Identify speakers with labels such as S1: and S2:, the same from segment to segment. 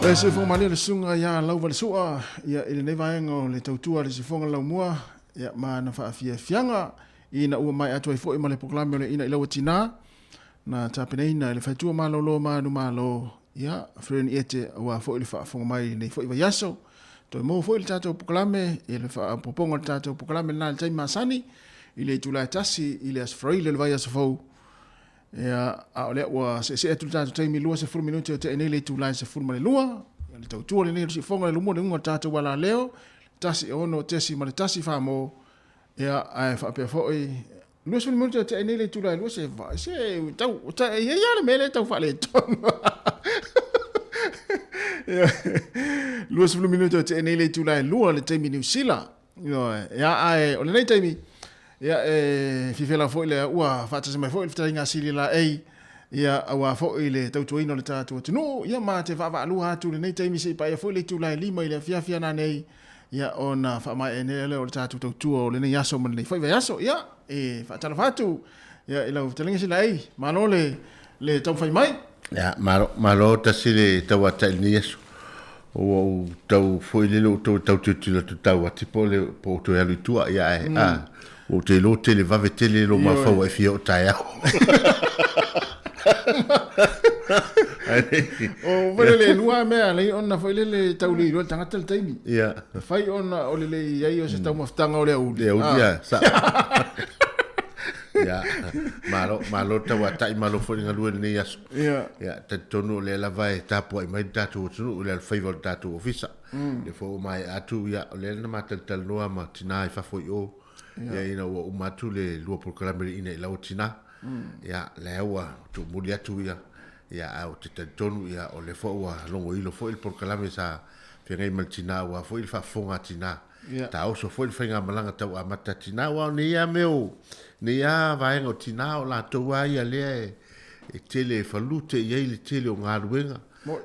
S1: E soifua malie le susuga ia Lauvalesua ia i lenei vaega o le tautua a le Sifoga Laumua ia ma ana faafiafiaga ina ua maea atu ai foi ma le polokalame o le Ina i Laua Tina na tapenaina e le Faletua Malolo Manumalo ia Fern Iete aua foi le faafofoga mai i lenei foi vaiaso. Toe maua foi le tatou polokalame i le faaopoopoga o le tatou polokalame lena i le taimi masani i le itula e 1 i le Aso Faraile o le vaiaso fou. Ia, a o lea ua seesee atu le tatou taimi 20 minute o tea nei le itula e 12. Ia, le tautua lenei o le siufofoga le lumua le uga o le tatou alaleo, 16.1 Samoa. Ia, ae faapea foi 20 minute o tea nei le itula e 2 se se tau ta e i ai le mea lea tau faaletonu. Ia, 20 minute o tea nei le itula e 2 le taimi Niu Sila. Ioe, ia ae o lenei taimi, ia e fiafia foi le ua faatasi mai foi le fetalaiga a Sili Laei, ia aua foi le tautuaina o le tatou atunuu, ia ma te vaavaalua atu lenei taimi se i paia foi le itula e 5 i le afiafi ana nei, ia ona faamaea nei lea o le tatou tautua o lenei aso ma lenei foi vaiaso. Ia e faatalofa atu ia i lau fetalaiga Sili Laei, malo le le taumafai mai.
S2: Ia, malo, malo tasi le tauatai i lenei aso. Ua ou tau foi lele ua toe tau tilotilo atu tau ati po o le po o toe alu i tua ia ae mm. a ua ou te iloa tele vave tele lo mafaua e fia o taeao.
S1: O foi lele lua mea lei ona foi lele tau le iloa le tagata le taimi.
S2: Ia.
S1: Fai ona o le lei ai o se taumafataga o le aoauli.
S2: Le aoauli, ia, sa. Ia, malo, malo tauatai, malo foi le galue i lenei aso.
S1: Ia.
S2: Ia, talitonu o lea lava e tapuai mai le tatou atunuu i le alofaiva o le tatou ofisa. Mm. Lea foi ua maea atu, ia, o lea na matalatalanoa ma tina i fafo i o. Ia, ina ua uma atu le lua polokalame le ina i lau tina. Mm. Ia, lea ua tuumuli atu, ia, ia, ae ou te talitonu, ia, o lea foi ua logoilo foi le polokalame sa feagai ma le tina, aua foi le faafofoga a tina. Yeah. Taoso foi le faigamalaga tau amata a tina, aua o nei lava mea o, nei lava vaega o tina o latou lava ia lea e, e tele e falute i ai le tele o galuega,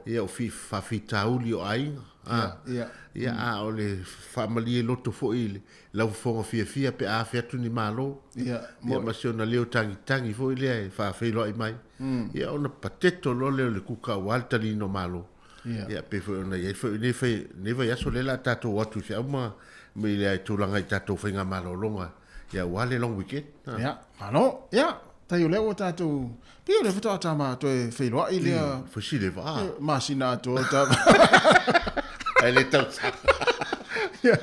S2: ia o fi, faafitauli o aiga.
S1: Ah. Yeah, yeah.
S2: Ia, a o le faamalie loto foi i le laufofoga fiafia pe a afe atu ni malo.
S1: Yeah,
S2: ia ma si ona leo tagitagi foi lea e faafeiloai mai. Mm. Ia ona pateto loa lea o le kuka aua le taliina o malo.
S1: Ia.
S2: Ia, pei foi ona i ai foi lenei fai, lenei vaiaso lea o le a tatou o atu i feau ma, ma i le tulaga i tatou faigamalologa, ia aua le long weekend.
S1: Ha. Ia, malo. Ia, tai o lea ua tatou, pei o lea faatoa ta ma toe feiloai lea.
S2: Mm, foi le vaa.
S1: Masina atoa ta.
S2: Ai le tausaga.
S1: Ia,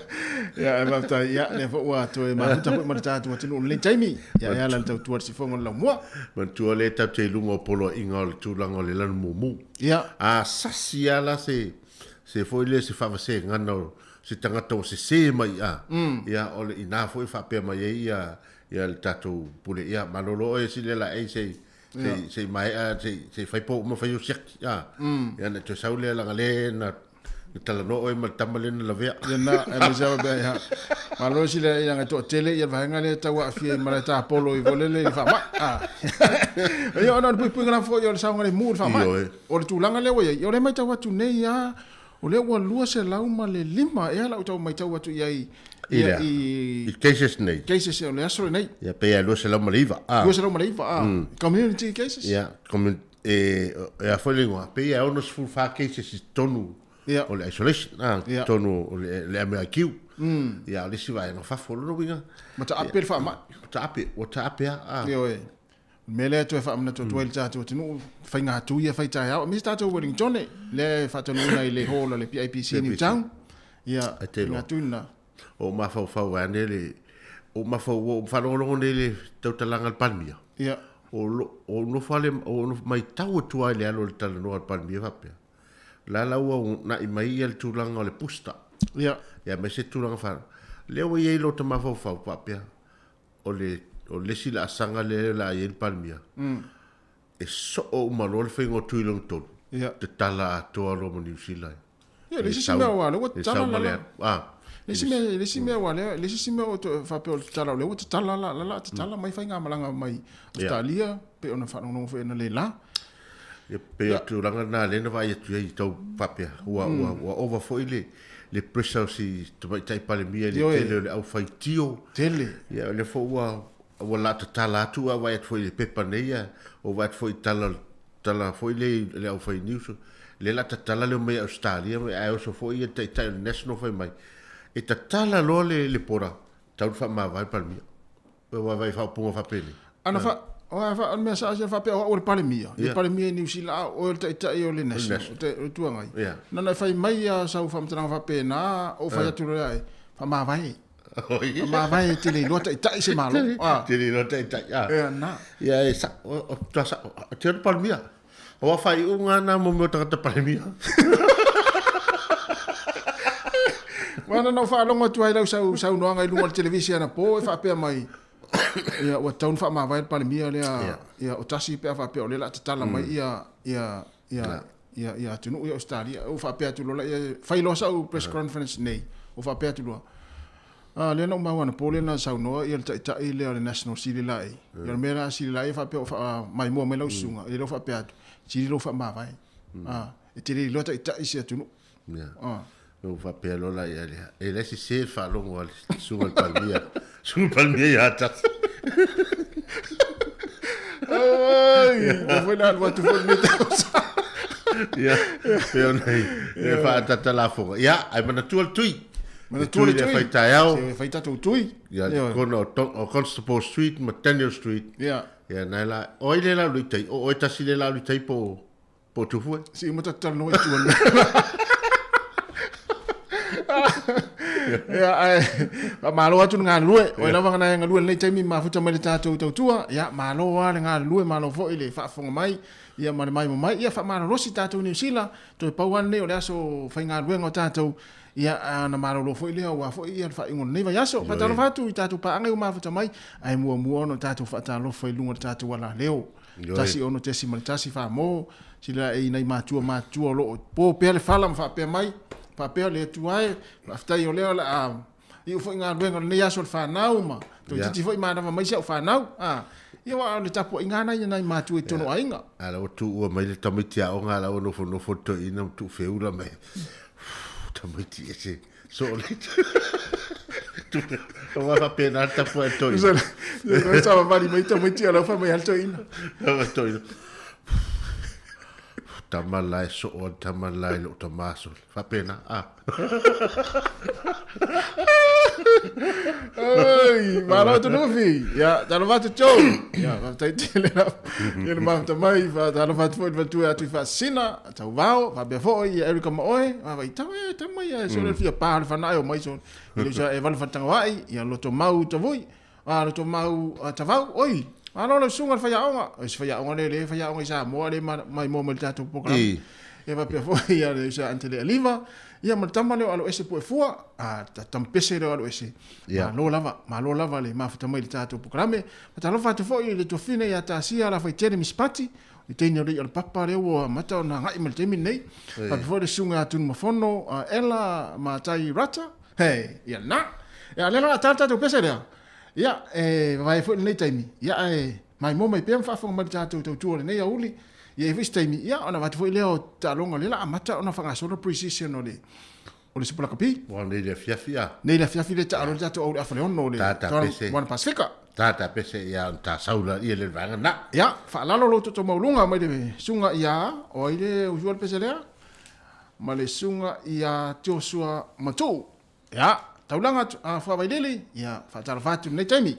S1: ia, e faafetai. Ia, lea foi ua toe mafuta foi ma le tatou atunuu i lenei taimi. Ia, e ala i le tautua i le sifoga o le laumua.
S2: Manatua lea tatou te i luga o poloaiga o le tulaga o le lanu mumu.
S1: Ia.
S2: A sasi lava la se, se foi lea se faavasegana o se tagata ua sese mai a, mm. ia, o le ina foi faapea mai ai ia, ia le tatou pule. Ia, malolo oe sile la ei sei, sei, sei maea, sei, sei fai po uma fai o siaki. A, mm. ia, na toe sau lea laga le na, na talanoa oe ma le tama lea na lavea.
S1: Ia na, e me sewa pea ia. Malo sile ia ngai toatele ia vaega lea tau aafia i malae tapolo i volele i le faamai. Ah. Ia ona o le puipuiga lava foi o le saogalemu i le faamai.
S2: Ioe.
S1: O le tulaga lea ua i ai, o lea e matau atu nei lava, o lea ua 205 ea lau tau matau atu i ai
S2: I le a?
S1: i
S2: I cases nei.
S1: Cases o le aso lenei.
S2: Ia pei e 209.
S1: Ah. 209, ah. Community cases.
S2: Ia, community E, e a foi le igoa, pei e 64 cases i totonu
S1: yeah.
S2: o le isolation, ah,
S1: yeah.
S2: totonu o le, le MIQ. Mm. Ia, o le isi vaega fafo, lona uiga.
S1: Ma taape le faamai.
S2: Taape, ua taape a.
S1: Ah. Ioe. Me lea toe faamanatu atu ai le tatou atunuu, faiga atu ia fai taeao. Aemaise tatou Wellington, lea e faatonuina i le hall a le PIPC Newtown. Ia, faiga atu lena.
S2: O mafaufau ane le, o mafau, o faalogologo nei le tautalaga a le Palemia.
S1: Ia.
S2: O lo, o nofo ale, o nofo maitau atu lava i le alo o le talanoa a le Palemia faapea, o la la ua uunai mai ia le tulaga o le booster.
S1: Ia.
S2: Ia aemaise tulaga fa, lea ua i ai lota mafaufau faapea, o le, o le isi laasaga lea o le a i ai le Palemia, e soo uma loa le faiga o tui lona tolu,
S1: Ia.
S2: tatala atoa loa ma Niu Sila.
S1: Ia, le isi mea ua lea ua
S2: tatala
S1: la la.
S2: Ah.
S1: Le isi mea, le isi mea ua lea, le isi mea ua faapea o le tatala o lea ua tatala la la la tatala mai faigamalaga mai Australia, pei ona faalogologo foi ana le la.
S2: Ia, pei o tulaga lena lea na vaai atu ai i tau faapea, ua, ua, ua ova foi le, le pressure o si tamaitai Palemia i le tele o le aufaitio.
S1: Tele.
S2: Ia, o lea foi ua, ua la tatala atu, a vaai atu foi i le pepa nei, a, ua vaai atu foi i tala, tala foi lea i le aufai news. Lea la tatala le omai Australia ae oso foi ia taitai o le National fai mai e tatala loa le le border tau le faamavae le Palemia. Ua vaavaai i faaupuga faapenei.
S1: Ana fa o fa o le mea sa se faapea o au o le Palemia, le Palemia i Niu Sila a o oe o le taitai o le National, o le Itu Agai. Nana e fai mai ia sau faamatalaga faapena, ou fai atu loa ia e, faamavae. Faamavae e te le iloa taitai se Malo.
S2: Te le iloa taitai.
S1: Ia na.
S2: Ia e sa, o tua sa, o te o le Palemia. Aua faaiuga na mo mea o tagata Palemia.
S1: Maana na ou faalogo atu ai lau sau saunoaga i luga o le televise anapo e faapea mai ia ua tatau ona faamavae le Palemia lea ia o tasi pe a faapea o lea o le a tatala mai ia ia ia ia ia atunuu ia Ausetalia. Ou faapea atu loa laia, fai loa sau press conference nei, ou faapea atu loa, A, lea na ou maua anapo lea na saunoa ia le taitai lea o le National Sili Laei. Ia o le mea la Sili Laei e faapea o faamaimoa mai lau susuga, ia lea ua faapea atu, sili lou faamavae. A, e te le iloa taitai se atunuu.
S2: Ia. A. Ua faapea loa la ia lea, e leai sese le faalogo a le susuga i le Palemia, susuga i le Palemia ia tasi.
S1: Ai, ua foi la alu atu foi lenei tausaga.
S2: Ia, pei ona i faaataata lafoga. Ia, ae manatua le tui.
S1: Manatua le
S2: tui. Fai taeao.
S1: Se fai tatou tui.
S2: Ia, kona o Constable Street ma Daniel Street.
S1: Ia.
S2: Ia, nai la, o ai le la lui tai, o oe tasi le la lui tai po, po tufue.
S1: Si uma tatou talanoa i tua. Ia, ae, faamalo atu le galulue. O ai lava na e galue lenei taimi mafuta mai le tatou tautua. Ia, malo lava le galulue, malo foi le faafofoga mai, ia ma le maimoa mai. Ia, faamalolosi tatou Niu Sila. Toe pau lava lenei o le aso faigaluega o tatou. Ia, ona malolo foi lea aua foi ia le faaiuga o lenei vaiaso. Faatalofa atu i tatou paaga ua mafuta mai, ae muamua ona tatou faatalofa i luga o le tatou alaleo. 16.1 Samoa, sila e i nai matua matutua o lo o po pea le fala ma faapea mai, faapea le Atua e, faafetai o lea o le a iu foi galuega o lenei aso le fanau ma toeitiiti foi manava mai si au fanau. A, ia aua o le tapuaiga lava lena i nai matua i totonu o aiga.
S2: A la ua tuua mai le tamaiti aoga, a la ua nofonofo le toeaina ma tuufeula mai. Tamaiti ese soo le Aua faapena le tapuai a le toeaina.
S1: Savavali mai tamaiti a lau fai mai a le toeaina.
S2: Toeaina. Tama la e soo a le tama la i lou tama sole. Faapena. Ah.
S1: Ai, malo atu Lufi. Ia, talofa atu Joe. Ia, faafetai tele lava. Ia le mafuta mai, talofa atu foi i le faletua atu i Faasisina, Tauvao, faapea foi ia Erica ma oe. Vaavaai, tau e, tama ia, sole le fia pa o le fanae o mai sole. I le usa e valu faletagawai, ia loto mau tavui, a loto mau tavau, oi, malo lau susuga le faiaoga. O se faiaoga lea, le faiaoga i Samoa, le maimoa mai le tatou polokalame. Ia faapea foi ia le usa Antele Aliva, ia ma le tama lea o Aloese Puefua, a tama pese lea o Aloese. Malo lava, malo lava le mafuta mai le tatou polokalame. Faatalofa atu foi i le tuafafine ia Tasia Lafaitele Misipati, le teine o le i'a o le papa lea ua amata ona agai mai le taimi lenei. Faapea foi le susuga ia Tunumafono Ella Matai Rata. Hei, ia lena. Ia, lea la o le a ta le tatou pese lea. Ia, e vavae foi lenei taimi. Ia, ae maimoa mai pea ma faafofoga mai le tatou tautua o lenei aoauli. Ia i ai foi se taimi, ia, ona avatu foi lea o taaloga lea o le a amata ona faagasolo pre-season o le o le Super Lakapi.
S2: Ua nei le afiafi a.
S1: Nei le afiafi le taalo le tatou aoauli afa le ono o le
S2: Tata pese.
S1: Moana Pasifika.
S2: Tata pese ia ona ta sau la ia le vaega na.
S1: Ia, faalalo lou toto maualuga mai le susuga ia o ai le usua le pese lea? Ma le susuga ia Joshua Matuu. Ia, taulaga a Fuavailele, ia faatalofa atu i lenei taimi.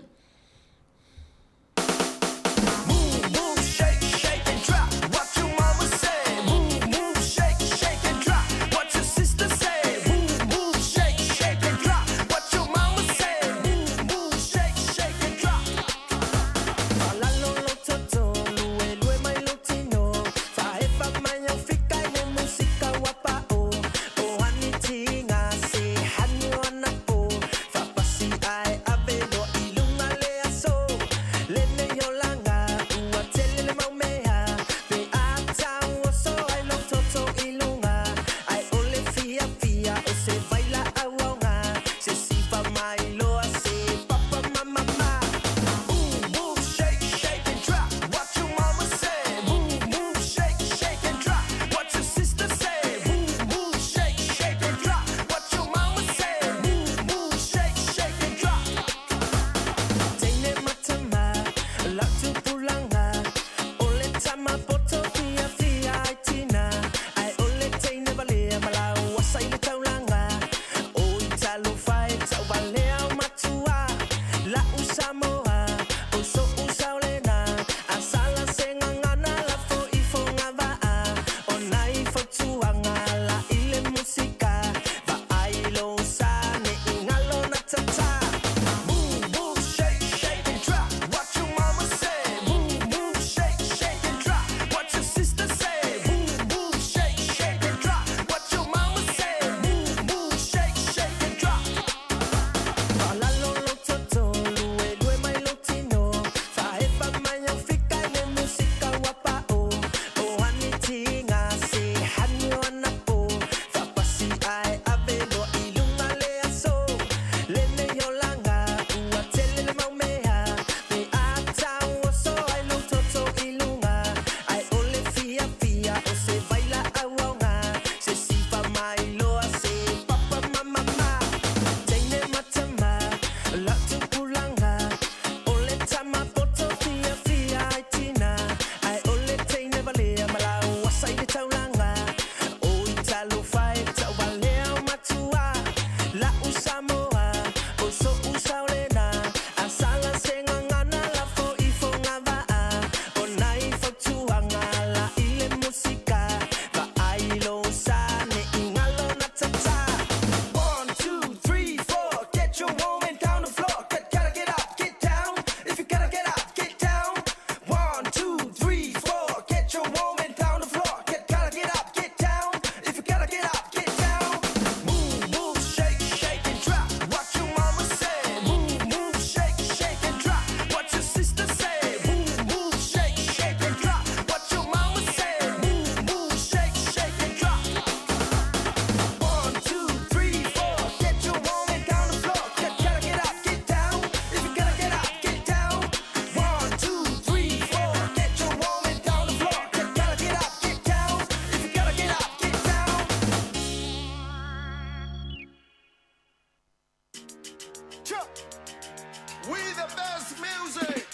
S1: We the best music.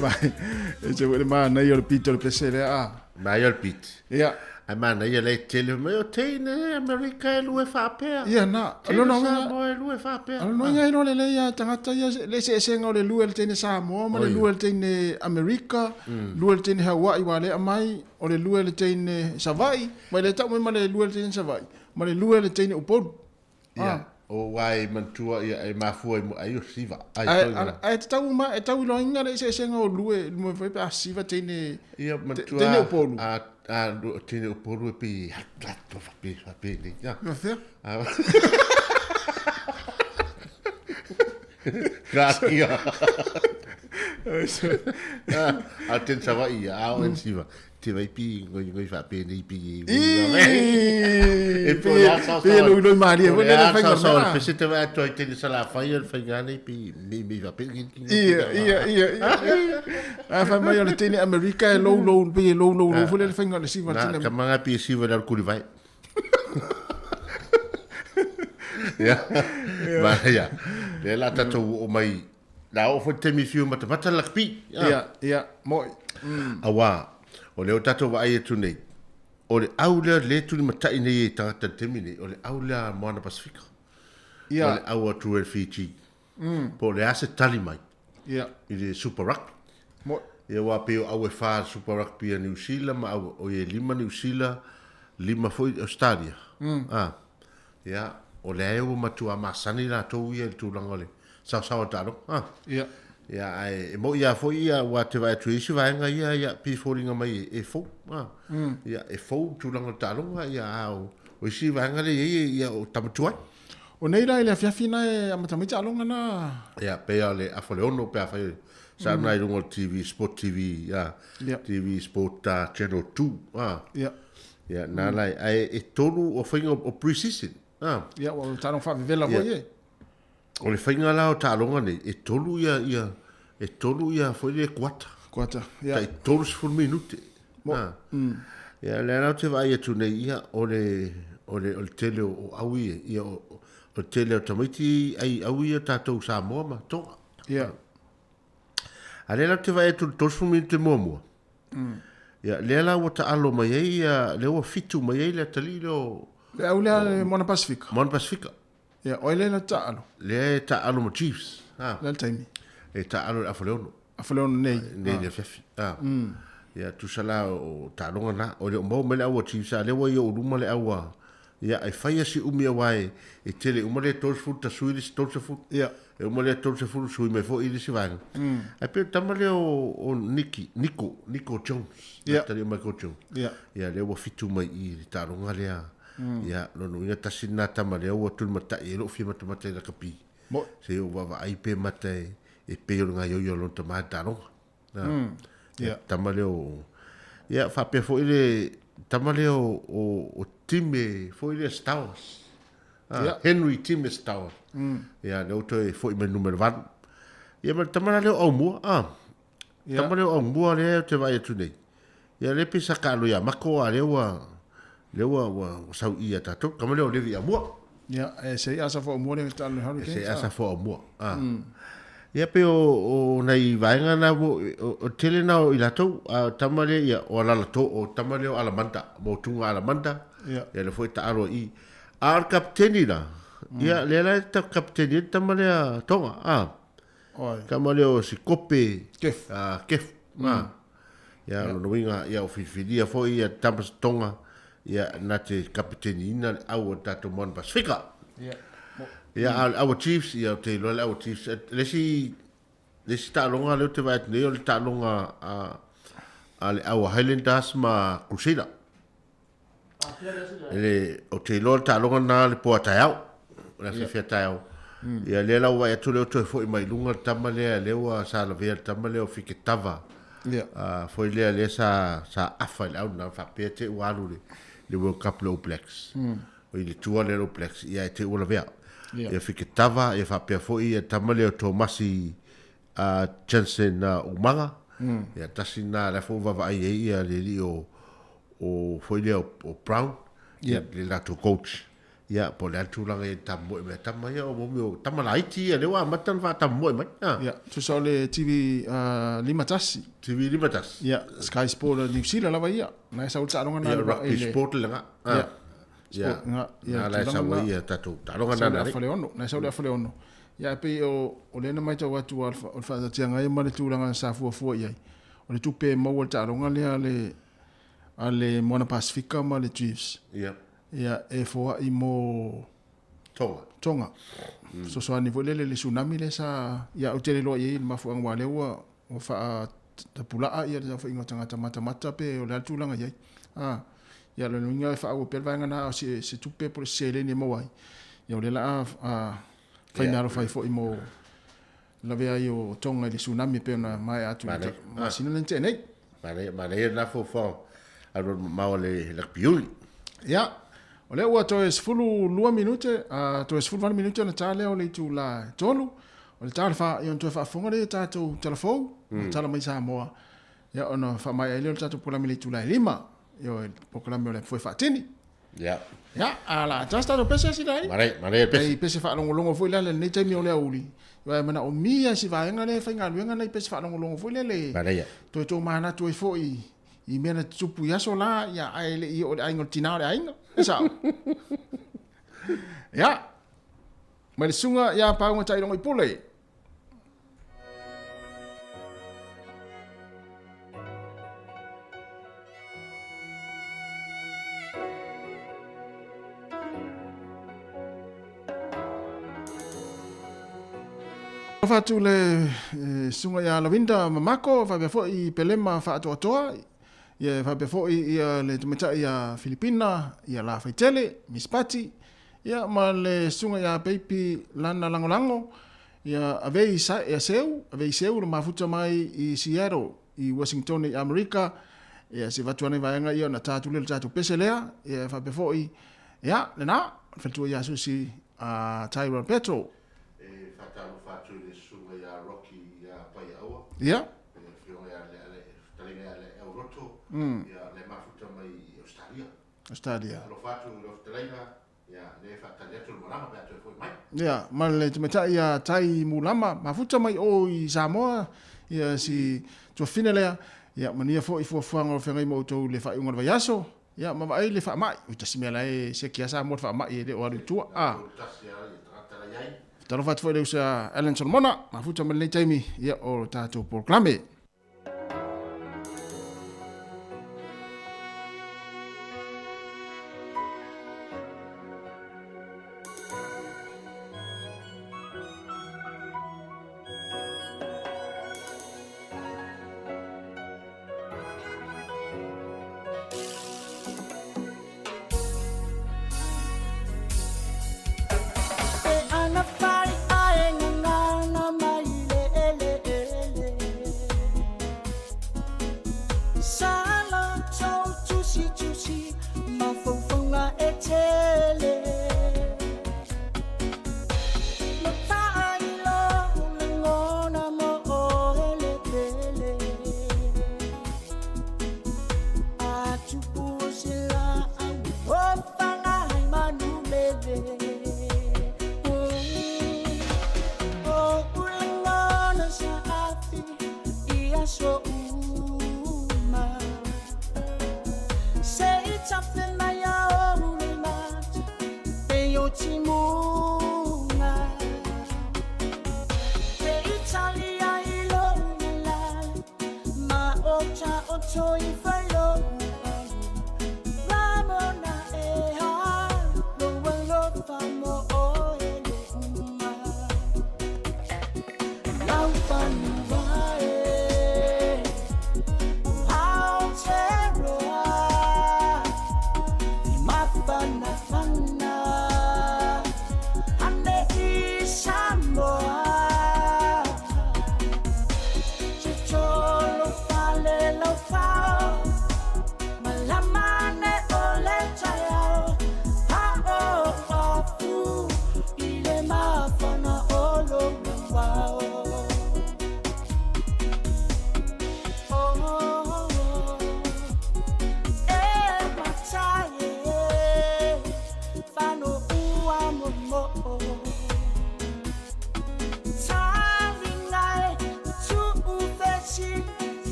S1: Vai, e te wele manaia o le pito o le pese lea a.
S2: Manaia o le pito.
S1: Ia.
S2: Ai manaia lea e tele mai o teine Amerika e lua e faapea.
S1: Ia na.
S2: Teine Samoa e lua e faapea.
S1: Lona uiga e iloa lelei a tagata ia le eseesega o le lua e le teine Samoa ma le lua e le teine Amerika, lua e le teine Hawaii ua lea mai, o le lua e le teine Savaii, mai le tau mai ma le lua e le teine Savaii, ma le lua e le teine Upolu.
S2: Ia. O aua e manatua ia e mafua i ai o siva.
S1: Ai ae tatau ma e tau iloaina le eseesega o lue luma foi pe a siva teine
S2: ia manatua
S1: teine Upolu.
S2: A a teine Upolu e pei atu fape fape nei.
S1: Ia. Faapea?
S2: Karakia. A ten Savaii ia, a o en siva. Te vai pi ngoi ngoi faapenei pi
S1: e po ya sa sa lo lo mari
S2: e le fai sa sa pe se te vai atu ai te sa la fai el fai ngane pi mi mi va pe
S1: ia ia ia a fa mai o le tene Amerika e low low pi low low low le fai ngane si va
S2: tene ka manga pi si va dal kuli vai ya ma ya le la tatou o mai La oo foi le taimi e fiu matamata le lakapi.
S1: Ia, ia, moi.
S2: Auā, o lea ua tatou vaai atu nei, o le au lea lea e tulimatai nei e tagata i le taimi nei, o le au lea a Moana Pasifika.
S1: Ia.
S2: O le au a True Fiji. Po o le a se tali mai.
S1: Ia.
S2: I le Super Rugby.
S1: Moi.
S2: Ia, aua pei o au e fa Super Rugby a Niu Sila ma au, oi e lima Niu Sila, lima foi Australia. A. Ia, o lea ua matua masani latou ia i le tulaga o le saosaoa taaloga. Ha.
S1: Ia.
S2: Ia, ae e mo'i lava foi ia, aua te vaai atu i isi vaega ia, ia, pei e foliga mai e, e fou. Ha. Ia, e fou le tulaga o le taaloga, ia, a o, o isi vaega lea e i ai, ia, o tama tuai.
S1: O nei la i le afiafi na e amata mai taaloga na.
S2: Ia, pei lava o le afa o le ono pe afai sa na i luga o le TV, Sport TV, ia, TV Sport Channel 2, ha.
S1: Ia.
S2: Ia, nā lai, ae e tolu o faiga o pre-season.
S1: Ah. Ia, ua taaloga faavevela foi e.
S2: O le faiga la o taaloga nei, e tolu ia, ia, e tolu ia foi le kuata.
S1: Kuata, ia.
S2: Tai 30 minute. Mo. Ah. Ia, lea la ou te vaai atu nei, ia, o le, o le, o le tele o au ia, ia, o, o le tele o tamaiti ai au ia tatou Samoa ma Tonga.
S1: Ia.
S2: A lea la ou te vaai atu i le 30 minute muamua, Ia, lea la ua taalo mai ai, ia, lea ua fitu mai ai le atalii lea o...
S1: Le au lea le Moana Pasifika.
S2: Moana Pasifika.
S1: Ia, o ai lea na taalo?
S2: Lea e taalo ma Chiefs.
S1: Ha. Le a le taimi?
S2: E taalo i le afa o le 6.
S1: Afa o le 6 nei.
S2: Nei le afiafi. Ha. Ia, tusa la o taaloga na. O le o maua mai le au a Chiefs, a lea ua i ou luma le au a... Ia, e fai a si umi aua e, e tele uma lea 30 ta sui le isi 30.
S1: Ia.
S2: E uma lea 30 sui mai foi i le isi vaega. Ae pei o le tama lea o, o Nicky, Nico, Nico Jones.
S1: Ia.
S2: Tali o Michael Jones.
S1: Ia.
S2: Ia, lea ua fitu mai i le taaloga lea. Ia, lona uiga tasi lena tama lea ua tulimatai ai lou fia matamata i lakapi.
S1: Mo.
S2: Se i ou vaavaai pe mata e, e pei o le gaioio a lona tama i le taaloga.
S1: Ia.
S2: Tama lea o... Ia, faapea foi le tama lea o, o, o Time foi lea Stowers. Ah,
S1: Ia.
S2: Henry Time Stowers. Ia, lea ua toe foi mai numera 8. Ia, ma le tama la lea o Aumua. Ah.
S1: Ia.
S2: Tama lea o Aumua lea ou te vaai atu nei. Ia, lea pei sa taalo ia Mako, a lea ua, lea ua, ua, ua sau i ia tatou. Tama lea o Levi Aumua.
S1: Ia, e se i asa fo mua le taalo le Hurricanes.
S2: E se asa fo mua. Ah. Ia pei o, o nai vaega na mo, o, o tele na o i latou, a tama lea ia, o Alalato, o tama lea o Alamanda, mo tunga Alamanda.
S1: Ia.
S2: Ia le foi taalo i. A o le kapiteni la, ia lea la e ta kapiteni e tama lea Tonga, ah.
S1: Oi.
S2: Tama lea o Sikope.
S1: Kefu.
S2: Ah, Kefu. Ah. Ia, lona uiga, ia o filifilia foi ia tama Tonga, ia na te kapiteniina le au o le tatou Moana Pasifika.
S1: Ia.
S2: Ia, a o le au a Chiefs, ia ou te iloa le au a Chiefs. Le isi, le isi taaloga lea ou te vaai atu nei o le taaloga a, a le au a Highlanders ma Crusader. Le, ou te iloa le taaloga lena le po a taeao, o le afiafi a taeao. Ia lea la ua vaai atu lea ua toe foi mai luga le tama lea, lea ua sa lavea le tama lea o Fiketava.
S1: Ia.
S2: Foi lea lea sa, sa afa i le au lena faapea te ua alu le, le World Cup le All Blacks. I le tua lea le All Blacks, ia e te ua lavea.
S1: Ia.
S2: Ia Fiketava, ia faapea foi ia tama lea o Tomasi Jensen Umaga. Ia tasi lena lea foi ua vaavaai ai ia le alii o, o foi lea o Brown,
S1: Ia.
S2: le latou coach. Ia, po o le a le tulaga i tamomoe mai a tama ia, o mea o tama laiti ia, lea ua amata ona faatamomoe mai.
S1: Ah. Ia, tusa o le TV 51.
S2: TV 51.
S1: Ia, Sky Sport o New Zealand lava ia. Na e sau le taaloga na.
S2: Ia, rugby sport le nga.
S1: Ia.
S2: Ia.
S1: Sport nga. Ia,
S2: Na la e sau ai ia tatou taaloga na na.
S1: Sau le afa le 6. Na e sau le afa le 6. Ia, e pei o, o lea na matau atu o le faataatiaga ia ma le tulaga sa fuafua i ai. O le tupe e maua i le taaloga lea a le, a le Moana Pasifika ma le Chiefs.
S2: Ia.
S1: Ia, e foai mo
S2: Tonga.
S1: Tonga. Fesoasoani foi lele i le tsunami lea sa, ia ou te le iloa i ai le mafuaaga aua o lea ua ua faatapulaa ia le saofaiga o tagata matamata pe o le a le tulaga i ai. A, ia o lona uiga e faaauau pea le vaega lena a o se, se tupe po o se seleni e maua ai, ia o lea o le a fai meaalofa ai foi mo lavea ai o Tonga i le tsunami e pei ona maea atu i le masina lea na tea nei.
S2: Manaia, manaia lena fuafuaga alualu mamao a le Lakapiuli.
S1: Ia, o lea ua toe 12 minute, toe 18 minute ona ta lea o le itula e 3, o le ta o le 4, ia ona toe faafofoga lea i a tatou tala fou, mm. tala mai Samoa, ia ona faamaea ai lea o le tatou polokalame i le itula e 5, ia o le polokalame o le foe faatini.
S2: Ia.
S1: Ia, a la tasi tatou pese sila ai.
S2: Manaia, manaia le pese.
S1: Ai pese faalogologo foi lea lenei taimi o le aoauli. Ia e manaomia si vaega lea e faigaluega nai pese faalogologo foi lele.
S2: Manaia.
S1: Toe tomanatu ai foi i mea na tutupu i aso la, ia ae le i oo i le aiga o le tina o le aiga. E sao. Ia. Mai le susuga ia Pauga Tailogo i Pule. Alofa atu le susuga ia Lavinda Mamako, faapea foi Pelema Faatoatoa, ia faapea foi ia le tamaitai ia Filipina, ia Lafaitele, Miss Pati, ia ma le susuga ia Peipi Lana Lagolago, ia Avei ia Seu, Avei Seu le mafuta mai i Seattle i Washington i Amerika, ia se avatu ane vaega ia ona ta atu lea o le tatou pese lea, ia faapea foi, ia lena, le faletua ia Susi a Tyrell Petro.
S2: E faatalofa atu i le susuga ia Rocky ia Paiaaua.
S1: Ia.
S2: Le afioga ia le fetalaiga ia Leauroto, ia le mafuta mai i Ausetalia.
S1: Australia.
S2: Alofa atu i lau fetalaiga, ia, lea e faatali atu le malaga pe a toe foi mai.
S1: Ia, ma le tamaitai ia Tai Mulama, mafuta mai o i Samoa, ia si tuafafine lea, ia manuia foi fuafuaga o feagai ma outou i le faaiuga o le vaiaso, ia ma vaai le faamai. Ui tasi mea la e siaki lava Samoa i le faamai e le o alu i tua. A.
S2: Tasi lava ia tagata la i ai.
S1: Talofa atu foi i le uso ia Alan Solomona, mafuta mai lenei taimi, ia o tatou polokalame.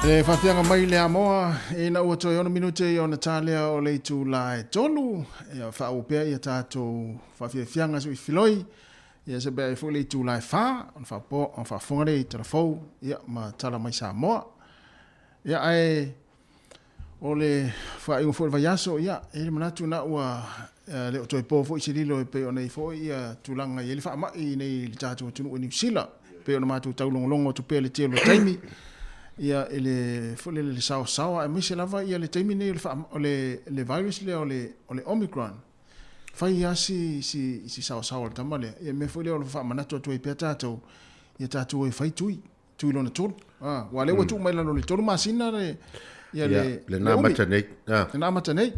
S1: E faafiaga mai le Amoa ina ua toe 6 minute i ona ta lea o le itula e 3 ia faaauau pea ia tatou faafiafiaga sui filoi ia se pea foi le itula e 4 ona faapo ona faafofoga lea i talafou ia ma tala mai Samoa. Ia ae o le faaiuga foi o le vaiaso, ia, e i ai le manatu na ua le o toe po foi se lilo e pei ona i ai foi ia tulaga i ai le faamai i inei i le tatou atunuu i Niu Sila, e pei ona matou taulogologo atu pea i le tele o taimi, ia, i le foi lele le saosaoa aemaise lava ia le taimi lenei o le faa, o le, le virus lea o le, o le Omicron. Fai lava si, si, si saosaoa o le tama lea. Ia, mea foi lea o lo o faamanatu atu ai pea tatou, ia tatou o e fai tui. Tui lona tolu. Ah, ua lea ua tuu mai lalo le tolu masina le ia le
S2: le na amata nei.
S1: Ah. Le na amata nei.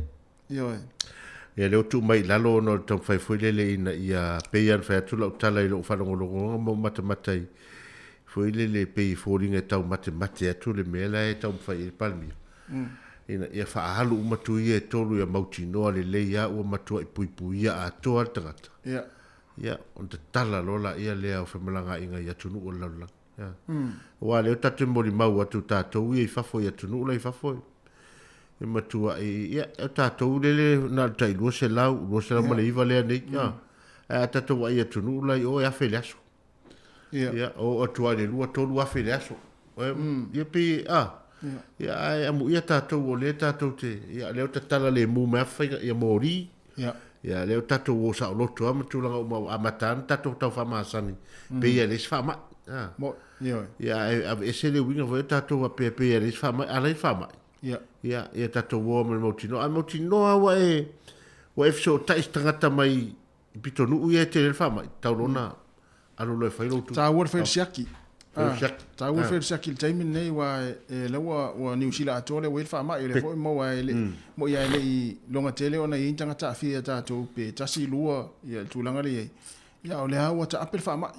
S1: Ioe.
S2: Ia lea ua tuu mai i lalo ona o le taumafai foi lele ina ia pei lava ona fai atu lau tala i lou faalogologoga ma ou matamata i foi lele pei e foliga e taumatemate atu le mea la e taumafai i ai le Palemia. Ina ia faaalu uma tui ia e tolu ia mautinoa lelei lava ua matuai puipuia atoa le tagata.
S1: Ia.
S2: Ia, ona tatala loa laia lea o femalagaaiga i atunuu o le lalolagi. Ia. Aua o lea tatou te molimau atu tatou ia i fafo i atunuu la i fafo e matuai, ia, o tatou lele na o le tai 200, 209 lea nei. Ia. Ae a tatou vaai i atunuu la i o e 1000 i le aso.
S1: Ia.
S2: Ia, o atu lava i le 2, 3,000 i le aso. Ia pei, a, ia, ae amuia tatou o lea tatou te, ia, lea ua tatala lemu mai lava faiga, ia moli.
S1: Ia.
S2: Ia, lea ua tatou o saoloto lava ma tulaga uma ua amata lava ona tatou tau faamasani, pei lava e leai se faamai. A.
S1: Mo, ioe.
S2: Ia, ae aveese le uiga foi o tatou faapea pei lava e leai se faamai, a leai le faamai.
S1: Ia.
S2: Ia, ia tatou o ma le mautinoa. Ae mautinoa lava ua e, ua e fesootai se tagata mai i pitonuu ia e tele ai le faamai, tatau loa ona alu loa e fai lou
S1: tupe. Taua le fai o le siaki.
S2: Fai le siaki.
S1: Taua le fai o le siaki i le taimi lenei aua e la ua ua Niu Sila atoa lea ua i ai le faamai, o lea foi e maua e le moi lava e le i loga tele ona e i ai ni tagata aafia ia tatou pe tasi, lua ia le tulaga lea e i ai. Ia a o lea lava ua taape le faamai.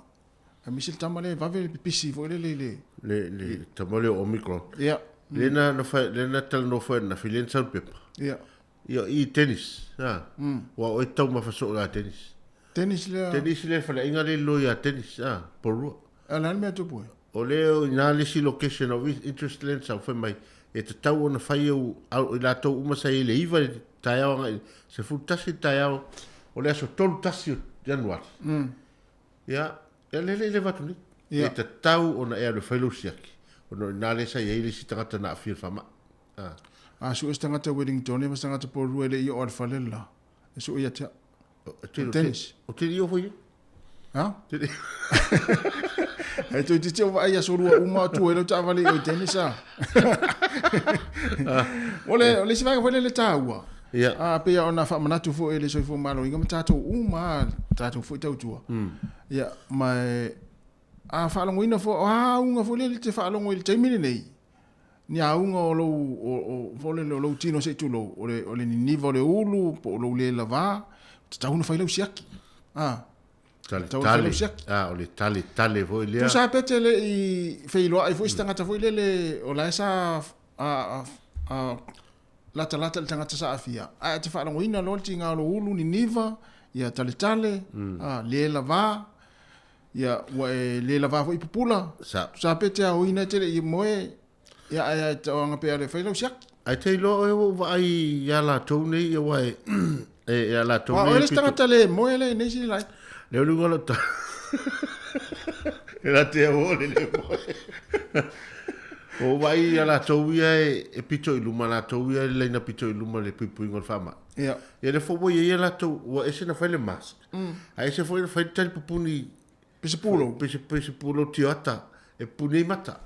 S1: Aemaise le tama lea e vave le pipisi foi lele i
S2: le Le le tama lea o Omicron.
S1: Ia.
S2: Lea na na fai lea na talanoa foi ananafi lea na sau i le pepa.
S1: Ia.
S2: Ia, i Tennis. A. Ua oe taumafa soo ia Tennis.
S1: Tennis lea.
S2: Tennis lea faleaiga lea lilo ia Tennis, a, Porirua.
S1: A o le a le mea tupu ai?
S2: O lea o ina le isi location of interest lea na sau fai mai e tatau ona fai au i latou uma sa i ai i le 9 i le taeao agai i le 11 i le taeao o le aso 31 o Ianuari. Ia, ia lea le i leva atu nei.
S1: Ia.
S2: E tatau ona e alu e fai lou siaki ona o ina lea sa i ai le isi tagata na aafia i le faamai.
S1: A. A sue se tagata Wellington ma se tagata Porirua e le i oo a le fale le la. E sue ia te au.
S2: O
S1: Tennis.
S2: O te i o foi.
S1: Ha? E tui titi o vaai aso lua uma atu ai lau taavale i o i tennis a. O le, o le isi vaega foi lea le taua.
S2: Ia.
S1: A pei ona faamanatu foi e le Soifua Maloloina ma tatou uma a tatou foi tautua. Ia, ma e, a faalogoina foi, o a auga foi lea e te faalogo i le taimi lenei, ni auga o lou, o, o, foi lele, o lou tino se i tulou, o le, o le niniva o le ulu, po o lou le lavā, tatau ona fai lau siaki. A.
S2: Tale,
S1: Tatau ona fai
S2: tale.
S1: lau siaki.
S2: A, o le tale, tale foi lea.
S1: Tusa pe te le i feiloai foi se tagata foi lele, o la e sa a, a, a, latalata i le tagata sa aafia, ae a te faalogoina loa le tiga o lou ulu niniva, ia taletale, a, le lavā, ia ua e le lavā foi i pupula,
S2: Sa.
S1: tusa pe te aoina e te le i moe Ia, ae ae tauaga pea le fai lau siaki.
S2: Ae te iloa oe ua ou vaai ia latou nei, ia aua e, e, ia latou
S1: nei. Aua oe le isi tagata le moe le nei sili lai.
S2: Le o luga o lau ta. E la te au le le moe. Ua ou vaai ia latou ia e, e pito i luma, latou ia e laina pito i luma le puipuiga o le faamai.
S1: Ia.
S2: Ia le fou ua i ai ia latou, ua ese na fai le mask. Ae ese foi na fai le talipupuni
S1: Pese pulou.
S2: Pese, pese pulou tioata e pupuni ai mata.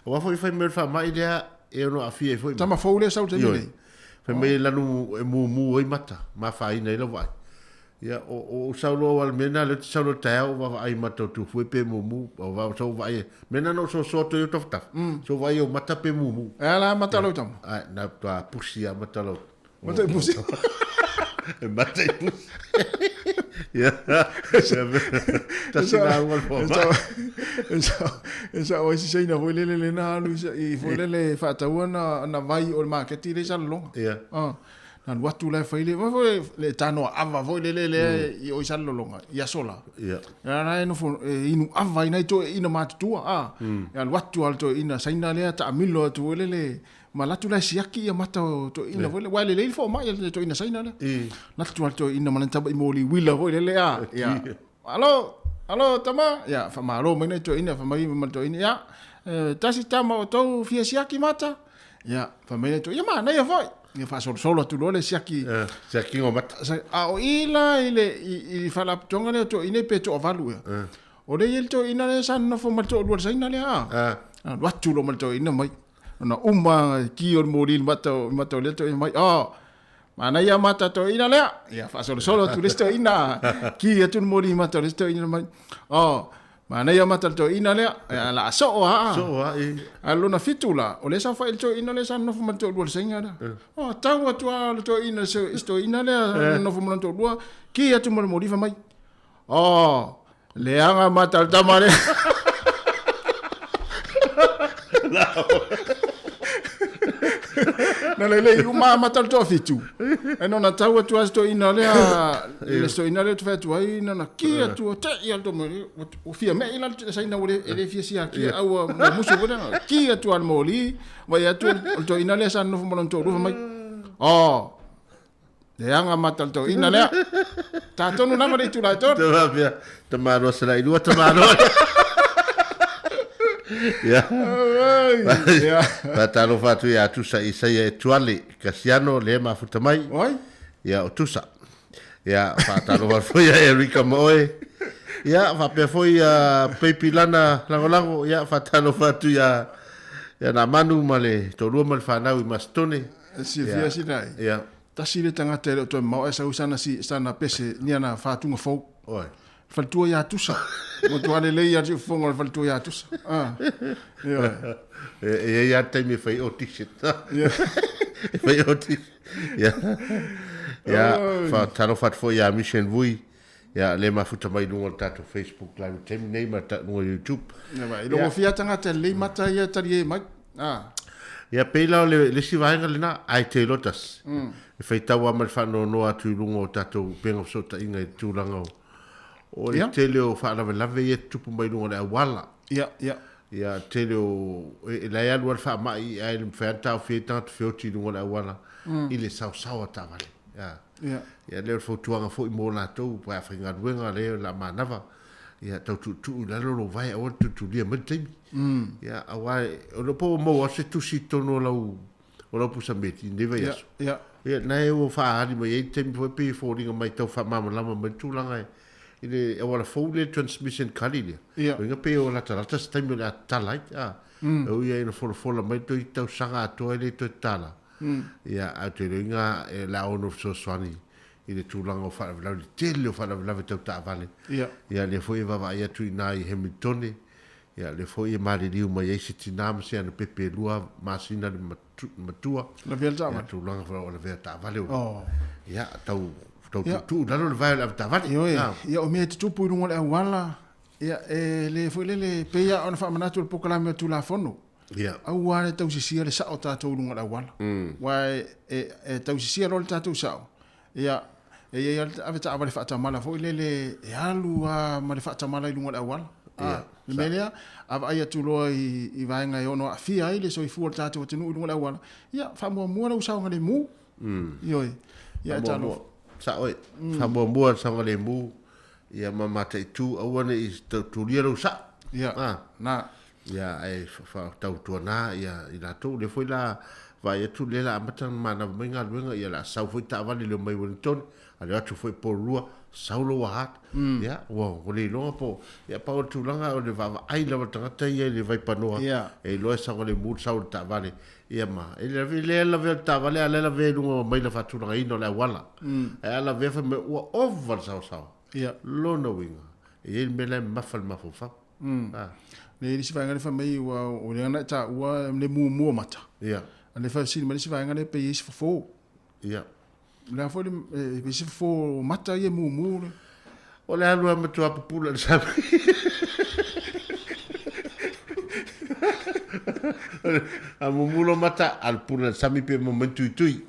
S2: Aua foi fai mai o le faamai lea e ono aafia ai foi.
S1: Tama fou lea sau taimi nei.
S2: Fai mai e lanu e mumu ai mata, ma afaina ai lau vaai. Ia, o, o ou sau loa aua o le mea lena lea ou te sau loa i le taeao ou vaavaai i mata o Tufue pe mumu, o va sau vaai, mea lena na ou soasoa atu ai ou tafatafa, sau vaai i ou mata pe mumu.
S1: E a la mata o lau tama?
S2: Ai, na matua pusi lava mata o lau.
S1: Mata i pusi.
S2: E mata i pusi. Ia. Tasi lauga le fomai.
S1: E sao ai si Saina foi lele le na alu i foi lele faataua na na vai o le maketi le i Salelologa.
S2: Ia.
S1: Ah. Na alu atu la e fai le foi le tanoa ava foi lele le i o i Salelologa i aso la.
S2: Ia.
S1: La la e nofo e inu ava i nai toeaiina matutua. Ah. E alu atu lava le toeaina Saina lea taamilo atu foi lele Ma alu atu la e siaki ia mata o toeaina foi lea, aua e lelei le fomai a le toeaina Saina lea. Alu atu lava le toeaina ma lana tamai moli uila foi lele a, ia, alo, alo tama, ia, faamalo mai nai toeaina, fai mai ma le toeaina, ia, tasi tama o outou fia siaki mata? Ia, fai mai nai toeaina, ia manaia foi. Ia faasolosolo atu loa le siaki.
S2: Siakiga o mata.
S1: A o i la i le i le faalapotopotoga lea o toeaina pe toavalu ea. O lea e i ai le toeaina lea sa nonofo ma le toalua o le Saina lea a. Alu atu loa ma le toeaina mai. Ona uma ki o le moli i le mata o mata o lea toeaina mai, oh, manaia mata toeaina lea. Ia, faasolosolo atu le isi toeaina, ki atu le moli i mata o le isi toeaina mai, oh, manaia mata le toeaina lea. Ia, la soo lava.
S2: Soo lava, i.
S1: A lona fitu la, o lea sa fai le toeaina lea sa nonofo ma le toalua o le Saina lea. Oh, tau atu lava le toeaina i se toeaina lea, nonofo ma lona toalua, ki atu ma le moli fai mai, Oh, leaga mata o le tama lea. Na lelei uma mata o le toafitu. E nona tau atu a se toeaina lea, le toeaina lea ou te fai atu ai, nona ki atu, o te i a le toa, ua fia mei la le saina ua le, e le fia siakia, au ua musu foi lea. Ki atu a le moli, vaai atu o le toeaina lea sa nonofo ma lona toalua fai mai, oh, Leaga mata le toeaina lea. Tatonu lava le itula e tolu.
S2: Te faapea, tamaloa selai lua, tamaloa. Ia.
S1: Ia.
S2: Faatalofa atu ia Tusa Isaia Etuale Kasiano le mafuta mai.
S1: Oi.
S2: Ia o Tusa. Ia faatalofa foi ia Erika ma oe. Ia faapea foi ia Peipi Lana Lagolago. Ia faatalofa atu ia ia Namanu ma le toalua ma le fanau i Masitone.
S1: Silafia sina ai.
S2: Ia.
S1: Tasi le tagata e le o toe mamao ae sau sana si sana pese ni ana faatuga fou.
S2: Oi.
S1: Faletua ia Tusa. Matua lelei ia siufofoga o le faletua ia Tusa. Ah. Ioe.
S2: E e i ai lava le taimi e fai audition. E fai audition. Ia. Ia, faatalofa atu foi ia Mission Vui. Ia, le mafuta mai i luga o le tatou Facebook live i le taimi nei ma le luga o YouTube.
S1: Ia, vai, logo fia tagata lelei mata ia talie mai. Ah.
S2: Ia, pei la o le, le isi vaega lena, ae te iloa tasi. E faitau lava ma le faanoanoa atu i luga o tatou upega fesootaiga i le tulaga o, o le tele o faalavelave ia e tutupu mai luga o le auala.
S1: Ia, ia.
S2: Ia, tele o, e, e la e alu lava le faamai, ae le mafai lava ona taofia ai tagata feoti i luga o le auala i le saosao a taavale. Ia.
S1: Ia.
S2: Ia lea o le fautuaga foi mo latou pe a faigaluega lea o le a manava, ia tau tuutuu i lalo lou vae aua le tulitulia mai le taimi. Ia aua o le po ua maua atu se tusi i totonu o lau o lau pusa meti i lenei vaiaso.
S1: Ia.
S2: Ia na e ua faaali mai ai le taimi foi pei e foliga mai tau faamalamalama mai le tulaga e i le auala fou lea transmission kali lea.
S1: Ia.
S2: Uiga pei ua latalata se taimi o le a tatala ai. A. E ui ai ina folafola mai toe tausaga atoa e le toe tatala. Ia, ae ou te iloa e le a ono fesoasoani i le tulaga o faalavelave, le tele o faalavelave tau taavale.
S1: Ia.
S2: Ia, lea foi e vaavaai atu i ina i Hamiltone, ia, lea foi e maliliu mai ai se tina ma se anapepe e lua masina le matua.
S1: Lavea le taavale.
S2: Ia, tulaga foi o lavea taavale.
S1: Oh.
S2: Ia, tau, tau tuutuu i lalo le vae o le avetaavale.
S1: Ioe, ia, o mea e tutupu i luga o le auala, ia, e le foi lele, e pei lava ona faamanatu i le polokalame o le Tulafono.
S2: Ia.
S1: Aua le tausisia le sao o tatou i luga o le auala. Aua e tausisia loa le tatou sao, ia, e i ai lava le avetaavale faatamala foi lele e alu lava ma le faatamala i luga o le auala.
S2: Ia.
S1: Le mea lea, a vaai atu loa i vaega e ono aafia ai le soifua o le tatou atunuu i luga o le auala, ia, faamuamua lou saogalemu. Ioe. Ia, e talofa.
S2: Sao e. Faamuamua le saogalemu, ia ma mataitu, aua ne i tulia lou sao.
S1: Ia, na.
S2: Ia, ae faatautuana ia i latou. O lea foi la vaai atu lea la amata ona manava mai galuega, ia la sau foi taavale le omai Wellington, a le o atu foi Porirua, sau lou ahata. Ia, ua le iloga po, ia pau o le tulaga o le vaavaai lava o le tagata ia i le vaipanoa, e iloa e saogalemu le sau o le taavale. Ia ma, e le lavea o le taavale, a o la e lavea i luga o maila faatulagaina o le auala. Ae a lavea fai mai ua ova le saoasaoa. Lona uiga, e i ai le mea la e mamafa i le mafaufau.
S1: Le i le isi vaega lea fai mai ua o lea na e taua le mumu o mata.
S2: Ia.
S1: A le fesili mai le isi vaega lea pe i ai se fofo.
S2: Ia.
S1: O le a foi le e se fofo o mata ia mumu le.
S2: O le alu a matua pupula le sami. A mumu lo mata, alu pula le sami pe mo mai tuitui.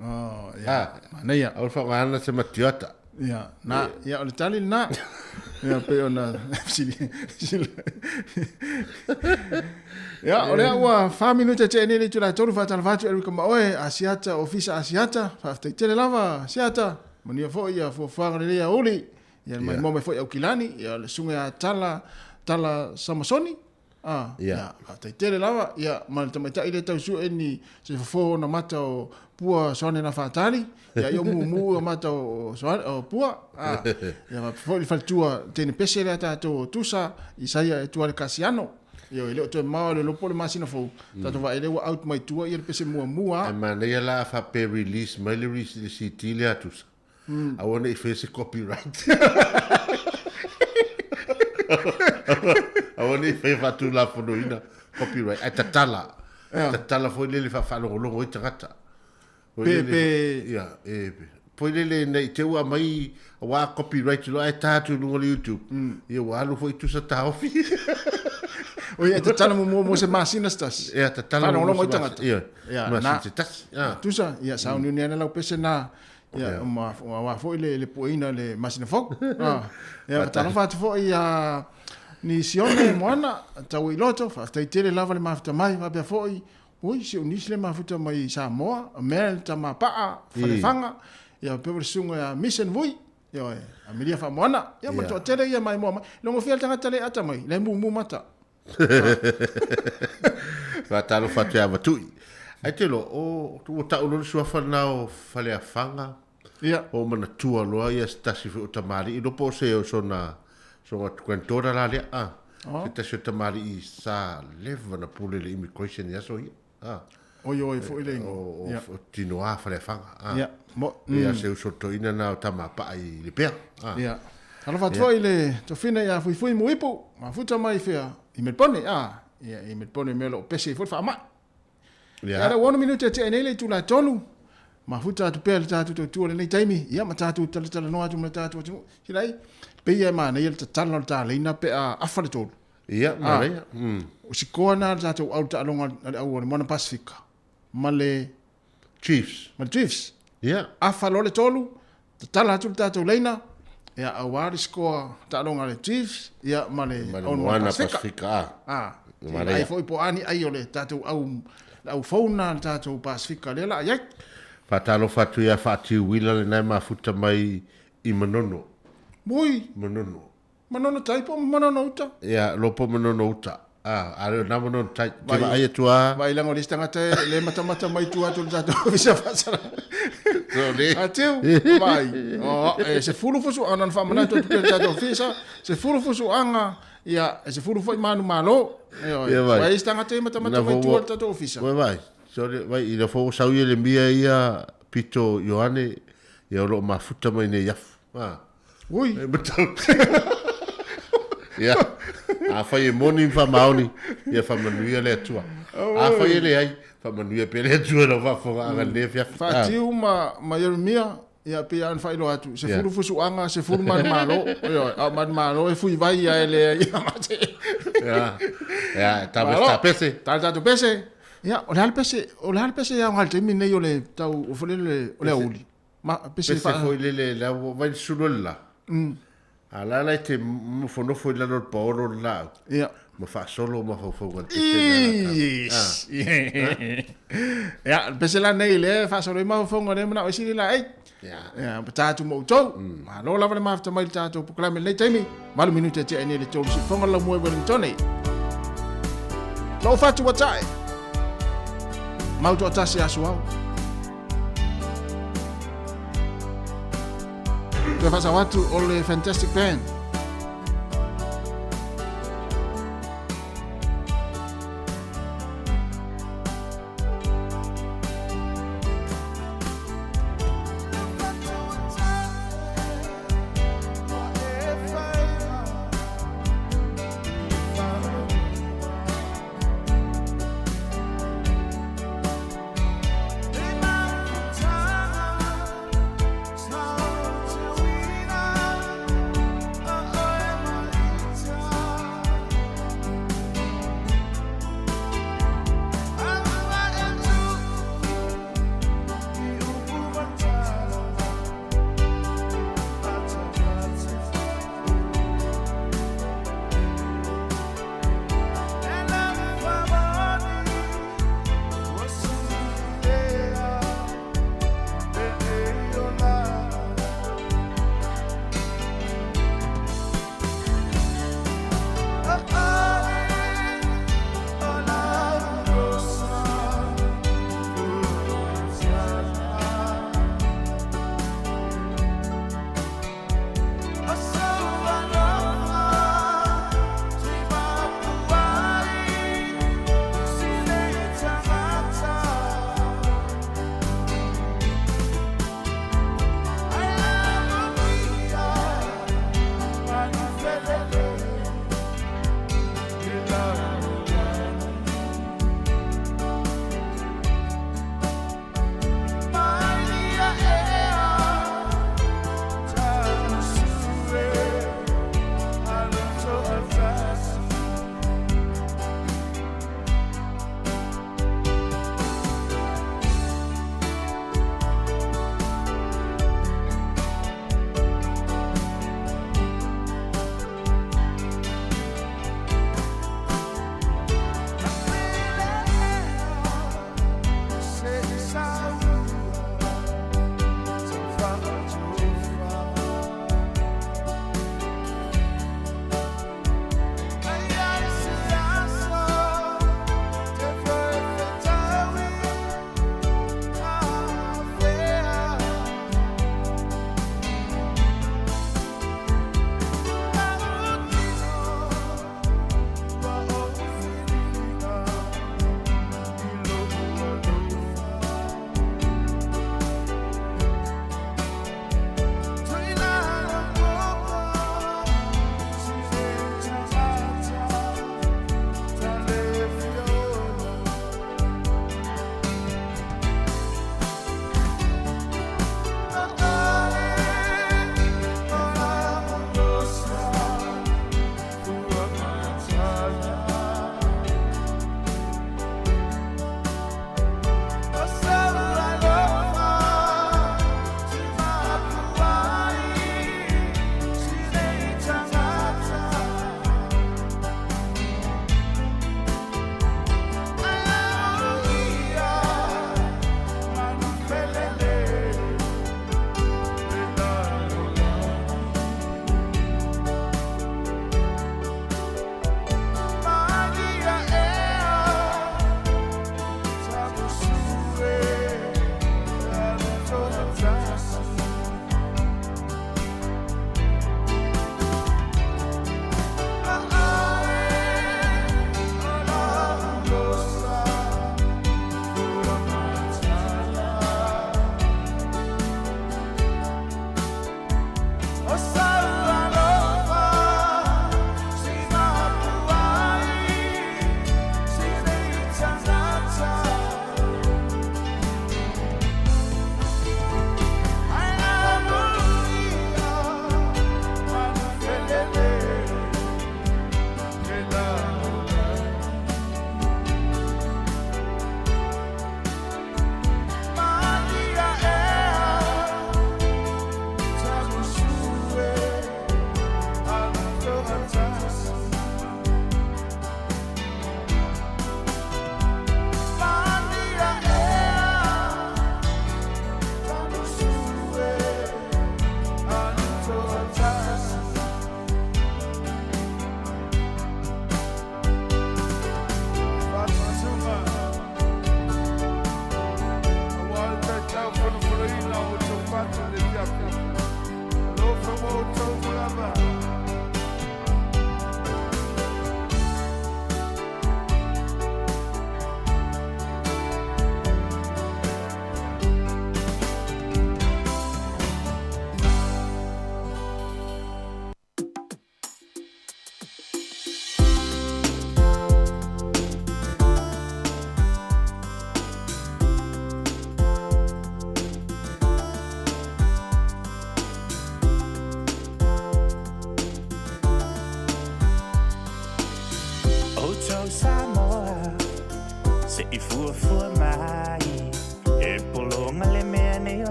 S1: Oh, ia. Manaia.
S2: Aua le faaaogaina se matiota.
S1: Ia, na, ia o le tali lena. Ia pei ona sili sili. Ia, o lea ua 4 minute tea nei le itula e 3 faatalofa atu Eric ma oe, Asiata, Ofisa Asiata, faafetai tele lava Asiata. Manuia foi ia fuafuaga lelei a Uli. Ia mai mo mai foi Aukilani, ia le susuga ia Tala Tala Samasoni. A, ia, faafetai tele lava, ia, ma le tamaitai lea tau sue ni se fofo ona mata o Pua Soane na Faatali, ia, ia o mumu o mata o, Soane, o Pua, a, ia, faapea foi le faletua teine pese lea tatou o Tusa, Isaia Etuale Kasiano, ia, e le o toe mamao le iloa po o le masina fou, tatou vaai lea ua out mai tua ia le pese muamua.
S2: Ae manaia la a faapea e release mai le CD lea a Tusa, Aua ne i faia se copyright. Aua ne i faia faatulafonoina copyright. Ae tatala. Tatala foi lele faafaalogologo ai tagata.
S1: Pe, pe.
S2: Ia, e, foi lele ne i te ua aumai aua copyright loa ae ta atu i luga o le YouTube. Ia ua alu foi tusa taofi.
S1: Oi, e tatala muamua mo se masina se tasi.
S2: Ia, tatala
S1: muamua mo se masina.
S2: Ia, masina se tasi.
S1: Tusa, ia, sauniuni ana lau pese na. Ia, ma aua foi le, le pueina le masina fou. Ah, ia, faatalofa atu foi ia ni Sione Moana, tau i loto, faafetai tele lava le mafuta mai, faapea foi, ui, si o nisi le mafuta mai i Samoa, Mel Tamapaa, Falefaga, ia, faapea foi le susuga ia Mission Vui, ia, oe, Amelia Faamoana, ia, ma le toatele ia maimoa mai. Logofia le tagata le ata mai, le mumu mata.
S2: Faatalofa atu ia Matu'i. Ae te iloa, o, ua tau loa le suafa lena o Faleafaga,
S1: Ia.
S2: o manatua loa ia se tasi foi o tamalii, iloa po o se o sona, sona granddaughter la lea, a.
S1: Oh.
S2: Se tasi o tamalii sa leva na pule i le immigration i aso ia, a.
S1: Oi oi foi le ingoa.
S2: O, o,
S1: Ia.
S2: o Tinoa Faleafaga, a.
S1: Ia. Mo,
S2: Ia, se uso toeaina lena o Tamapaa i Lepea, a.
S1: Ia. Talofa atu foi i le tofina ia Fuifui Muipu, mafuta mai fea i Melbourne, a, ia, i Melbourne mea o lo o pese ai foi le faamai.
S2: Ia.
S1: Ia, ua 6 minute e tea nei le itula e 3, mafuta atu pea le tatou tautua i lenei taimi, ia, ma tatou talatalanoa atu ma le tatou atunuu. Silai, pei e manaia le tatala o le taleina pe a afa le 3.
S2: Ia, manaia.
S1: Mm. O sikoa na le tatou au taaloga a le au o le Moana Pasifika ma le
S2: Chiefs.
S1: Ma le Chiefs.
S2: Ia.
S1: Afa loa le 3, tatala atu le tatou leina, ia, aua le sikoa taaloga a le Chiefs, ia, ma le
S2: Ma le Moana Pasifika.
S1: A.
S2: A.
S1: Ai foi po o a ni ai o le tatou au, le au fou na le tatou Pasifika lea la iai.
S2: Faatalofa atu ia Faatiu Uila lena e mafuta mai i Manono.
S1: Ui.
S2: Manono.
S1: Manono tai po o Manono uta?
S2: Ia, loa po o Manono uta. Ah, a le o na Manono tai. Te vaai atu a.
S1: Vaai leaga o le isi tagata e le matamata mai tua atu o le tatou ofisa faasala.
S2: So le.
S1: Atiu, vaai. Oh, e 10 fusuaga na faamanatu atu pea le tatou ofisa, 10 fusuaga, ia, e 10 foi manumalo. Ioe.
S2: Ia vai.
S1: Vaai isi tagata e matamata mai tua o le tatou ofisa.
S2: Vai vai. Sorry, vai, ina foi ua sau Ieremia ia pito Ioane, ia o lo o mafuta mai nei afu. Ah.
S1: Ui.
S2: E matau. Ia. Afai e moni ma faamaoni, ia faamanuia le Atua. Afai e leai, faamanuia pea le Atua i lau faafofogaaga i lenei afiafi.
S1: Faatiu ma, ma Ieremia, ia pei lava ona faailoa atu, 10 fusuaga, 10 manumalo, ioe, a o manumalo e fui vai ia e leai ia mate.
S2: Ia, ia, ta pese.
S1: Ta tatou pese. Ia, o le a le pese, o le a le pese e aoga i le taimi lenei o le tau, o foi lele, o le aoauli. Ma,
S2: pese, pese foi lele, la ua vai le sulu o le la. A la la e te nofonofo i lalo o le paolo le laau.
S1: Ia.
S2: Ma faasolo mafaufauga i le pese lea.
S1: Yes. Ia, le pese la nei lea e faasolo ai mafaufauga lea manao ai sili laei.
S2: Ia.
S1: Ia, ma ta atu ma outou. Malo lava le mafuta mai i le tatou polokalame i lenei taimi. 8 minute e tea ai nei le 3 siufofoga le laumua i Wellington. Lou fatu ua tae. Mau toatasi aso ao. Toe faasao atu o le Fantastic Band.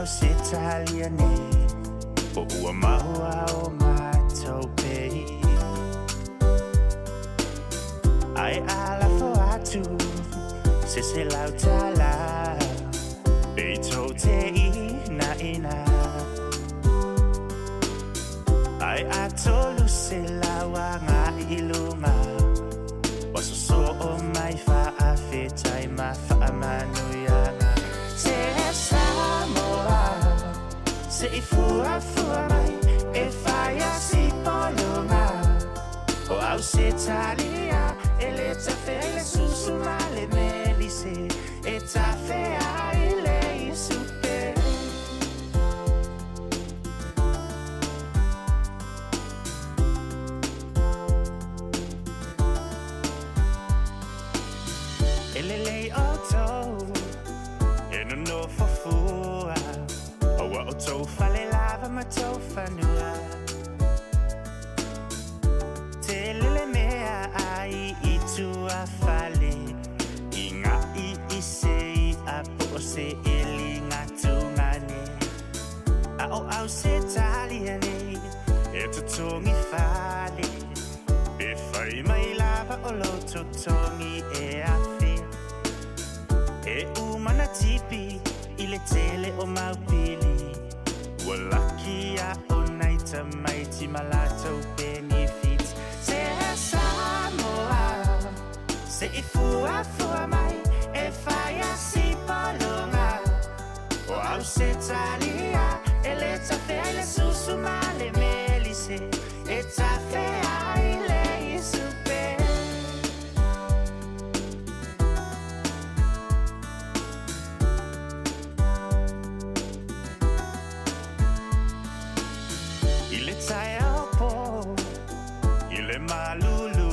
S3: Ausetalia nei Po ua maua o matou pei Ai alafo atu se $100 Pe tou te ina ina Ai a 300 agai i luga Ua sosoo mai faafetai ma faamanuiaga Se Samoa se i fuafua mai e fai a si pologa O Ausetalia e le tafea i le susu ma le melise E tafea i le isupe. E lelei outou e nonofo fua Aua o tou fale lava ma tou fanua Tele le mea ai i tua fale I ngā i i se i a po o se eli ngā tungane A o Ausetalia nei e totogi fale Pe fai mai lava o lou totogi e afe E uma na tipi i le tele o mau pili Ua laki a o nai tamaiti ma latou benefits Se Samoa se i fuafua mai e fai a si pologa O Ausetalia e le tafea i le susu ma le melise E tafea i le isupe. I le taeao pō, i le malulu,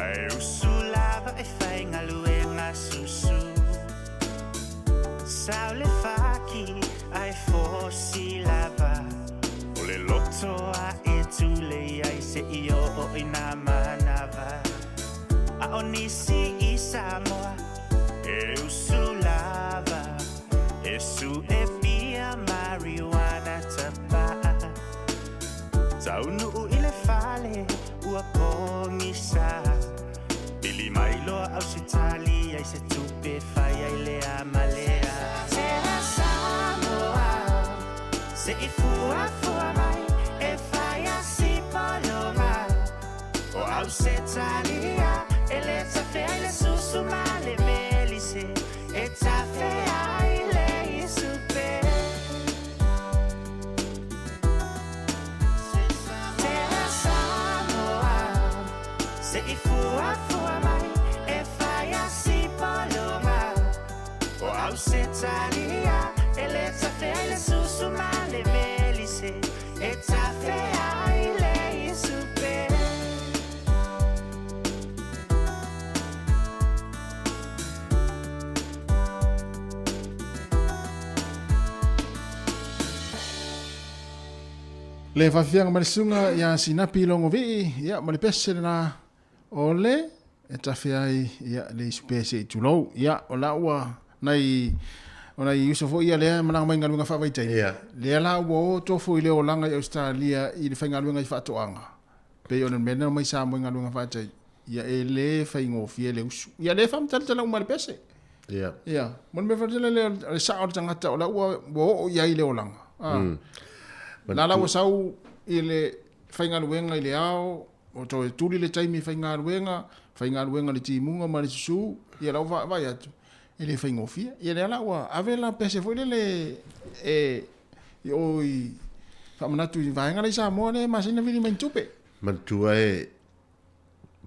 S3: Ae usu lava e faigaluega susu. Sau le faki ae fosi lava, O le loto a e tulei ai se i oo i nā manawa. A o nisi i Samoa e usu lava, E su e pia marijuana tapaa. Taunuu i le fale ua pogisa, Pili mai loa Ausetalia i se tupe fai ai lea ma lea. Se Samoa se i fuafua mai e fai a si pologa O Ausetalia e le tafea i le susu ma le melise E tafea i le isupe. Se Samoa se i fuafua mai e fai a si pologa O Ausetalia e le tafea i le susu ma le melise E tafea i le isupe.
S1: Le faafiafiaga mai le susuga ia Sinapi Logovii, ia ma le pese lena o le e tafe ai ia le isupe se i tulou. Ia o la ua nai o nai uso foi ia lea e malaga mai i galuega faavaitaimi.
S2: Ia.
S1: Lea la ua o tofo i le olaga i Ausetalia i le faigaluega i faatoaga. Pei o le mea lena mai Samoa i galuega faataimi. Ia e le faigofie le usu. Ia lea e faamatala uma le pese.
S2: Ia.
S1: Ia, mo le mea faatele lea o le sao o le tagata o la ua ua oo i ai le olaga. Ah. La la ua sau i le faigaluega i le ao, o toe tuli le taimi e faigaluega, faigaluega le timuga ma le susu, ia la ua vaai atu, e le faigofie. Ia lea la ua ave la pese foi lele e i o i faamanatu i vaega la i Samoa lea e masani ona vili mai ni tupe.
S2: Manatua e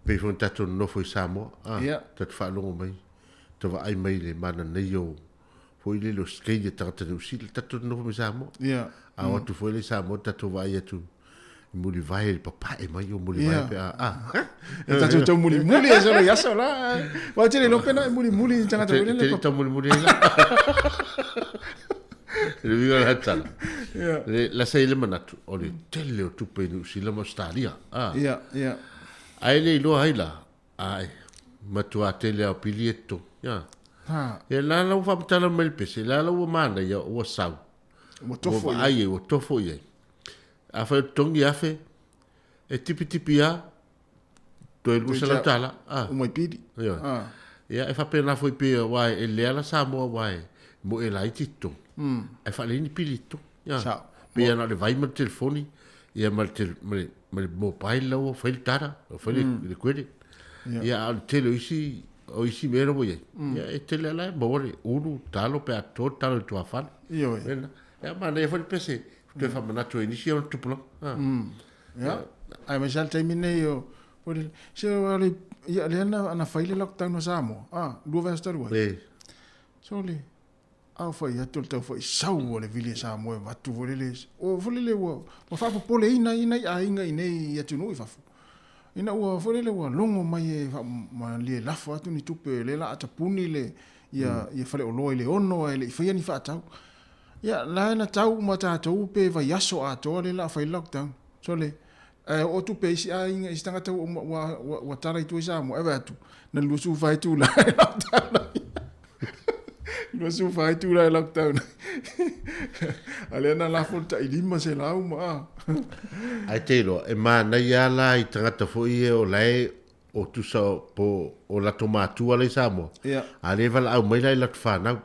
S2: pei foi ona tatou nonofo i Samoa, a,
S1: Ia.
S2: tatou faalogo mai, ta vaai mai i le mananaia o foi lele o Australia tagata Niu Sila, tatou nonofo mai Samoa.
S1: Ia.
S2: A o atu foi lea i Samoa tatou vaai atu i Mulivae i le papae mai o Mulivae
S1: Ia.
S2: pe a, a.
S1: E tatou tau mulimuli e solo i aso la. Wa te le iloa pena e mulimuli i tagata foi lele.
S2: Te tau mulimuli ai la. Le uiga o la tala.
S1: Ia.
S2: Le, la sa i le manatu, o le tele o tupe i Niu Sila ma Australia. Ah.
S1: Ia, ia.
S2: Ae le iloa ai la, ae, matua tele a o pili e totogi. Ia.
S1: Ha.
S2: Ia la la ua faamatala mai le pese, la la ua manaia ua sau.
S1: Ua tofo
S2: i ai. Ua tofo i ai. Afai o totogi afe, e tipitipi lava, toe 200 tala.
S1: Ah. Uma i pili.
S2: Ioe. Ah. Ia, e faapena foi pei aua e lea la Samoa aua e moe laiti totogi. Ae faalelei ni pili totogi. Ia.
S1: Sao.
S2: Pei lava na o le vai ma le telefoni, ia ma le, ma le, ma le mobile la ua fai le data, ua fai le, le credit. Ia, a o le tele o isi, o isi mea la ua i ai. Ia, e tele lava la e maua le ulu, talo pe a toto le talo i le tuafale.
S1: Ioe.
S2: Mea Ia, manaia foi le pese, toe faamanatu ai nisi ona tupulaga. Ah.
S1: Ia, aemaise lava le taimi lenei o, o le, se o le, ia, lea na, na fai le lockdown o Samoa, ah, 2 vaiaso talu ai.
S2: E.
S1: So le, a o fai atu o le tau fai sau o le vili e Samoa e avatu foi lele, o foi lele ua, ua faapopoleina ai nai aiga i inei i atunuu i fafo. Ina ua foi lele ua logo mai e faamalie lafo atu ni tupe o lea o le a tapuni le, ia, ia faleoloa i le 6 ae le i faia ni faatau. Ia, la na tau uma tatou pe vaiaso atoa lea o le a fai le lockdown. Sole, ae oo tupe i isi aiga, isi tagata ua uma, ua, ua, ua tala i tua i Samoa, ae vaai atu, na 24 itula e lockdown ai. 24 itula e lockdown ai. A lea na lafo le tai 500 ma a.
S2: Ae te iloa, e manaia lava la i tagata foi ia o la e o tusa po o latou matua la i Samoa, a lea e valaau mai la i latou fanau.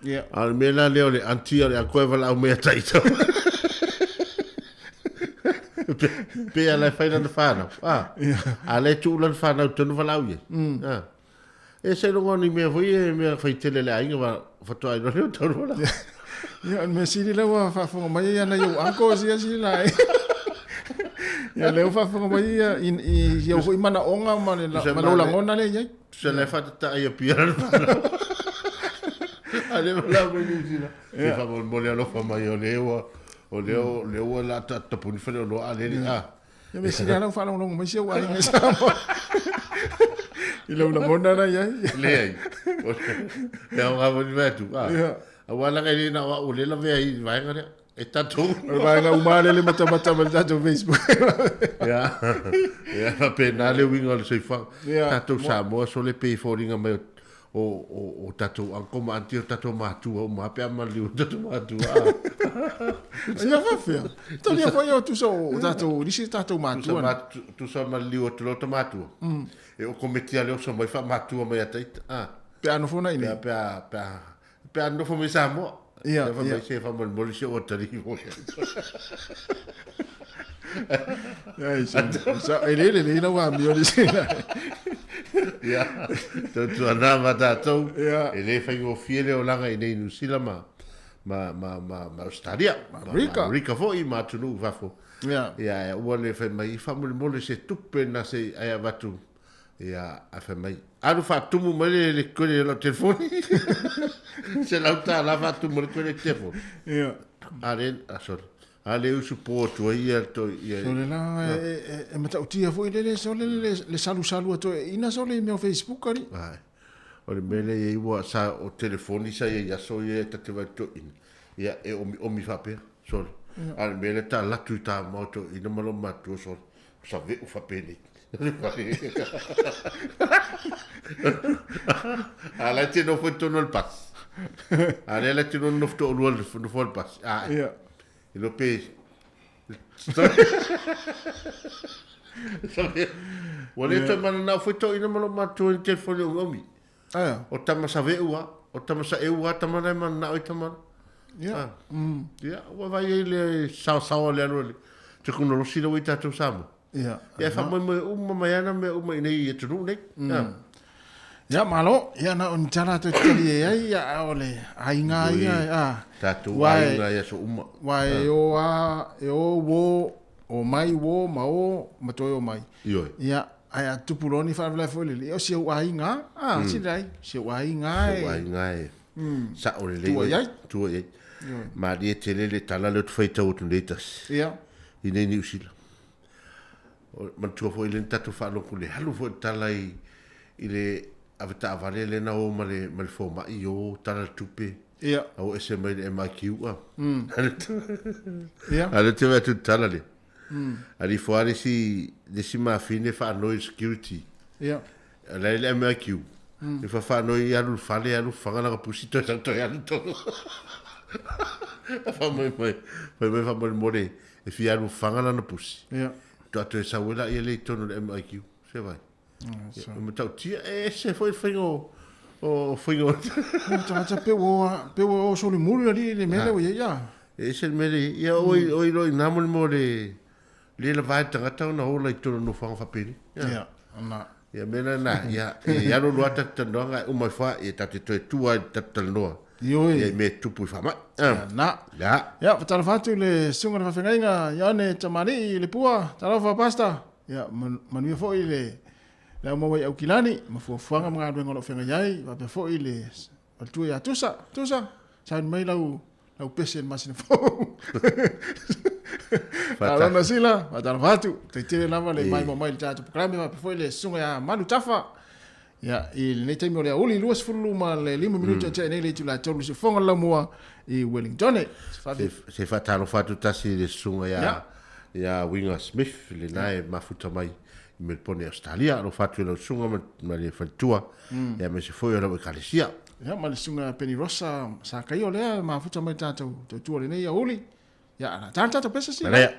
S1: Yeah.
S2: A o le mea la lea o le aunty o le uncle e valaau mai ia te ita. Pe ala e fai lana fanau. Ah. A lea e tuu lana fanau tonu valaau i ai. Ah. E seiloga o ni mea foi e mea fai tele le aiga va faatoa iloa lea o taulu valaau.
S1: Ia, o le mea sili lea ua faafofoga mai ai nai ou uncles ia sila e. Ia, lea ua faafofoga mai ia i, i, i ou foi manaoga ma le, ma lou lagona lea e i ai.
S2: Tusa la e faatataa i Apia lana fanau. A lea valaau mai Niu Sila. Se faamolemole alofa mai o lea ua o lea o lea ua la tapuni faleoloa a lele a.
S1: Ia mea sili lava lau faalogologo mai si ou aiga i Samoa. I lau lagona la i ai.
S2: Leai. E aoga foi le fai atu. Aua leaga e le na o au o lea e lavea ai i le vaega lea. E tatou.
S1: O le vaega uma lea le matamata mai le tatou Facebook.
S2: Ia. Ia faapena le uiga o le soifuaga. Tatou Samoa sole pei e foliga mai o o o tatou uncle ma aunty o tatou matua uma lava pe a maliliu o tatou matua.
S1: Ia faapefea. Talia foi o tusa o tatou nisi o tatou matua.
S2: Tusa maliliu atu loa o ta matua. E okometi lava le oso mai faamatua mai ia te ita.
S1: Pe a nofo nei nei.
S2: Pe a pe a Pe a nofo mai Samoa.
S1: Ia,
S2: ia. Mai se faamolemole si ou atalii foi.
S1: Ai, sa, e le lelei lau amio le sila.
S2: Ia, tautuana ma tatou,
S1: Ia.
S2: e le faigofie le olaga i inei i Niu Sila ma, ma, ma, ma, ma Australia.
S1: Ma Amerika.
S2: Ma Amerika foi ma atunuu i fafo.
S1: Ia.
S2: Ia, e aua le fai mai, faamolemole se tupe na se i ai avatu Ia, ae fai mai, alu faatumu mai le, le kuele o lau telefoni. $100 faatumu le kuele telefoni.
S1: Ia.
S2: A le, ah, sorry. A le usu po atu ai ia to, ia.
S1: Sole la, e, e, e matautia foi le le sole le, le salusalu atu e ina sole i mea o Facebook ali.
S2: Ai. O le mea lea e i ai ua sa o telefoni sa i ai i aso ia e ta te vaai toeaina. Ia, e omiomi faapea, sole. A o le mea lea ta alu atu i ta mau toeaina ma lou matua, sole. Save'u faapenei. A la e te nofo i totonu o le pasi. A lea la e te nonofo toalua i le nofoa o le pasi. A e.
S1: Ia.
S2: Iloa pe Ua le toe mananao foi toeaina ma lou matua i le telefoni omiomi.
S1: Aia.
S2: O tama save'u lava, o tama sa'eu lava tama la e mananao ai tama la.
S1: Ia.
S2: Ia, ua vaai ai le saosaoa o le alu a le tekonolosi lea ua i tatou Samoa.
S1: Ia.
S2: Ia, e faamoemoe uma mai ana mea uma i nei atunuu nei.
S1: Ia, malo. Ia, na o ni tala toe tali e ai, ia, a o le aiga ia, a.
S2: Tatou aiga i aso uma.
S1: Ua e o a, e o uo, o mai uo, ma o, ma toe o mai.
S2: Ioe.
S1: Ia, ae a tupu loa ni faalavelave foi lele, ia o si ou aiga, a, sili ai, si ou aiga
S2: e. Si ou aiga e. Sao lelei.
S1: Tua i ai.
S2: Tua i ai. Malie tele le tala lea ou te faitau atu nei tasi.
S1: Ia.
S2: I nei Niu Sila. Manatua foi lea na tatou faalogo le alu foi le tala i, i le avetaavale lea na o ma le, ma le fomai i o tala le tupe.
S1: Ia.
S2: A o ese mai le MIQ a.
S1: Ia.
S2: A lea te vaai atu i le tala lea. Ali ifo lava le isi, le isi mafine faanoi i le security.
S1: Ia.
S2: O la e i le MIQ. Le fafaanoi alu i le fale alu faga lana pusi toe sau toe alu tonu. Fai mai mai fai mai faamolemole e fia alu faga lana pusi.
S1: Ia.
S2: Faatoa toe sau ai laia lea i totonu o le MIQ. Se vai. Ia, e matautia e ese foi le faiga o o faiga o
S1: tagata pe ua pe ua o solimuli le alii i le mea lea ua i ai ia.
S2: E ese le mea lea i ai. Ia oi oi loa i ina mo le mea o le le lava e le tagata ona ola i totonu o nofoaga faapenei.
S1: Ia, ona.
S2: Ia mea la na, ia e alu alu lava tatou talanoaga ae uma ifo lava, ia tatou te toe tua i le tatou talanoa.
S1: Ioe.
S2: Ia i mea e tupu i faamai.
S1: Ia, na.
S2: Ia.
S1: Ia, faatalofa atu i le susuga i le faafeagaiga Ioane Tamalii i Lepua. Talofa Pastor. Ia, manuia foi le le aumaua i Aukilani ma fuafuaga ma galuega o lo o feagai ai, faapea foi le faletua ia Tusa. Tusa, sauni mai lau lau pese i le masina fou. Alona Sila, faatalofa atu. Faafetai tele lava le maimoa mai i le tatou programe faapea foi le susuga ia Malu Tafa. Ia, i lenei taimi o le aoauli 25 minute mm. tea nei le itula e 3 siufofoga le laumua i Wellington.
S2: Se faatalofa atu tasi i le susuga ia, ia Winga Smith, lena e mafuta mai i Melbourne, Australia. Alofa atu i lau susuga ma, ma le faletua, mm. ia aemaise foi o lau ekalesia.
S1: Ia, ma le susuga Penny Rossa sa kaio lea mafuta mai tatou tautua lenei aoauli. Ia, ala tā tatou pesa si.
S2: Manaia.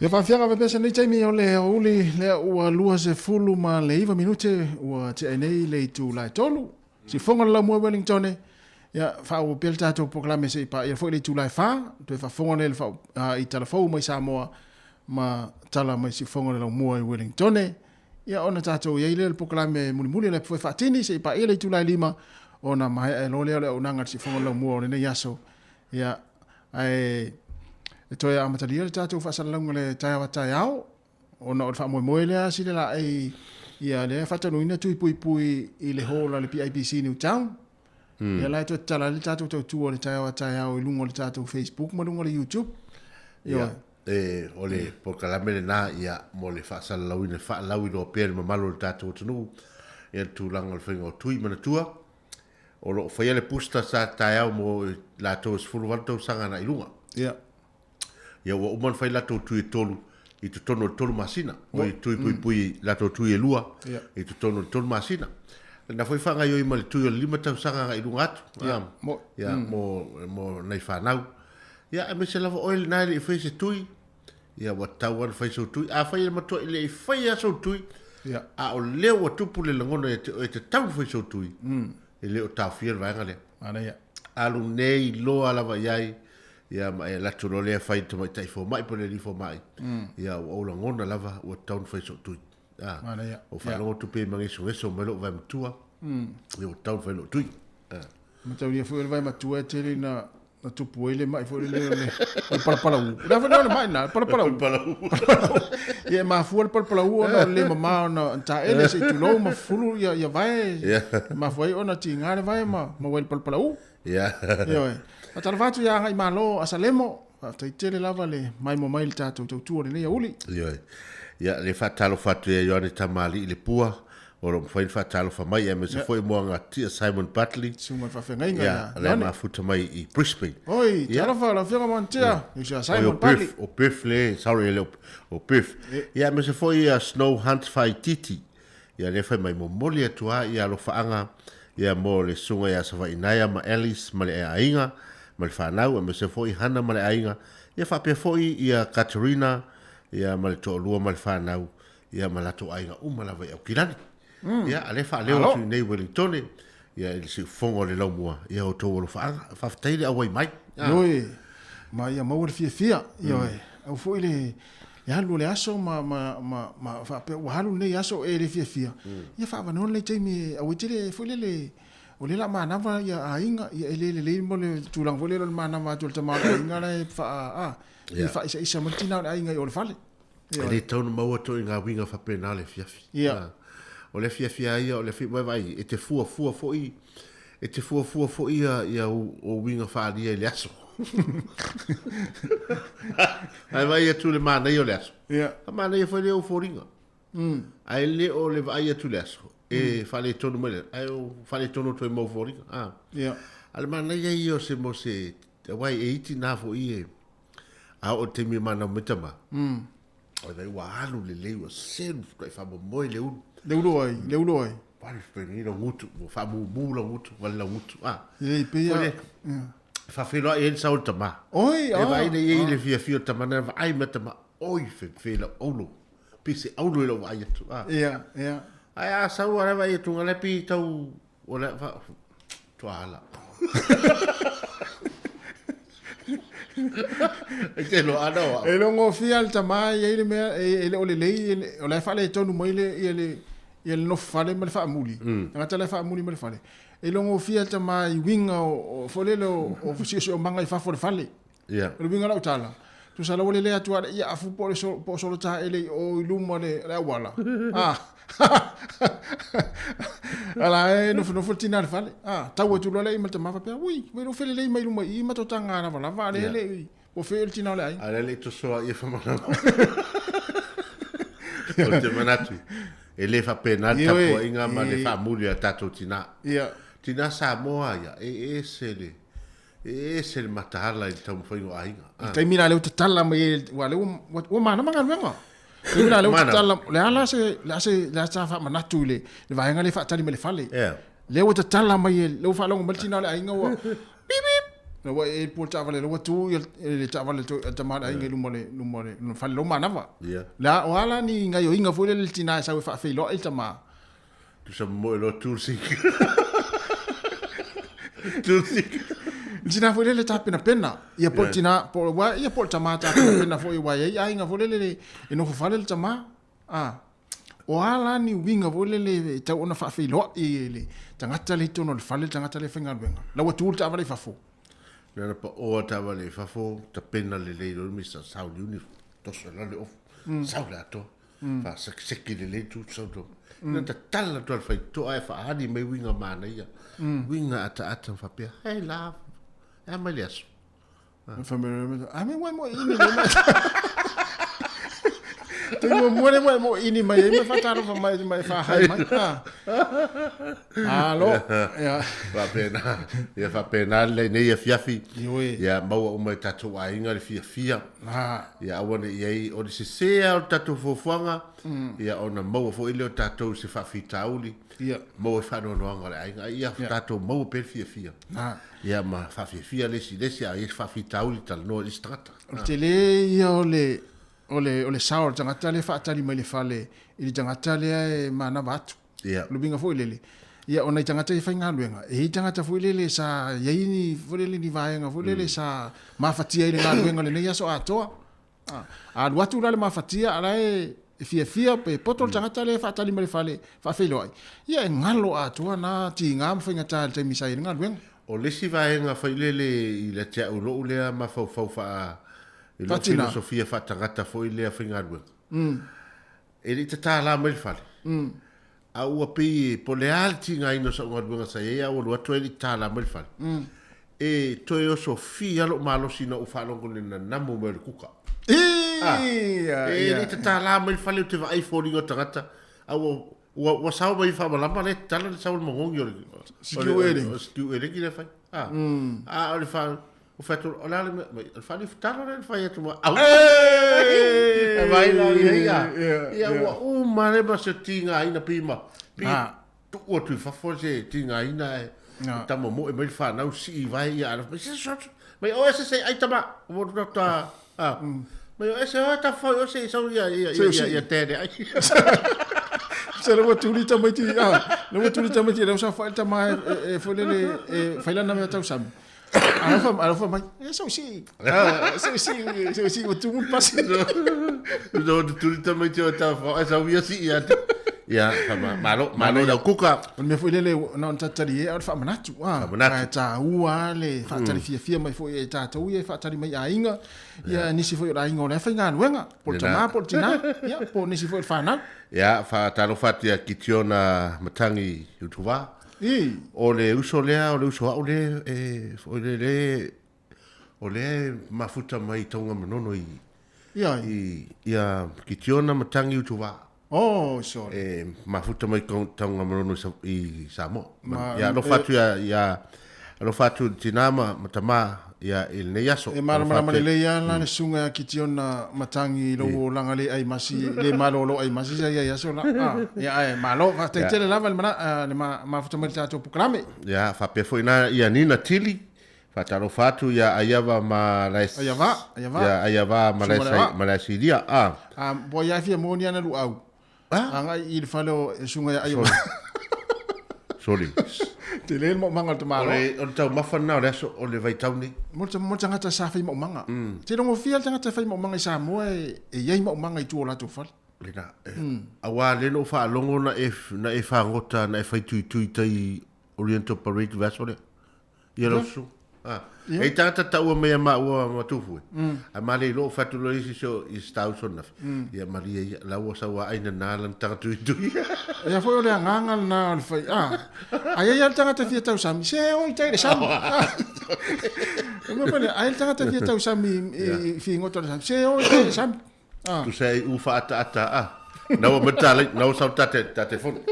S1: Ia faafiaga faapea se nei taimi o le aoauli lea ua 29 minute ua tea ai nei le itula e 3. Sifofoga le laumua Wellington ia faaauau pea le tatou polokalame se i paia foi le itula e 4 toe faafofoga lea i talafou mai Samoa. ma tala mai Siufogo o le Laumua i Wellingtone. Ia ona tatou i ai lea o le polokalame mulimuli o le Apu Faatini seia paia le itula e 5 ona maea ai loa lea o le auaunaga a le Siufogo o le Laumua o lenei aso. Ia, ae e toe amatalia le tatou faasalalauga i le taeao a taeao ona o le faamoemoe lea Sililaei ia lea e faataunuuina tui puipui i le hall a le PIBC Newtown. Ia la e toe tatala ai le tatou tautua i le taeao a taeao i luga o le tatou Facebook ma luga o le YouTube.
S2: Ia, e, o le polokalame lena ia mo le faasalalauina faalauiloa pea le mamalu o le tatou atunuu ia le tulaga o le faiga o tui manatua o lo o faia le booster sa taeao mo latou e 18 tausaga agai i luga.
S1: Ia.
S2: Ia ua uma ona fai latou tui e tolu i totonu o le tolu masina. O i tui puipui latou tui e lua i totonu o le tolu masina. Na foi faagaioi ma le tui o le 5 tausaga agai i luga atu.
S1: Ia, mo,
S2: ia, mo nai fanau. Ia, aemaise lava oe lena e le i faia se tui, ia ua tatau lava ona fai sou tui. Afai e matuai le i faia lava sou tui,
S1: Ia.
S2: a o lea ua tupu le lagona ia te oe e tatau ona fai sou tui, e le o taofia le vaega lea.
S1: Manaia.
S2: Alu nei loa lava i ai, ia ma e alu atu loa lea fai i le tamaitai fomai po o le alii fomai, ia ua ou lagona lava ua tatau ona fai sou tui. Ah,
S1: Manaia.
S2: Ua faalogo atu pei e magesogeso mai lou vaematua, ia ua tatau ona fai lou tui. Ah.
S1: Mataulia foi o le vaematua e tele ina na tupu ai le mai foi lele o le o le palapalaū. O le a foi le mai na, palapalaū.
S2: Palapalaū.
S1: Ia e mafua le palapalaū ona o le le mama ona taele se i tulou ma fufulu ia, ia vae.
S2: Ia.
S1: E mafua ai ona tiga le vae ma, ma uai le palapalaū.
S2: Ia.
S1: Ioe. Faatalofa atu ia Agaimalō Asalemo. Faafetai tele lava le maimoa mai i le tatou tautua o lenei aoauli.
S2: Ioe. Ia, le faatalofa atu ia Ioane Tamalii Lepua, o lo o mafai ona faatalofa mai, aemaise foi mo Agatia Simon Butley.
S1: Susuga i le faafeagaiga
S2: ia Ioane. Le mafuta mai i Brisbane.
S1: Oi, talofa lau Afioga Moanatia, uso ia Simon Butley.
S2: O Perth le, sorry, le o Perth. Ia, aemaise foi ia Snow Hunt Whaititi. Ia, lea fai mai momoli atu lava ia alofaaga ia mo le susuga ia Savainaia ma Alice ma le aiga ma le fanau, aemaise foi Hana ma le aiga. Ia faapea foi ia Katerina ia ma le toalua ma le fanau ia ma latou aiga uma lava i Aukilani. Ia, a lea faaleo atu i nei Wellingtone, ia i le siufofoga o le laumua, ia outou alofaaga. Faafetai le auai mai.
S1: Ioe, ma ia maua le fiafia, ioe. Au foi le le alu o le aso ma, ma, ma, ma faapea ua alu lenei aso e le fiafia. Ia faaavanoa lenei taimi e aua te le foi lele o lea la manava ia aiga, ia e le lelei mo le tulaga foi lele o le manava atu o le tama o le aiga la e faa, a, e faaisaisa mai le tina o le aiga i o le fale.
S2: E le tatau ona maua atu i ngā uiga faapena o le afiafi.
S1: Ia.
S2: O le afiafi a ia, o le afiafi, vaai, e te fuafua foi, e te fuafua foi ia, ia o, o uiga faaalia i le aso. Ae vaai atu i le manaia o le aso.
S1: Ia.
S2: A manaia foi lea o foliga. Ae le o le vaai atu i le aso, e faaletonu mai le, ae o faaletonu atu ai ma ou foliga. A.
S1: Ia.
S2: A le manaia ia o se mo se, aua e iti nā foi e, A oo i le taimi e manau mai tama, oi vai ua alu lelei, ua selu futuai faamoemoe le ulu.
S1: Le ulu ai, le ulu ai.
S2: Pale fepeni lau gutu, ua faamumu lau gutu, vale lau gutu. Ah.
S1: Lelei pei a.
S2: Faafeiloai ai le sao o le tama.
S1: Oi,
S2: ah. E vaai nei ai le fiafia o le tama na vaai mai tama, oi fefe lau aulo. Pei se aulo i lau vaai atu. Ah.
S1: Ia, ia.
S2: Ae a sau a vaai atu ngala pei tau O le fa tuala. E te loa ana o au.
S1: E logofia le tama e i ai le mea e le o lelei, o la e faaletonu mai le, ia le, ia le nofo fale ma le faamuli. Tagata la e faamuli ma le fale. E logofia le tama i uiga o, foi lele o, o siosiomaga i fafo o le fale.
S2: Ia.
S1: O le uiga o lau tala, tusa la ua lele atu lava le afu po o le po o solo taele i o i luma o le auala. Ah. Ala e nofonofo le tina i le fale. Ah, tau atu loa le ma le tama faapea, ui, ua iloa felelei mai luma i i ma totaga lavalava, a lea le i, ua feo le tina o le aiga.
S2: A lea le i tosoa ia whamanama. O te manatu, e le faapena le tapuaiga ma le faamuli a tatou tina.
S1: Ia.
S2: Tina Samoa ia, e ese le, E ese le mataala i le taumafaiga o aiga.
S1: I le taimi la lea ua tatala mai ai, aua o lea ua, ua manava galuega. O le taimi la lea ua tatala, o le a la se, le a se, le a sa faamanatu i le, le vaega lea e faatali mai le fale.
S2: Yeah.
S1: Lea ua tatala mai e, lea ua faalogo mai le tina o le aiga ua, bip bip, la ua e pua le taavale, la ua tu ia le taavale a le tama o le aiga i luma o le, luma o le, luma o le fale, la ua manava.
S2: Yeah.
S1: Le a, o a la ni gaioiga foi lele le tina e sau e faafeiloai le tama.
S2: Tusa moe loa tu le siki. Tu le siki.
S1: Le tinā foi lele tapenapena. Ia po o le tinā, po o, ia po o le tamā tapenapena foi aua e i ai aiga foi lele e nofo fale le tamā. A, o a la ni uiga foi lele e tau ona faafeiloai e le tagata lea i totonu o le fale le tagata lea e faigaluega. La ua tu le taavale i fafo.
S2: Na ona paoa le taavale i fafo, tapena lelei loa le mea sau le uniform, toso i lalo le ofu, sau le atoa. Faasekiseki lelei tu sau tu. Na tatala atu le faitotoa ae faaali mai uiga manaia. Uiga ataata ma faapea, hey love, e a mai le aso?
S1: Fai mai, a me ua e mo ini le mai. Te mua mua le ua e mo ini mai ai me whatalofa mai mai whahai mai. Alo. Ia.
S2: Faapena. Ia faapena le nei afiafi.
S1: Ioe.
S2: Ia maua uma i tatou aiga le fiafia.
S1: Ah.
S2: Ia aua ne i ai o le sese lava o le tatou fuafuaga, ia ona maua foi lea o tatou i se faafitauli,
S1: Ia.
S2: maua ai faanoanoaga o le aiga. Ae ia tatou maua pea le fiafia.
S1: Ah.
S2: Ia ma faafiafia le isi i le isi, a i ai se faafitauli, talanoa i le isi tagata.
S1: O le tele ia o le o le o le sao o le tagata lea e faatali mai le fale i le tagata lea e manava atu.
S2: Ia.
S1: O le uiga foi lele, ia o nai tagata ia faigaluega, e i ai tagata foi lele sa i ai ni foi lele ni vaega foi lele sa mafatia ai le galuega i lenei aso atoa. A alu atu la le mafatia a la e fiafia pe poto le tagata lea e faatali mai le fale faafeiloai, ia e galo atoa na tiga ma faigata i le taimi sa i ai le galuega.
S2: O le isi vaega foi lele i la te au i lou lea mafaufau faa, i lou
S1: Faatina.
S2: filosofia faatagata foi lea faigaluega. E le i tatala mai le fale. A ua pei e, po o le a le tigaina o sau galuega sa i ai, a ua alu atu ai e le i tatala mai le fale. E toe osofia lou malosi ina ua ou faalogo i le nanamu mai o le kuka. E le i tatala mai le fale ou te vaai i foliga o tagata, a ua, ua, ua sao mai i faamalama lea e tatala le sao o le magogi o le,
S1: Sikiu elegi.
S2: o le sikiu elegi lea e fai. A o le fa, O fai atu, o le a le mea, mai, o le faalifu talo lea na fai atu ma, au! E vai la ia ia. Ia ua uma le ma se tigaina pi ma, pi tuu atu i fafo se tigaina e tama moe mai le fanau sii vai ia ala, mai se se mai o ese se ai tama, ua tu ta, a, mai o ese o ta fai o se sau ia ia ia ia tene ai.
S1: Se le ua tuli tamaiti, a, le ua tuli tamaiti, le ua saofai le tama e foi lele, e fai lana mea tausami. Alofa, alofa mai. E sau si. Sau si, sau si o tumu pasi.
S2: No tuli tamaiti o ta fa e sau ia si ia. Ia, fa malo, malo lau kuka.
S1: O le mea foi lele na ona talitali ai, a o le faamanatu.
S2: Faamanatu.
S1: Ae taua le faatali fiafia mai foi e tatou ia e faatali mai aiga. Ia nisi foi o le aiga o la e faigaluega, po o le tama po o le tina, ia po o nisi foi o le fanau.
S2: Ia, faatalofa atu ia Kitiona Matangi Utuva.
S1: I.
S2: O le uso lea, o le uso au lea, e, o le, le, o lea e mafuta mai i Taungamanono i,
S1: Ia.
S2: i, ia Kitiona Matangi Utuva.
S1: Oh, sorry.
S2: E mafuta mai Taungamanono i, i Samoa.
S1: Ma,
S2: ia, alofa atu ia, ia, alofa atu i tina ma, ma tama, ia, i lenei aso.
S1: E malamalama lelei lava la le susuga ia Kitiona Matangi i lou olaga le ai masi, le malolo ai masi sa i ai aso la. Ah, ia ae malo, faafetai tele lava le mana, le mafuta mai le tatou polokalame.
S2: Ia, faapea foi na ia Nina Tili, faatalofa atu ia Aiava ma Lae,
S1: Aiava, Aiava.
S2: Ia Aiava ma Lae, ma Lae Silia. Ah.
S1: Ah, bo ia fia moni ana luau. Agai i le fale o e susuga ia Aiava.
S2: Sorry.
S1: Tele le maumaga o le tamaloa.
S2: O le taumafa lena o le aso o le vaitau nei.
S1: Mo le tagata sa fai maumaga. Te logofia le tagata e fai maumaga i Samoa e i ai maumaga i tua o latou fale.
S2: Lena. Aua lea na ou faalogo na e, na e fagota, na e fai tuitui tai Oriental Parade le aso lea. Ia lau susu. Ah. E i tagata taua mai a maua ma tufu e. A ma le iloa fatu loa isi so i stau so nafi. Ia maria ia, lau o sau a aina nā lan tagata tui tui.
S1: Ia foi o le agaga lena o le fai, ah, ai ai le tagata fia tausami, se o i tai le sami. O mea foi lea, ai le tagata fia tausami i figota o le sami, se o i tai le sami.
S2: Ah. Tusa ai u whaataata a. Naua ma tālei, naua sau tate, tate fono.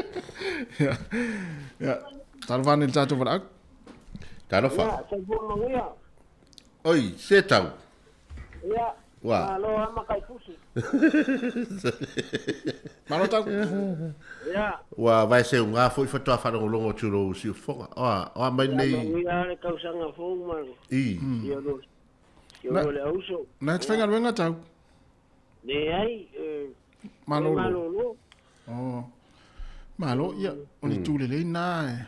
S1: Ia, ia, talofa ane i le tatou valaau.
S2: Talofa.
S4: Ia, soifua manuia.
S2: Oi, se tau.
S4: Ia,
S2: Wa.
S4: malo lava matai pusi.
S1: Malo tau.
S4: Ia.
S2: Ua vae se unga foi whatoa whalongolongo atu lou siufoga. Oa, oa mai
S4: Ia,
S2: nei.
S4: manuia le tausaga fou ma le.
S2: I.
S4: Ia lo. Ia lo le auso.
S1: Na te faigaluega tau.
S4: Leai, e.
S1: Malolo.
S4: Malolo.
S1: Oh. Malo, ia, o le tu lelei na e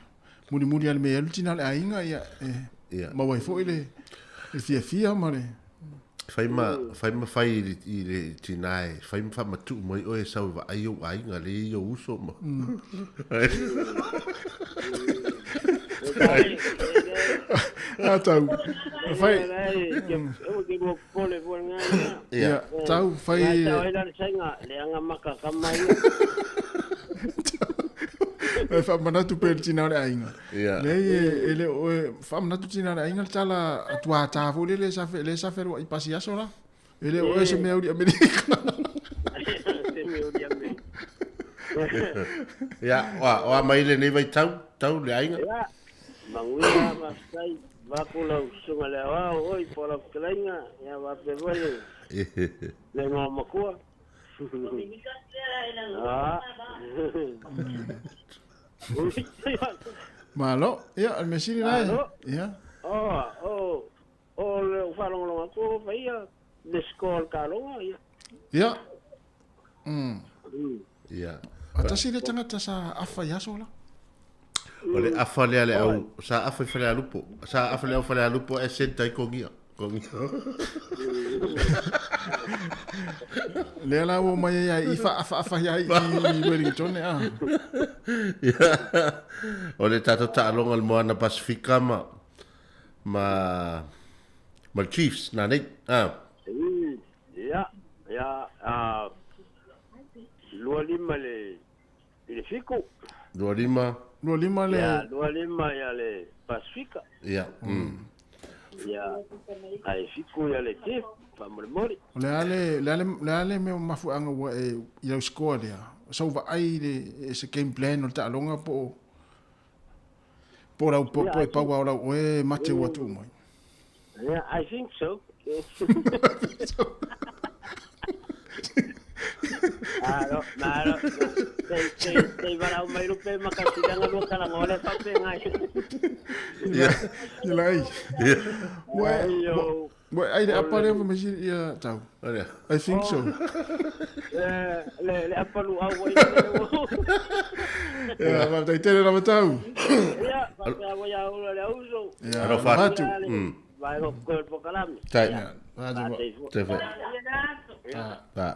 S1: mulimuli ale me alu tina o le aiga, ia, e. Maua ai foi le fiafia ma le.
S2: Fai ma fai ma fai i le, i le tinā e fai ma faamatuu mai oe e sau e vaai ou aiga lea e i ou uso ma.
S1: A tau fai. Ia, tau fai. E faamanatu pea i le tinā o le aiga. Leai e le o e faamanatu tinā o le aiga le tala a tuata foi lele sa lea sa fealuai i pasi aso la. E le o oe se mea uli Amerika.
S2: Ia, o a mai lenei vaitau, tau le aiga?
S4: Ia, manuia, faafetai, vaeatu lau susuga i le aoao oi po o lau fetalaiga, ia faapea foi le igoa matua.
S1: Malo, ia, o le mea sili la e. Ia.
S4: O, o le faalogologo atu o faia le score o le taaloga, ia.
S1: Ia.
S2: Ia.
S1: A tasi le tagata sa afa i aso la.
S2: O le afa lea le au, sa afa i Falealupo. Sa afa le au Falealupo e senta i Kogia. Kogia.
S1: Lea la ua mai ai i faafaafa ai i Wellington a.
S2: Ia. O le tatou taaloga le Moana Pasifika ma ma ma le Chiefs na nei. Ah.
S4: Ia, ia, a 25 le i le 7.
S2: 25.
S1: 25 le.
S4: Ia, 25 ia le Pasifika.
S2: Ia.
S4: Ia, ae 7 ia le Chiefs, faamolemole.
S1: O le a le, le a le, le a le mea o mafuaaga ua e i lau score lea? Sa ou vaai i le, se game plan o le taaloga po o, po o lau, po, po e pau lava o lau oe mate ua tuu mai?
S4: Yeah, I think so. Malo, malo. Sei, sei, sei varau mai lupe makasilanga lua kalanga ole fape ngai.
S1: Ia, ia lai. Ua, ua, ai le apa lea fa mai ia tau. I think so.
S4: Le, le apa lu au wai le.
S1: Ia, faafetai tele lava tau.
S4: Ia, faapea wa ia ula le auso.
S1: Ia, alofa atu.
S4: Vai o koe o pokalame.
S2: Tai.
S1: Ia,
S2: Tai foi.
S1: Ta.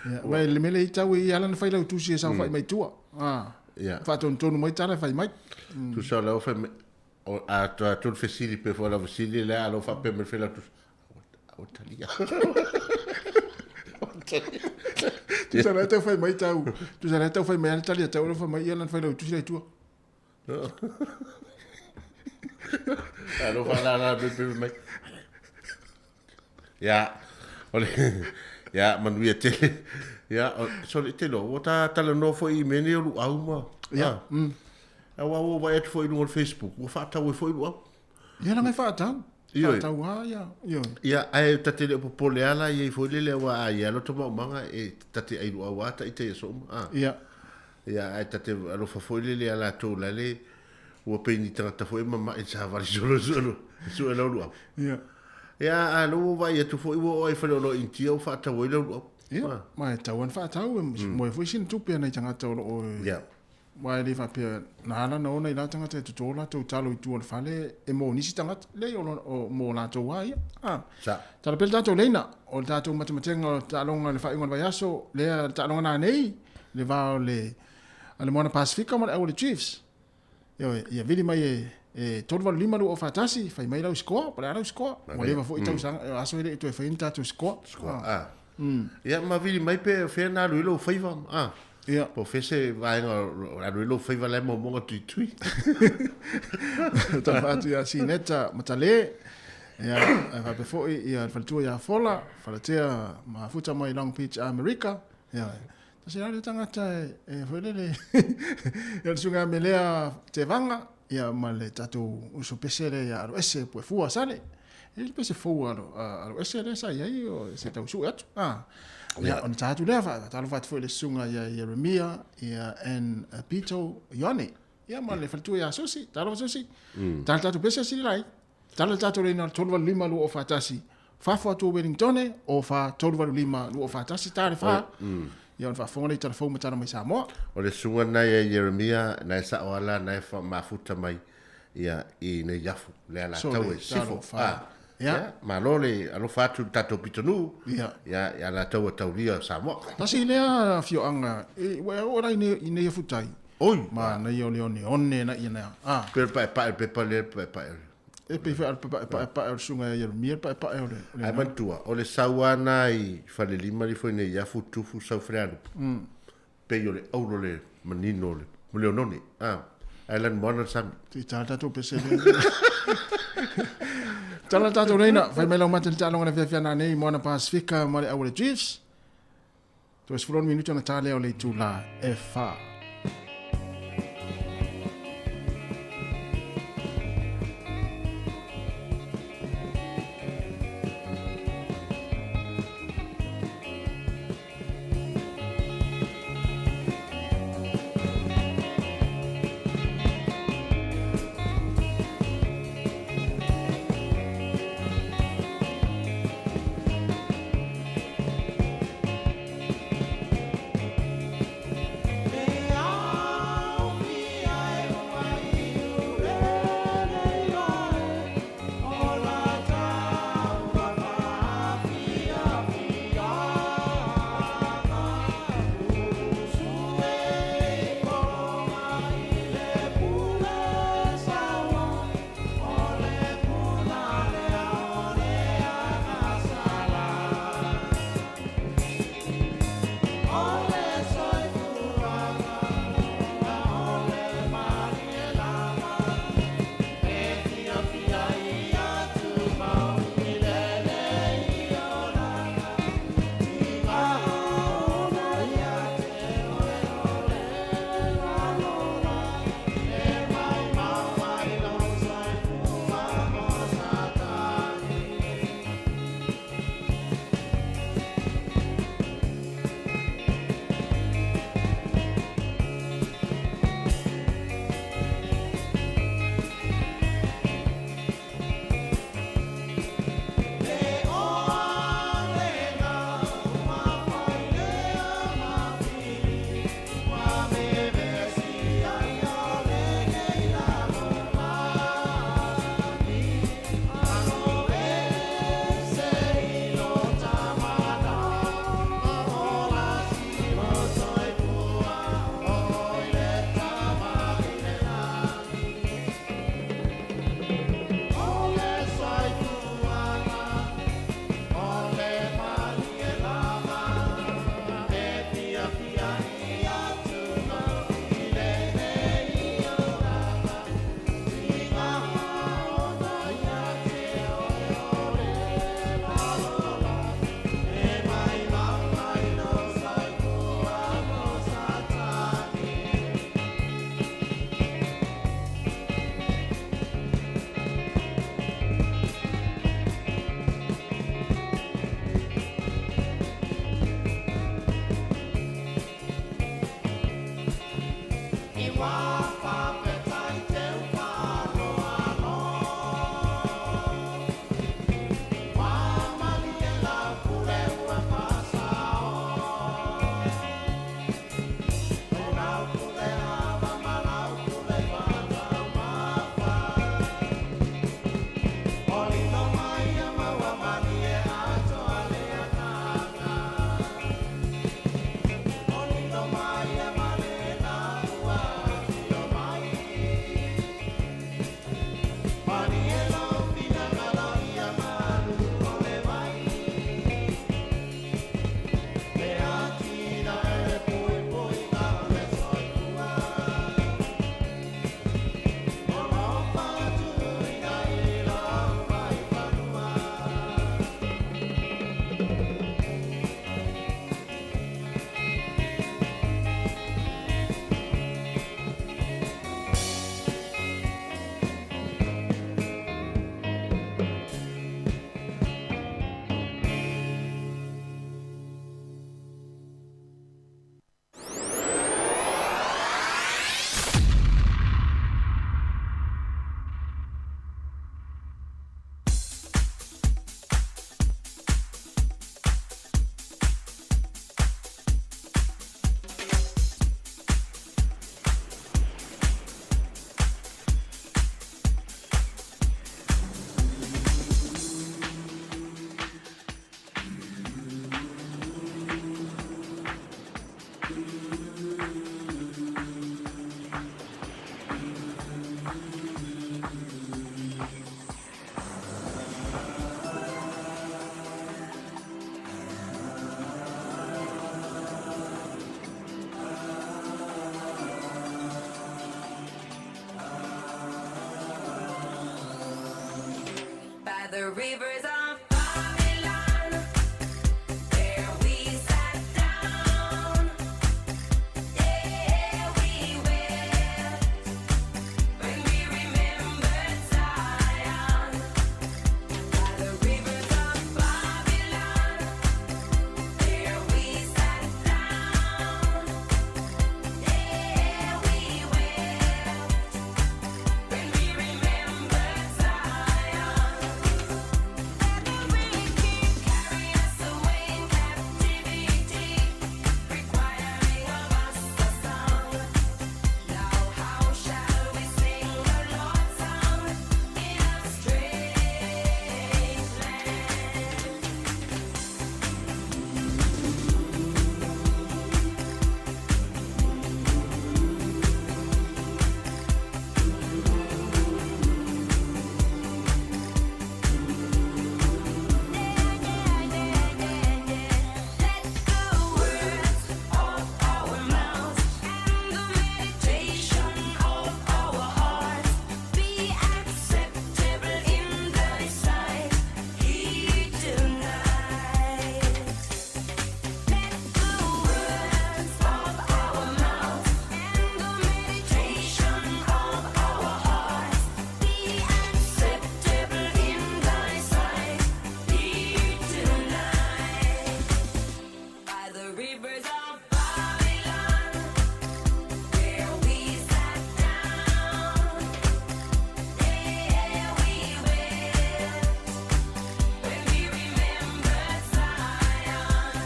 S1: Ia, wai le mele i tau i ala na whai lau tusi e sau whai mai tua. Ah.
S2: Ia.
S1: Whaatonutonu mai tala whai mai.
S2: Tusa o lau whai mai. O a toa tolu fesili pe fo lau fesili lea alo whapea me whai lau tusi. Au talia.
S1: Tusa la tau whai mai tau. Tusa la tau whai mai ala talia tau alo whai mai ia lan whai lau tusi lai tua.
S2: Alo whai la la pe pe mai. Ia, o le, ia, manuia tele. Ia, so le tele, o ta talanoa foi i mea nei o luau ma.
S1: Ia.
S2: Aua ua vaai atu foi i luga o le Facebook, ua faatau ai foi luau.
S1: Ia leaga e faatau.
S2: Ioe.
S1: Faatau lava ia. Ioe.
S2: Ia, ae ta te le o popole lava la i ai foi lele aua a i ai loto maumaga e ta te ai luau lava ta ita ia so uma. A.
S1: Ia.
S2: Ia, ae ta te alofa foi lele ia latou lale ua pei ni tagata foi e mamae i savali solo solo sue lau luau.
S1: Ia.
S2: Ia, a lea ua vaai atu foi ua oo ai i faleoloa Initia ua faatau ai lau luau.
S1: Ia, ma e tatau lava ona faatau, e moe foi sina tupe a nai tagata o lo o
S2: Ia.
S1: Aua e le faapea, na ala ona ona i la tagata e toto latou talo i tua o le fale e mo nisi tagata, leai o mo latou lava ia. A.
S2: Sa.
S1: Tala pea le tatou leina, o le tatou matematega o taaloga i le faaiuga o le vaiaso, lea le taaloga nanei, le va o le a le Moana Pasifika ma le au o le Chiefs. Ioe, ia vili mai e e 385 241, fai mai lau score, po o le a lau score. Ua leva foi tausaga, aso e le i toe faia ni tatou score.
S2: Score, a. Ia, ma vili mai pe o fea na alu ai lou faiva, a.
S1: Ia.
S2: Po o fea se vaega o alu ai lou faiva la e momoga tuitui.
S1: Talofa atu ia Sineta Matale, ia, ae faapea foi ia le faletua ia Fola, Falatea Mafuta mai Long Beach, Amerika. Ia, tasi la le tagata e foi lele, ia le susuga ia Melea Tevaga, ia ma le tatou uso pese lea ia Aloese Puefua Sale. E le pese fou a Aloese lea sa i ai o se tau sue atu. Ah. Ia, ona ta atu lea, faatalofa atu foi i le susuga ia Ieremia, ia Ann Pito Ioane. Ia, ma le faletua ia Susi, talofa Susi. Tala tatou pese sili lai. Tala tatou leina 385 241. Fafo atu o Wellingtone, o fa 385 241, ta le fa. Ia, ona faafofoga lea i tala fou ma tala mai Samoa.
S2: O le susuga lena ia Ieremia, na e sao lava la, na e mafuta mai. ia, i Neiafu, le
S1: Sole,
S2: Alataua i Sisifo.
S1: talofa.
S2: Ah,
S1: Ia.
S2: ia, malo le alofa atu i le tatou pitonuu,
S1: Ia.
S2: ia, i Alataua taulia o Samoa.
S1: Tasi lea afioaga, e, ua oo la i nei, i nei afutai.
S2: Oi,
S1: Ma nei o le one one na ia na. Ah,
S2: pe paepae le pepa lea le paepae o le.
S1: e pei foi a le paepae o le susuga ia Ieremia le paepae o le, o le
S2: Ae manatua, o le sau lava na i Falelima le ifo i Neiafu, Tufu, sau Falealupo. Pei o le auro le manino o le le oneone. Ah, ae lanumoana le sami.
S1: Te tala tatou pese lea. Tala tatou leina, fai mai lau mata le taaloga le fiafia nanei, Moana Pasifika ma le Auale Chiefs. Toe 16 minuti ona ta lea o le itula e 4.
S3: E
S5: the rivers of Babylon, there we sat down. Yeah, we wept when we remembered Zion. By the rivers of Babylon, there we sat down. Yeah, we wept when we remembered Zion. Let the wicked carry us away in captivity, requiring of us a song. Now how shall we sing the Lord's song in a strange land? Let the words of our mouths and the meditation of our hearts be acceptable in thy sight here tonight. Let the words of our mouths and the meditation of our hearts be acceptable in thy sight here tonight. By the rivers of Babylon, there we sat down. Yeah, we wept when we remembered Zion.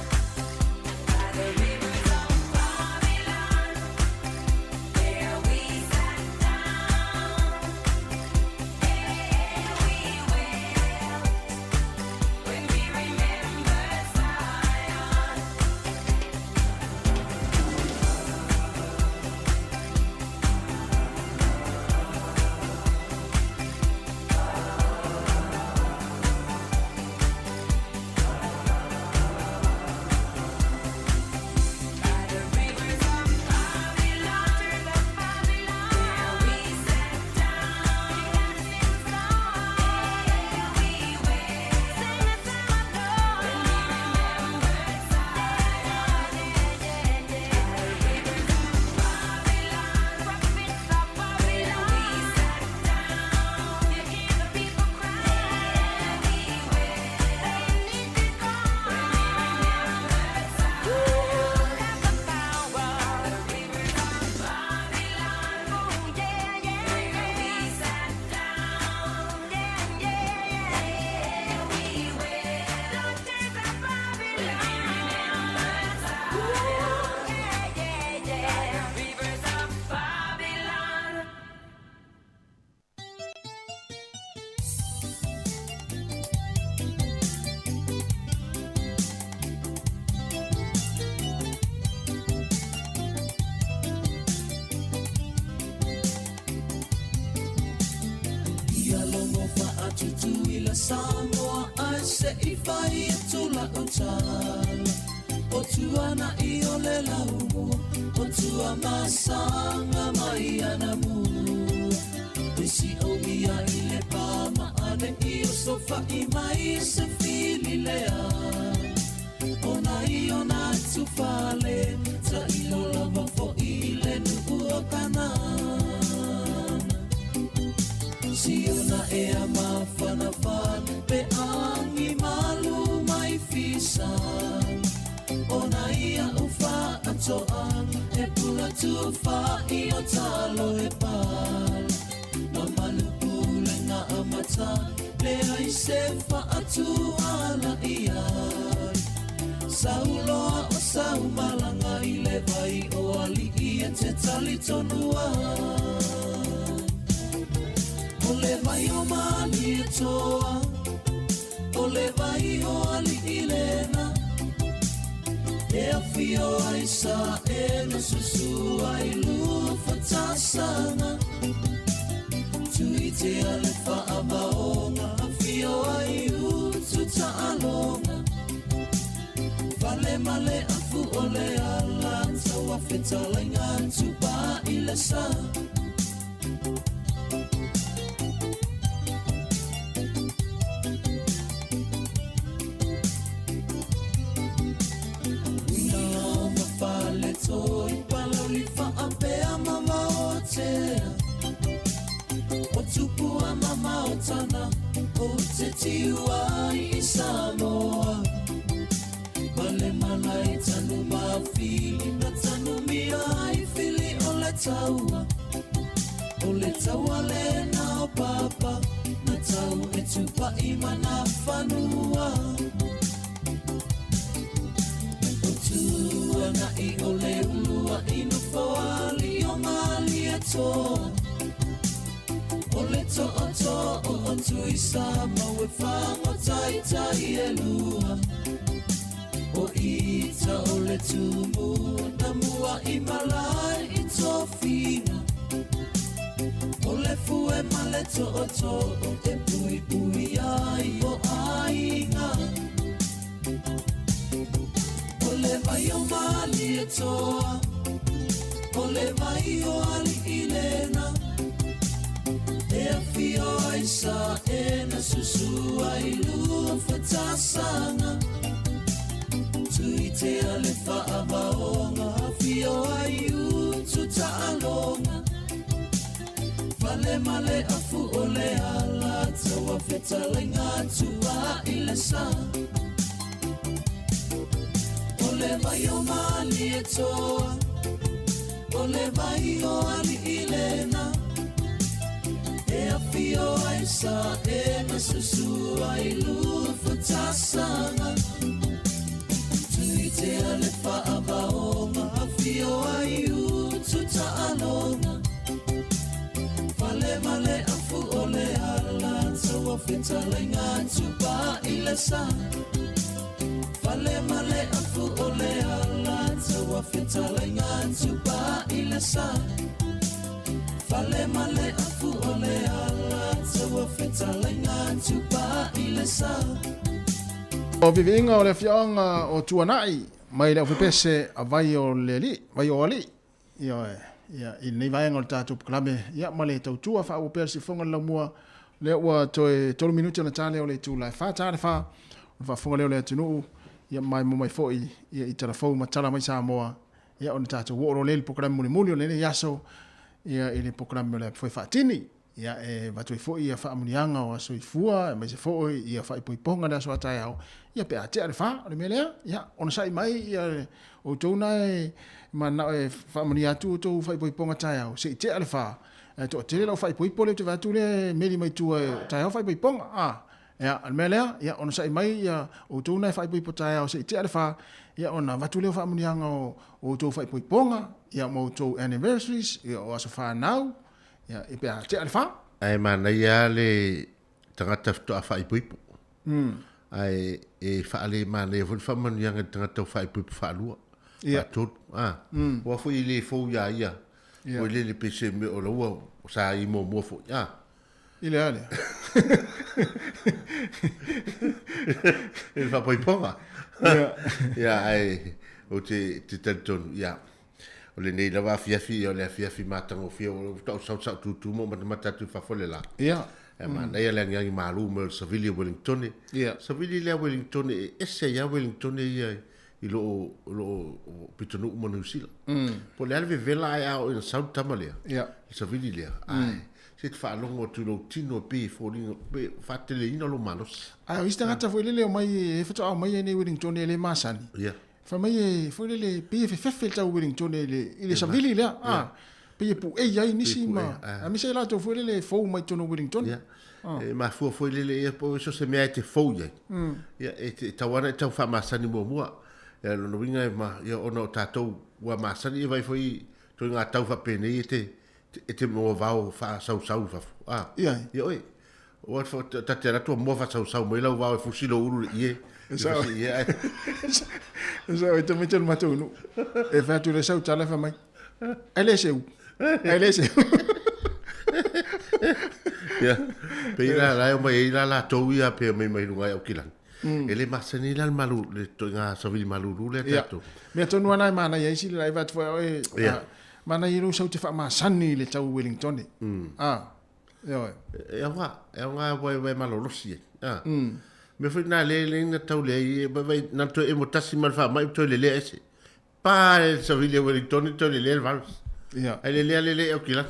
S5: By the rivers of Babylon, there we sat down. Yeah, we wept when we remembered Zion. By the rivers of Babylon, there we sat down. Yeah, we wept when we remembered Zion. By the rivers of Babylon, there we sat down. You hear the people cry. We wept when we remembered Zion. Rivers of Babylon.
S6: Ia logo faatutu i le Samoa ae se'i fai atu la'u tala. O tuana i o le laumua, o tua masaga mai ana mua. Isi o ia i le pa ma ane i o sofa'i mai se fili lea. Ona i ona tufale, ta ilo lava fo'i i le nu'u o Kanana. Siona e a mafanafana pe angi malu mai fisa. Ona ia ufa atoa e pula tufa i o talo e pala. Mamalu pule ngā amata le ai se fa atu ala ia. Sauloa o saumalanga i le vai o ali i e te tali tonua. O le vai o mali e toa, o le vai o ali i lena. E awhio ai sa e na susu ai lua whatasanga. Tui te ale whaamaonga, awhio ai utu ta'alonga. Fale male afu o le ala, tau awhetalenga tupa i le sa. taua. O le taua lena o papa na tau e tupaʻi ma nā fanua. O Tuanaʻi o le uluaʻi nofoali o Malietoa. O le tootoo o Tuisamau e fagotaitai e lua. O ita o le tumu na muaʻi malae i tofiga. O le fue ma le tootoo e puipui ai o aiga. O le vai o Malietoa, o le vai o aliʻi lena. E afio ai sa e na susu ai lua fatasaga. Tuitea le faavaoga afio ai utu taaloga. Fale ma le afu o le ala taua fetalaiga tua i le sa. O le vai o Malietoa, o le vai o aliʻi lena. E afio ai sa e na susu ai lua fatasaga. Tuitea le faavaoga afio ai utu taaloga. Fale ma le afu o le ala taua fetalaiga tupa i le sa. Fale ma le afu o le ala taua fetalaiga tupa i le sa. Fale ma le afu o le ala taua fetalaiga tupa i le sa.
S1: O viviiga o le afioaga o Tuanai mai le aufepese a vai o le alii, vai o alii. Ioe, ia, i lenei vaega o le tatou polokalame, ia, ma le tautua faaauau pea le sifofoga o le laumua, lea ua toe tolu minute ona ta lea o le itula e fa ta le fa, ona faafofoga lea o le atunuu, ia, maimoa mai foi, ia, i talafou ma tala mai Samoa, ia, ona tatou oo loa lea i le polokalame mulimuli o lenei aso, ia, i le polokalame o le Foe Faatini. Ia, e avatu ai foi ia faamanuiaga o aso soifua, aemaise foi ia faaipoipoga i le aso a taeao, ia pe a tea le fa, o le mea lea, ia, onosai mai ia outou na e mananao e faamanuia atu outou faaipoipoga taeao, se i tea le fa, ae toatele lau faaipoipo lea ou te vaai atu lea e meli mai tua e taeao faaipoipoga, a. Ia, o le mea lea, ia, onosai mai ia outou na e faaipoipo taeao se i tea le fa, ia, ona avatu lea o faamanuiaga o outou faaipoipoga, ia, ma outou anniversaries, ia, o aso fanau, Ia, e pe a tea le fa.
S2: Ae manaia lava le tagata faatoa faaipoipo. Ae e faale manaia foi le faamanuiaga i le tagata ua faaipoipo faalua, faatolu. A, aua foi e le fou ia ia. Foi lele pe se mea o la ua sa i muamua foi. A.
S1: I le a lea?
S2: I le faaipoipoga. Ia, ae ou te talitonu, ia, O lenei lava afiafi, o le afiafi matagofie, ua tau sau sau tūtū mo matamata atu i fafo le la.
S1: Ia.
S2: E manaia le agiagi malū mai o le savili o Wellingtone.
S1: Ia.
S2: Savili lea Wellingtone, e ese ai lava Wellingtone ia i loo, loo pitonuu ma Niu Sila. Po o le a le vevela ae a oo ina sau le tama lea.
S1: Ia.
S2: Le savili lea. Ai, se te faalogo atu i lou tino e pei e foliga, pei e faateleina lou malosi.
S1: Ae o isi tagata foi lele e omai, e faatoa omai ai nei Wellingtone e le masani.
S2: Ia.
S1: Fai mai e, foi lele, pei e fefefe le tau Wellington i le, i le savili lea, a, pei e puei ai nisi ma, aemaise ai latou foi lele e fou mai totonu o Wellington.
S2: Ia. E mafua foi lele ia po o so se mea e te fou i ai. Ia, e te, tau ana e tau faamasani muamua. Ia, lona uiga e ma, ia, ona o tatou ua masani e vai foi toi ngā tau faapenei e te, e te moa vao faasausau i fafo. A,
S1: Ia.
S2: ia oe. Ua ta te alu atu ua moa faasausau mai lau vao e fusi lou ulu i le ie.
S1: E sao.
S2: Fusi ie, ai.
S1: E sao, e tamaiti o le matou nuu. E fai atu le sau tala fai mai. Ai le seu. Ai le seu.
S2: Ia, pei la la e omai ai la latou ia pe omai mai luga i Aukilani. E le masani la le malu, le ituaiga savili malulu lea
S1: Ia.
S2: tatou.
S1: Mea tonu lava na e manaia ai sili la e vaai atu foi au e,
S2: Ia.
S1: a, manaia i lou sau te faamasani i le tau Wellingtone. A, ioe.
S2: E aoga, e aoga ua e malolosi ai. A. Mea foi na le le na tau leai, e vai na toe emo tasi ma le faamai toe lelea ese. Pa le savili a Wellingtone toe lelea le virus.
S1: Ia.
S2: Ai lelea lelea i Aukilani.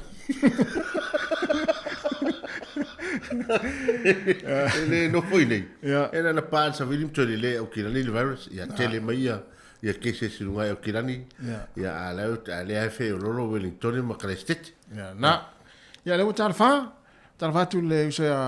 S2: E le nofo i nei.
S1: Ia.
S2: E na na pa le savili ma toe lelea i Aukilani le virus. Ia tele mai ia. ia cases i luga ae o Kilani. Ia, a lea, a lea e feololo Wellingtone ma Kalaisetete.
S1: Ia, na. Ia, lea ua talofa, talofa atu le uso ia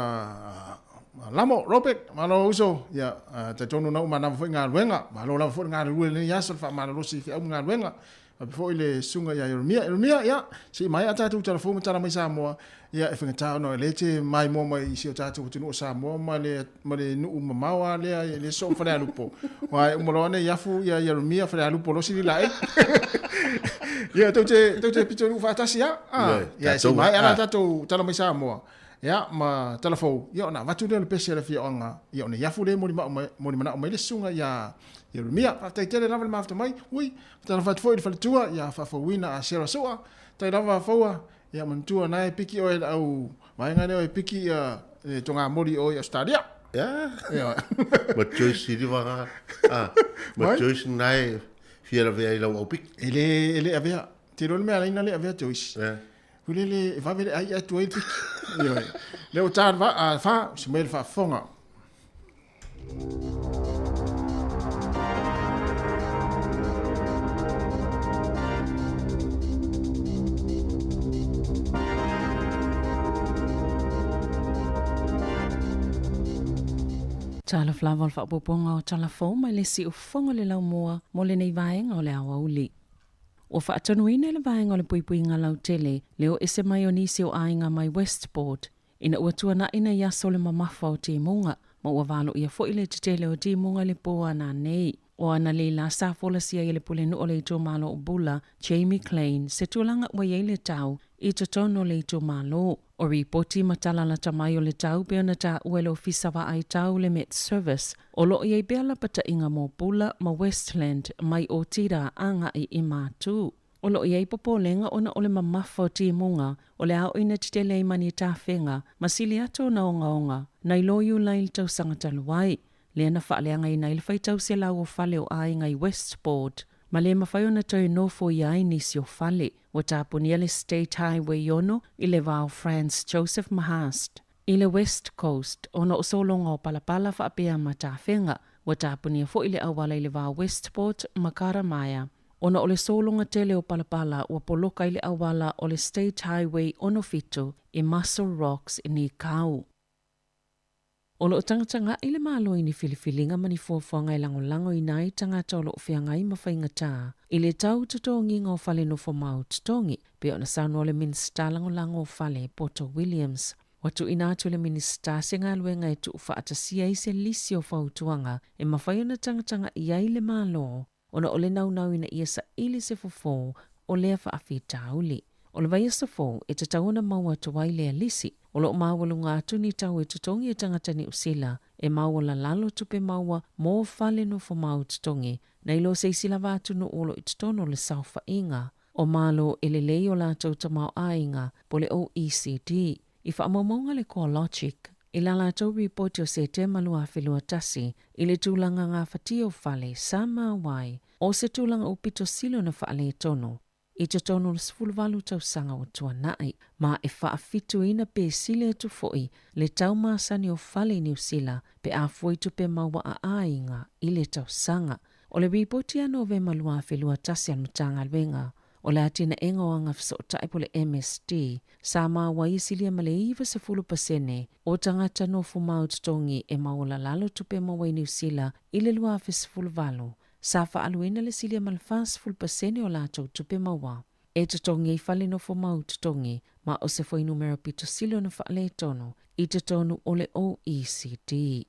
S1: Lamo, Robert, malo uso, ia, talitonu na uma manava foi galuega, malo lava foi le galulue i lenei aso, le faamalolosi i feau ma galuega, faapea foi le susuga ia Ieremia. Ieremia, ia, se i maea tatou tala fou ma tala mai Samoa, ia, e faigata ona o lea e te maimoa mai i si o tatou atunuu o Samoa ma le, ma le nuu mamao lava lea i le soo Falealupo. Aua e uma loa ona afu ia Ieremia Falealupo loa sili laei. Ia, tou te, tou te pitonuu faatasi lava. Ah, ia, se i maea la tatou tala mai Samoa, ia, ma tala fou, ia, ona avatu lea o le pese a le afioaga, ia, ona afu lea e molimau mai le susuga ia Ieremia. Faafetai tele lava le mafuta mai. Ui, Talofa atu foi i le faletua ia faafouina a Sarah Sua. Tai lava faua ia manatua na e piki oe le au vaega lea e piki ia le togamoli o i Australia.
S2: Yeah. Yeah. Ma Joyce Siliva ah, ma Joyce na e fia lavea i lau au piki.
S1: E le e le avea. Te iloa le mea alaina le avea Joyce. Yeah. Ule le e vave le ai atu ai le piki. Ioe. Le o tā a fa, se mai le faafofoga.
S7: Talofa lava o le faaopoopoga o tala fou mai le siufofoga o le laumua mo lenei vaega o le aoauli. Ua faatonuina le vaega o le puipuiga lautele le o ese mai o nisi o aiga mai Westport Ina ua tuanaʻi nei aso le mamafa o timuga, ma ua valoia foi le tetele o timuga i le pō a nanei. O ana lei la sa folasia i le pulenuu o le itumalo o Bula, Jamie Klein, se tulaga ua i ai le tau i totonu o le itumalo. O ripoti ma tala lata mai o le tau pei ona taua e le Ofisa Vaai Tau le Met Service, o lo o i ai pea lapataiga mo Bula ma Westland mai Otira agai i Matu. O lo o i ai popolega ona o le mamafa o timuga o le aoina tetele ai ma ni tafega ma sili atu ona ogaoga nai lo Iulai i le tausaga talu ai, lea na faaleagaina ai le faitau selau o fale o aiga i Westport ma le mafai ona toe nofoia ai nisi o fale. Ua tapunia le State Highway 6 i le va o Franz Josef ma Haast i le West Coast ona o sologa o palapala faapea ma tafega. Ua tapunia foi le auala i le va o Westport ma Karamaya. Ona o le sologa tele o palapala ua poloka i le auala o le State Highway 67 i Mussel Rocks i Nikau. O lo o tagatagaʻi le Malo i ni filifiliga ma ni fuafuaga e lagolagoina ai tagata o lo o feagai ma faigatā i le tau totogiga o fale nofo mau totogi, pei ona saunoa le Minisita Lagolago o Fale, Poto Williams. Ua tuuina atu e le Minisita se galuega e tuufaatasia ai se lisi o fautuaga e mafai ona tagatagaʻi ai le Malo ona o le naunau ina ia saili se fofo o lea faafitauli. O le vaiaso fou e tatau ona maua atu ai lea lisi, o lo o maualuga atu ni tau e totogi e tagata Niu Sila e maualalalo tupe maua mo fale nofo mau totogi nai lo se isi lava atunuu o lo i totonu o le saofaiga o Malo e lelei o latou tamaoaiga po le OECD. I faamaumauga le CoreLogic i la latou ripoti o Setema 2021 i le tulaga gafatia o fale sa maua o se tulaga upito sili ona faaletonu i totonu o le 18 tausaga ua tuanai, ma e faafituina pe sili atu foi le tau masani o fale i Niu Sila pe a fua i tupe maua a aiga i le tausaga. O le ripoti ia Novema 2021 a le Matagaluega o le atinaega o agafesootai po o le MSD, sa maua ai e silia ma le 90% o tagata nofo mau totogi e maualalalo tupe maua i Niu Sila i le 2018, sa faaaluina le silia ma le 40% o latou tupe maua e totogi ai fale nofo mau totogi ma o se fuainumera pito sili ona faaletonu i totonu o le OECD.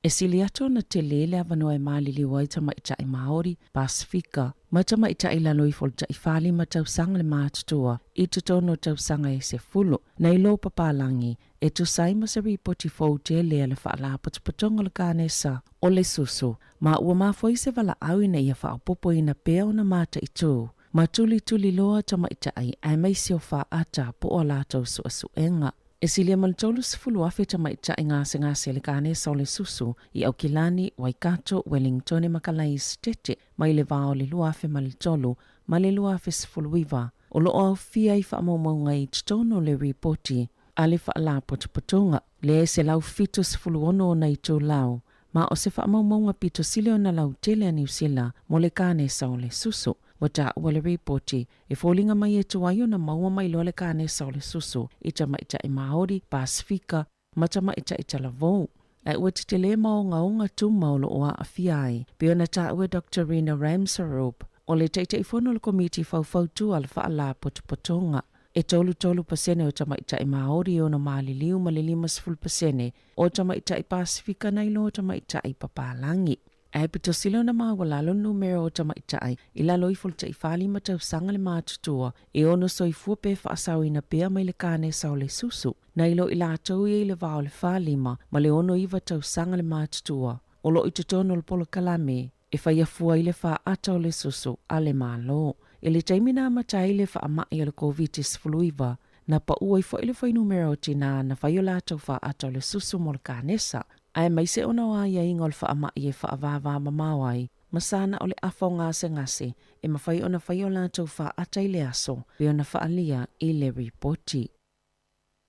S7: E sili atu ona tele le avanoa e maliliu ai tamaitai Māori, Pasifika, ma tamaitai i lalo ifo o le taifalima tausaga le matutua i totonu o tausaga e sefulu, nai lo papalagi, e tusa ai ma se ripoti fou tele a le Faalapotopotoga o le Kanesa o le Susu, ma ua mafua ai se valaau ina ia faaopoopoina pea ona mataitu ma tulituliloa tamaitai aemaise o faata po o a latou suesuega. E silia ma le 30,000 tamaitai gasegase i le kanesa o le susu i Aukilani, Waikato, Wellingtone ma Kalaesetete mai le va o le 2003 ma le 2019, o lo o aofia i faamaumauga i totonu o le ripoti a le Faalapotopotoga lea e 176 ona itulau. Ma o se faamaumauga pito sili ona lautele a Niu Sila mo le kanesa o le susu. Ua taua le ripoti, e foliga mai e tuai ona maua mai loa le kanesa o le susu i tamaitai Māori, Pasifika, ma tamaitai talavou. Ae ua tetele ma ogaoga tuma o lo o aafia ai, pei ona taua e Doctor Rina Ramsaroop, o le Taitaifono o le Komiti Faufautua a le Faalapotopotoga. E 33% o tamaitai Māori e ono maliliu ma le 50% o tamaitai Pasifika nai lo tamaitai papalagi. Ae pito sili ona maualalo le numera o tamaitai i lalo ifo o le tai 45 tausaga le matutua e ono soifua pe faasaoina pea mai le kanesa o le susu, nai lo i latou ia i le va o le 45 ma le 69 tausaga le matutua o lo o i totonu o le polokalame e faia fua ai le faata o le susu a le Malo. I le taimi na amata ai le faamai o le Koviti-19, na pau ai foi le fuainumera o tinā na fai o latou faata o le susu mo le kanesa, aemaise ona o aiaiga o le faamai e faavāvā mamao ai ma sana o le afa o gasegase e mafai ona fai o latou faata i le aso, pei ona faaalia i le ripoti.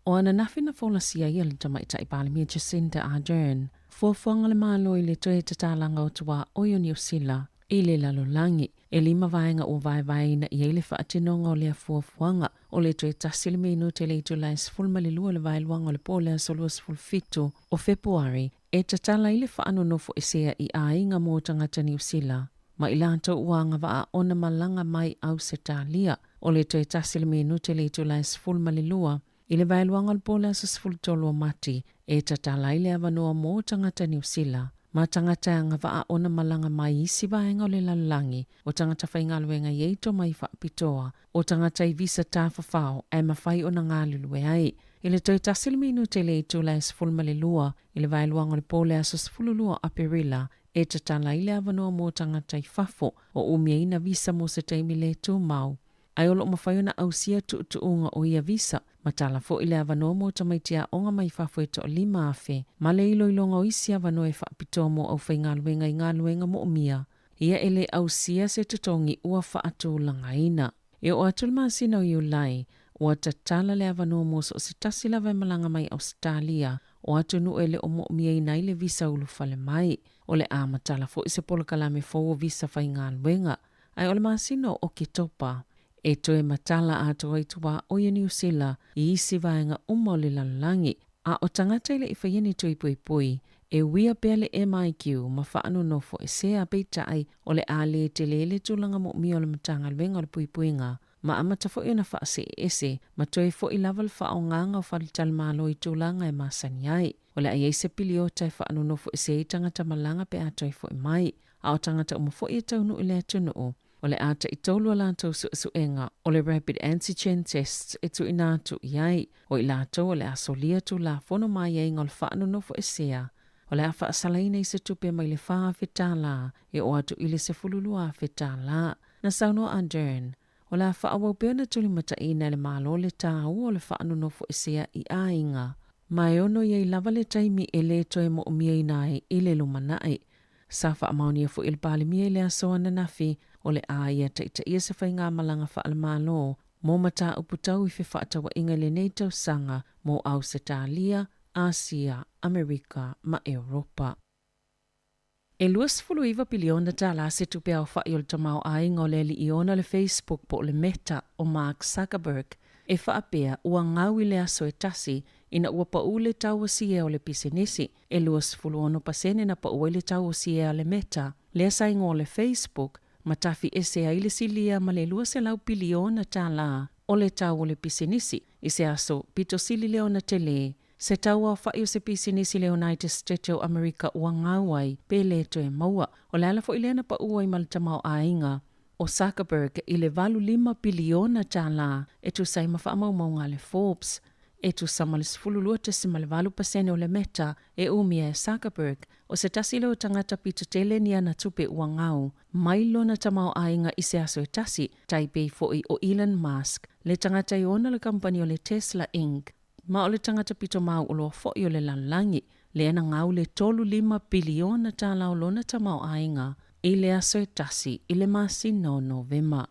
S7: O ananafi na folasia ai e le Tamaitai Palemia Jacinda Ardern fuafuaga a le Malo i le toe tatalaga o tuaoi o Niu Sila i le lalolagi. E lima vaega ua vaevaeina i ai le faatinoga o lea fuafuaga, o le toe tasi le minute i le itula e 12 o le vaeluaga o le po o le aso 27 o Fepuari e tatala ai le faanonofoesea i aiga mo tagata Niu Sila ma i latou ua agavaa ona malaga mai Ausetalia. O le toe tasi le minute i le itula e 12 i le vaeluaga o le po o le aso 13 o Mati e tatala ai le avanoa mo tagata Niu Sila ma tagata e agavaa ona malaga mai isi vaega o le lalolagi, o tagata faigaluega i ai tomai faapitoa, o tagata i visa tafafao ae mafai ona galulue ai. I le toe tasi le minute i le itula e 12 i le vaeluaga o le po o le aso 12 o Aperila e tatala ai le avanoa mo tagata i fafo o umiaina visa mo se taimi le tumau, ae o lo o mafai ona ausia tuutuuga o ia visa, ma tala foi le avanoa mo tamaiti aoga mai fafo e toa-5,000, ma le iloiloga o isi avanoa e faapitoa mo aufaigaluega i galuega moomia, ia e le ausia se totogi ua faatulagaina. E oo atu le masina o Iulai, ua tatala le avanoa mo so o se tasi lava e malaga mai Ausetalia, o atunuu e le o moomiaina ai le visa ulufale mai. O le a matala foi se polokalame fou o visa faigaluega, ae o le masina o Oketopa e toe matala atoa ai tuaoi o Niu Sila i isi vaega uma o le lalolagi. A o tagata e le i faia ni tui puipui, e uia pea le MIQ ma faanonofoesea, peitai, o le a le tele le tulaga moomia o le Matagaluega o le Puipuiga ma amata foi ona faaseeese ma toe foi lava le faaaogaga o faletalimalo i tulaga e masani ai. O le a i ai se piliota e faanonofoese ai tagata malaga pe a toe foi mai, a o tagata uma foi e taunuu i le atunuu, o le a taitolu a latou suesuega o le rapid antigen tests e tuuina atu i ai, o i latou o le a solia Tulafono ma aiaiga o le faanonofoesea, o le a faasalaina i se tupe mai le $4,000 e oo atu i le $12,000. Na saunoa Ardern, o le a faaauau pea ona tulimataʻiina e le Malo le tāua o le faanonofoesea i aiga, ma e ono i ai lava le taimi e le toe moʻomiaina ai i le lumanai. Sa faamaonia foi e le Palemia i le aso ananafi o le a ia taitaia se faigamalaga faale-Malo mo mataupu tau i fefaatauaiga i lenei tausaga mo Ausetalia, Asia, Amerika ma Europa. E 29 piliona tala se tupe aofai o le tamaoaiga o le alii ona le Facebook po o le Meta o Mark Zuckerberg e faapea ua gau i le aso e tasi ina ua pau le tau o siea o le pisinisi. E 26% na pau ai le tau o siea a le Meta, lea sa igoa o le Facebook, ma tafi ese ai le silia ma le 200 piliona tala o le tau o le pisinisi i se aso pito sili lea ona tele Se tau aofai o se pisinisi i le United States o Amerika ua gau ai, pe le toe maua. O le ala foi lea na pau ai ma le tamaoaiga o Zuckerberg i le 85 piliona tala e tusa ai ma faamaumauga a le Forbes. E tusa ma le 12.8% o le Meta e umia e Zuckerberg, o se tasi lea o tagata pito tele ni ana tupe ua gau mai lona tamaoaiga i se aso e tasi, tai pei foi o Elon Musk, le tagata e ona le kamupani o le Tesla Inc. Ma o le tagata pito mauoloa foi o le lalolagi, lea na gau le 35 piliona tala o lona tamaoaiga i le aso e tasi i le masina o Novema.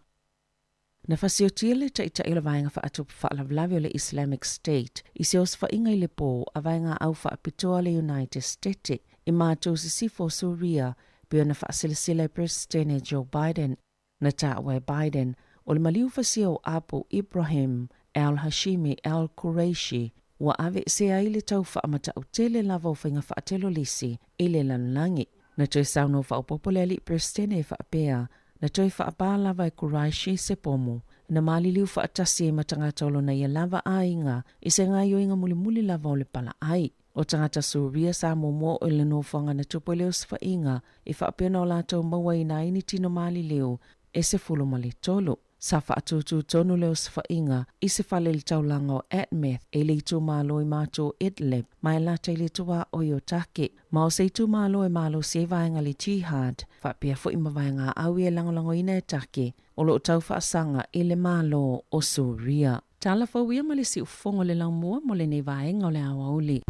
S7: Na fasiotia le taitai o le Vaega Faatupu Faalavelave o le Islamic State i se osofaiga i le po a vaegaau faapitoa a le United States. i matou sisifo o Suria, pei ona faasilasila e Peresetene Joe Biden. Na taua e Biden, o le maliu fasia o Abu Ibrahim al-Hashimi al-Quraishi ua aveesea ai le tau faamata'utele lava o faiga faatelolisi i le lalolagi. Na toe saunoa faaopoopo le alii Peresetene e faapea, Na toe faapā lava e Quraishi se pomu, na maliliu faatasi ai ma tagata o lona ia lava aiga i se gaoioiga mulimuli lava o le palaai. O tagata Suria sa muamua o i le nofoaga na tupu ai le osofaiga i faapea ona o latou maua ina ai ni tino maliliu e 13. Sa faatūtū tonu le osofaiga i se fale i le taulaga o Atmeh e le itumalo i matou o Idlib ma e lata i le tuaoi o Turkey. Ma o se itumalo e malosi ai vaega le Jihad faapea foi ma vaega aui e lagolagoina e Turkey o lo o tau faasaga i le Malo o Suria. Tala fou ia ma le siufofoga o le laumua mo lenei vaega o le aoauli.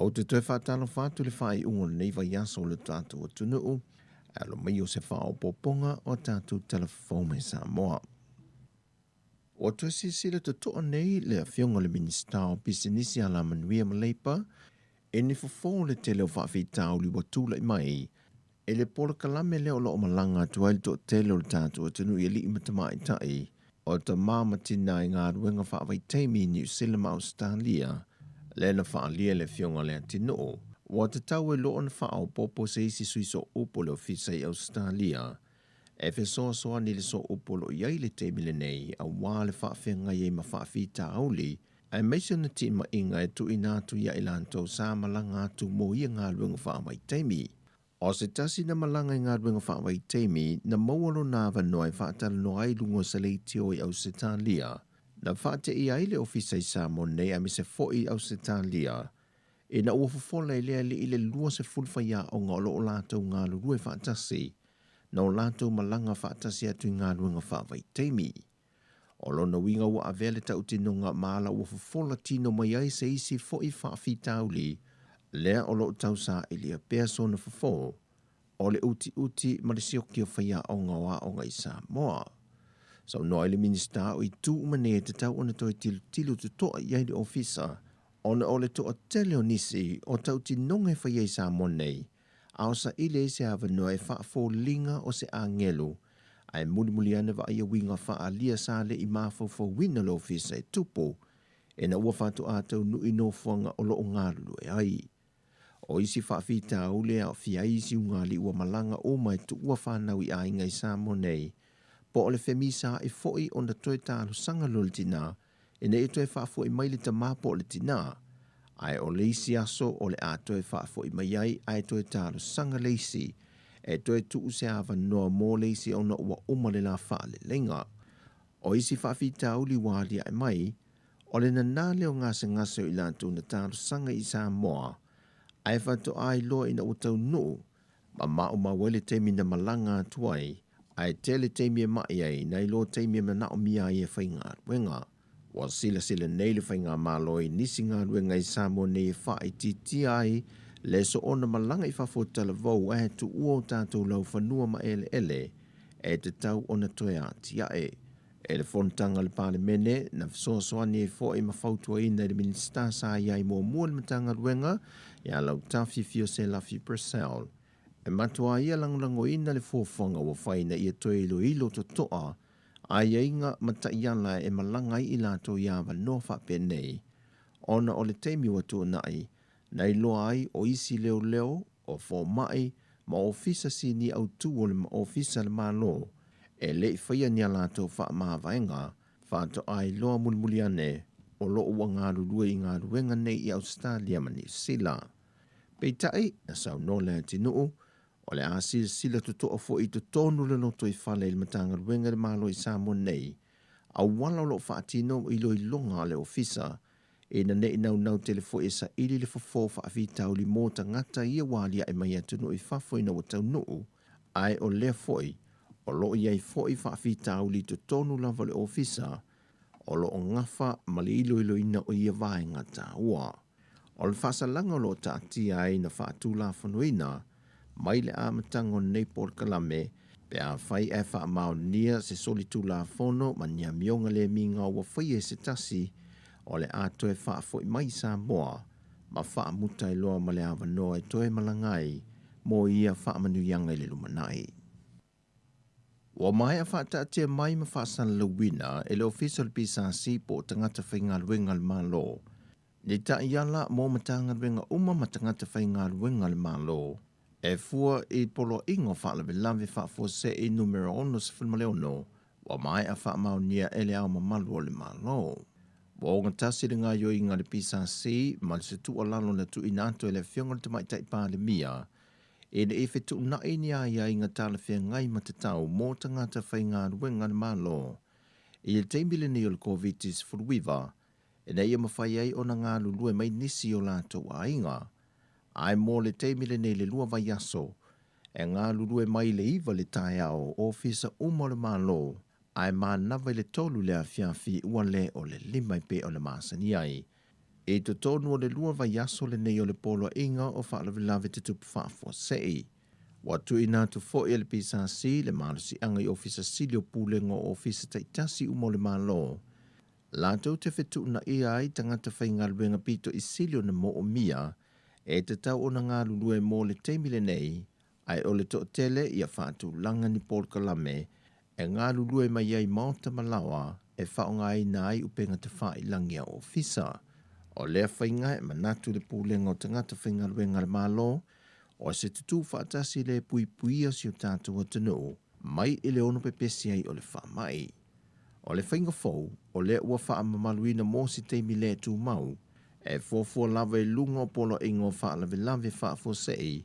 S8: Ou te toe faatalofa atu i le faaiuga o lenei vaiaso o le tatou atunuu, e alo mai o se faaopoopoga o a tatou tala fou mai Samoa. Ua toe silasila totoa nei le Afioga i le Minisita o Pisinisi Alamanuia ma Leipa i ni fofo o le tele o faafitauli ua tulai mai i le polokalame lea o lo o malaga atu ai le toatele o le tatou atunuu i alii ma tamaitai o tama ma tina i galuega faavaitaimi i Niu Sila ma Ausetalia, lea na faaalia e le Afioga a Leatinuu, ua tatau ai loa ona faaopoopo se isi sui sooupu o le Ofisa i Ausetalia e fesoasoani i le sooupu o lo o i ai i le taimi lenei aua le faafeagai ai ma faafitauli aemaise ona timaiga e tuuina atu ia i latou sa malaga atu mo ia galuega faavaitaimi. O se tasi na malaga i galuega faavaitaimi na maua lona avanoa e faatalanoa ai i luga o se leitio i Ausetalia. Na faateia ai le Ofisa i Samoa nei aemaise foi i Ausetalia ina ua fofola e le alii le 20 faiaoga o lo o latou galulue faatasi na o latou malaga faatasi atu i galuega faavaitaimi. O lona uiga ua avea le tautinoga ma ala ua fofola tino mai ai se isi foi faafitauli lea o lo o tausaili pea sona fofo o le utiuti ma le sioki o faiaoga o aoga i Samoa. Saunoa ai le Minisita o itu uma nei e tatau ona toe tilotilo totoa i ai le Ofisa ona o le toatele o nisi o tautinoga e faia i Samoa nei a o saili ai se avanoa e faafoliga o se agelu ae mulimuli ane vaaia uiga faaalia sa le i mafaufauina le Ofisa e tupu ina ua faatoa taunuu nofoaga o lo o galulue ai. O isi faafitauli e aofia ai isi ugalii ua malaga uma e tuua fanau i aiga i Samoa nei, po o le femisaai foi ona toe talosaga loa le tina ina ia toe faafoi mai le tama po o le tina, ae o le isi aso o le a toe faafoi mai ai ae toe talosaga le isi e toe tuu se avanoa mo le isi ona ua uma le la faaleleiga. O isi faafitauli ua aliae mai, o le nanā lea o gasegase o i latou na talosaga i Samoa ae faatoa iloa ina ua taunuu ma maumau ai le taimi na malaga atu ai, ae tele taimi e ma'i ai nai lo taimi e manaomia ai e faigaluega. Ua silasila nei le Faigamalo i nisi galuega i Samoa nei e faaitiitia ai le soona malaga i fafo o talavou ae tuua o tatou laufanua ma eleele e tatau ona toe atiae. E le fonotaga a le Palemene, na fesoasoani ai foi ma fautuaina i le Minisita sa i ai muamua i le Matagaluega, ia Lautafi Fioselafi Purcell, e matua ia lagolagoina le fuafuaga ua fai ina ia toe iloilo totoa aiaiga ma taiala e malaga ai i latou i avanoa faapenei, ona o le taimi ua tuanai, na iloa ai o isi leoleo, o fomai, ma ofisa sini autū o le Ofisa a le Malo e le i faia ni a latou faamavaega faatoa iloa mulimuli ane o lo o ua galulue i galuega nei i Ausetalia ma Niu Sila. Peitai, na saunoa Leatinuu, o le a silasila totoa foi i totonu o le lotoifale i le Matagaluega i le Malo i Samoa nei, auala o lo o faatino iloiloga a le Ofisa Ina ne i naunau tele foi e saili le fofo faafitauli mo tagata ia ua aliae mai atunuu i fafo ina ua taunuu, ae o lea foi, o lo o i ai foi faafitauli i totonu lava o le ofisa. o lo o gafa ma le iloiloina o ia vaega taua. O le faasalaga o lo o taatia ai na faatulafonoina mai le amataga o lenei polokalame pe afai ae faamaonia se solitulafono ma ni amioga le migao ua faia e se tasi o le a toe faafoi mai i Samoa ma faamuta ai loa ma le avanoa e toe malaga ai mo ia faamanuiaga i le lumanai. Ua maea faataatia mai ma faasalalauina e le Ofisa o le PSC po o tagata faigaluega a le Malo ni taiala mo Matagaluega uma ma tagata faigaluega a le Malo e fua i Poloaiga o Faalavelave Faafuasei Numera 66 ua maea faamaonia e Le Ao Mamalu o le Malo. Ua ogatasi le gaoioiga a le PSC ma se tuualalo na tuuina atu e le Afioga i le Tamaitai Palemia ina ia fetuunai ni aiaiga talafeagai ma tatau mo tagata faigaluega a le Malo i le taimi lenei o le Koviti-19 ina ia mafai ai ona galulue mai nisi i o latou aiga. Ae mo le taimi lenei le lua vaiaso, e galulue mai i le 9 le taeao ofisa uma o le Malo, ae manava i le 3 le afiafi ua le o le 5 e pei ona masani ai. I totonu o le lua vaiaso lenei o le Poloaiga o Faalavelave Tutupu Faafuasei. Ua tuuina atu foi e le PSC le malosiaga i Ofisa Sili o Pulega o Ofisa taitasi uma o le Malo, latou te fetuunaia ai tagata faigaluega pito i sili ona moomia e tatau ona galulue mo le taimi lenei, ae o le toatele ia faatulaga ni polokalame e galulue mai ai maota ma laoa e faaaogaina ai upega tafailagi a ofisa. O lea faiga e manatu le Pulega o Tagata Faigaluega a le Malo, o se tutū faatasi le puipuia si o tatou atunuu mai i le ono pepesi ai o le faamai. O le faiga fou, o lea ua faamamaluina mo se taimi le tumau, e fuafua lava i luga o poloaiga o faalavelave faafuasei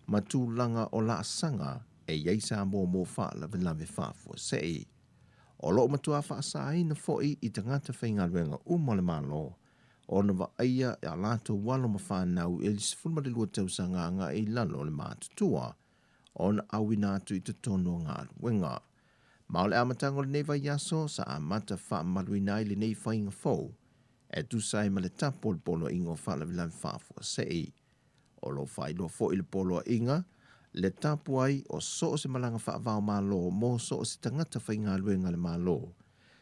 S8: ma tulaga o laasaga e i ai Samoa mo faalavelave faafuasei. O lo o matua faasaina foi i tagata faigaluega uma o le Malo ona vaaia a latou alo ma fanau i le 12 tausaga agai i lalo o le matutua ona auina atu i totonu o galuega. Ma o le amataga o lenei vaiaso sa amata faamamaluina ai lenei faiga fou e tusa ai ma le tapu o le Poloaiga o Faalavelave Faafuasei. O lo o faailoa foi le Poloaiga le tapu ai o so o se malaga faava-o-Malo mo so o se tagata faigaluega a le Malo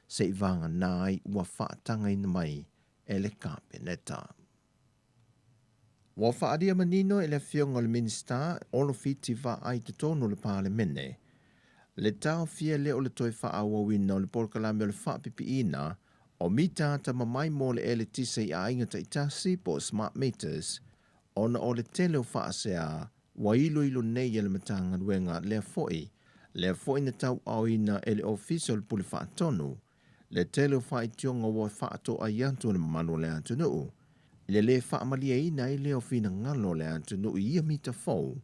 S8: se i vagana ai ua faatagaina mai e le Kapeneta. Ua faaalia manino e le Afioga i le Minisita Olo Fiti Vaai i totonu o le Palemene le taofia lea o le toe faaauauina o le polokalame o le faapipiina o mita atamamai mo le eletise i aiga taitasi po o smart meters ona o le tele o faasea ua iloilo nei e le Matagaluega lea foi lea foi na tauaaoina e le Ofisa o le Pule Faatonu le tele o faitioga ua faatoai atu e le mamalu o le atunuu i le lē faamalieina ai lea o finagalo o le atunuu i ia mita fou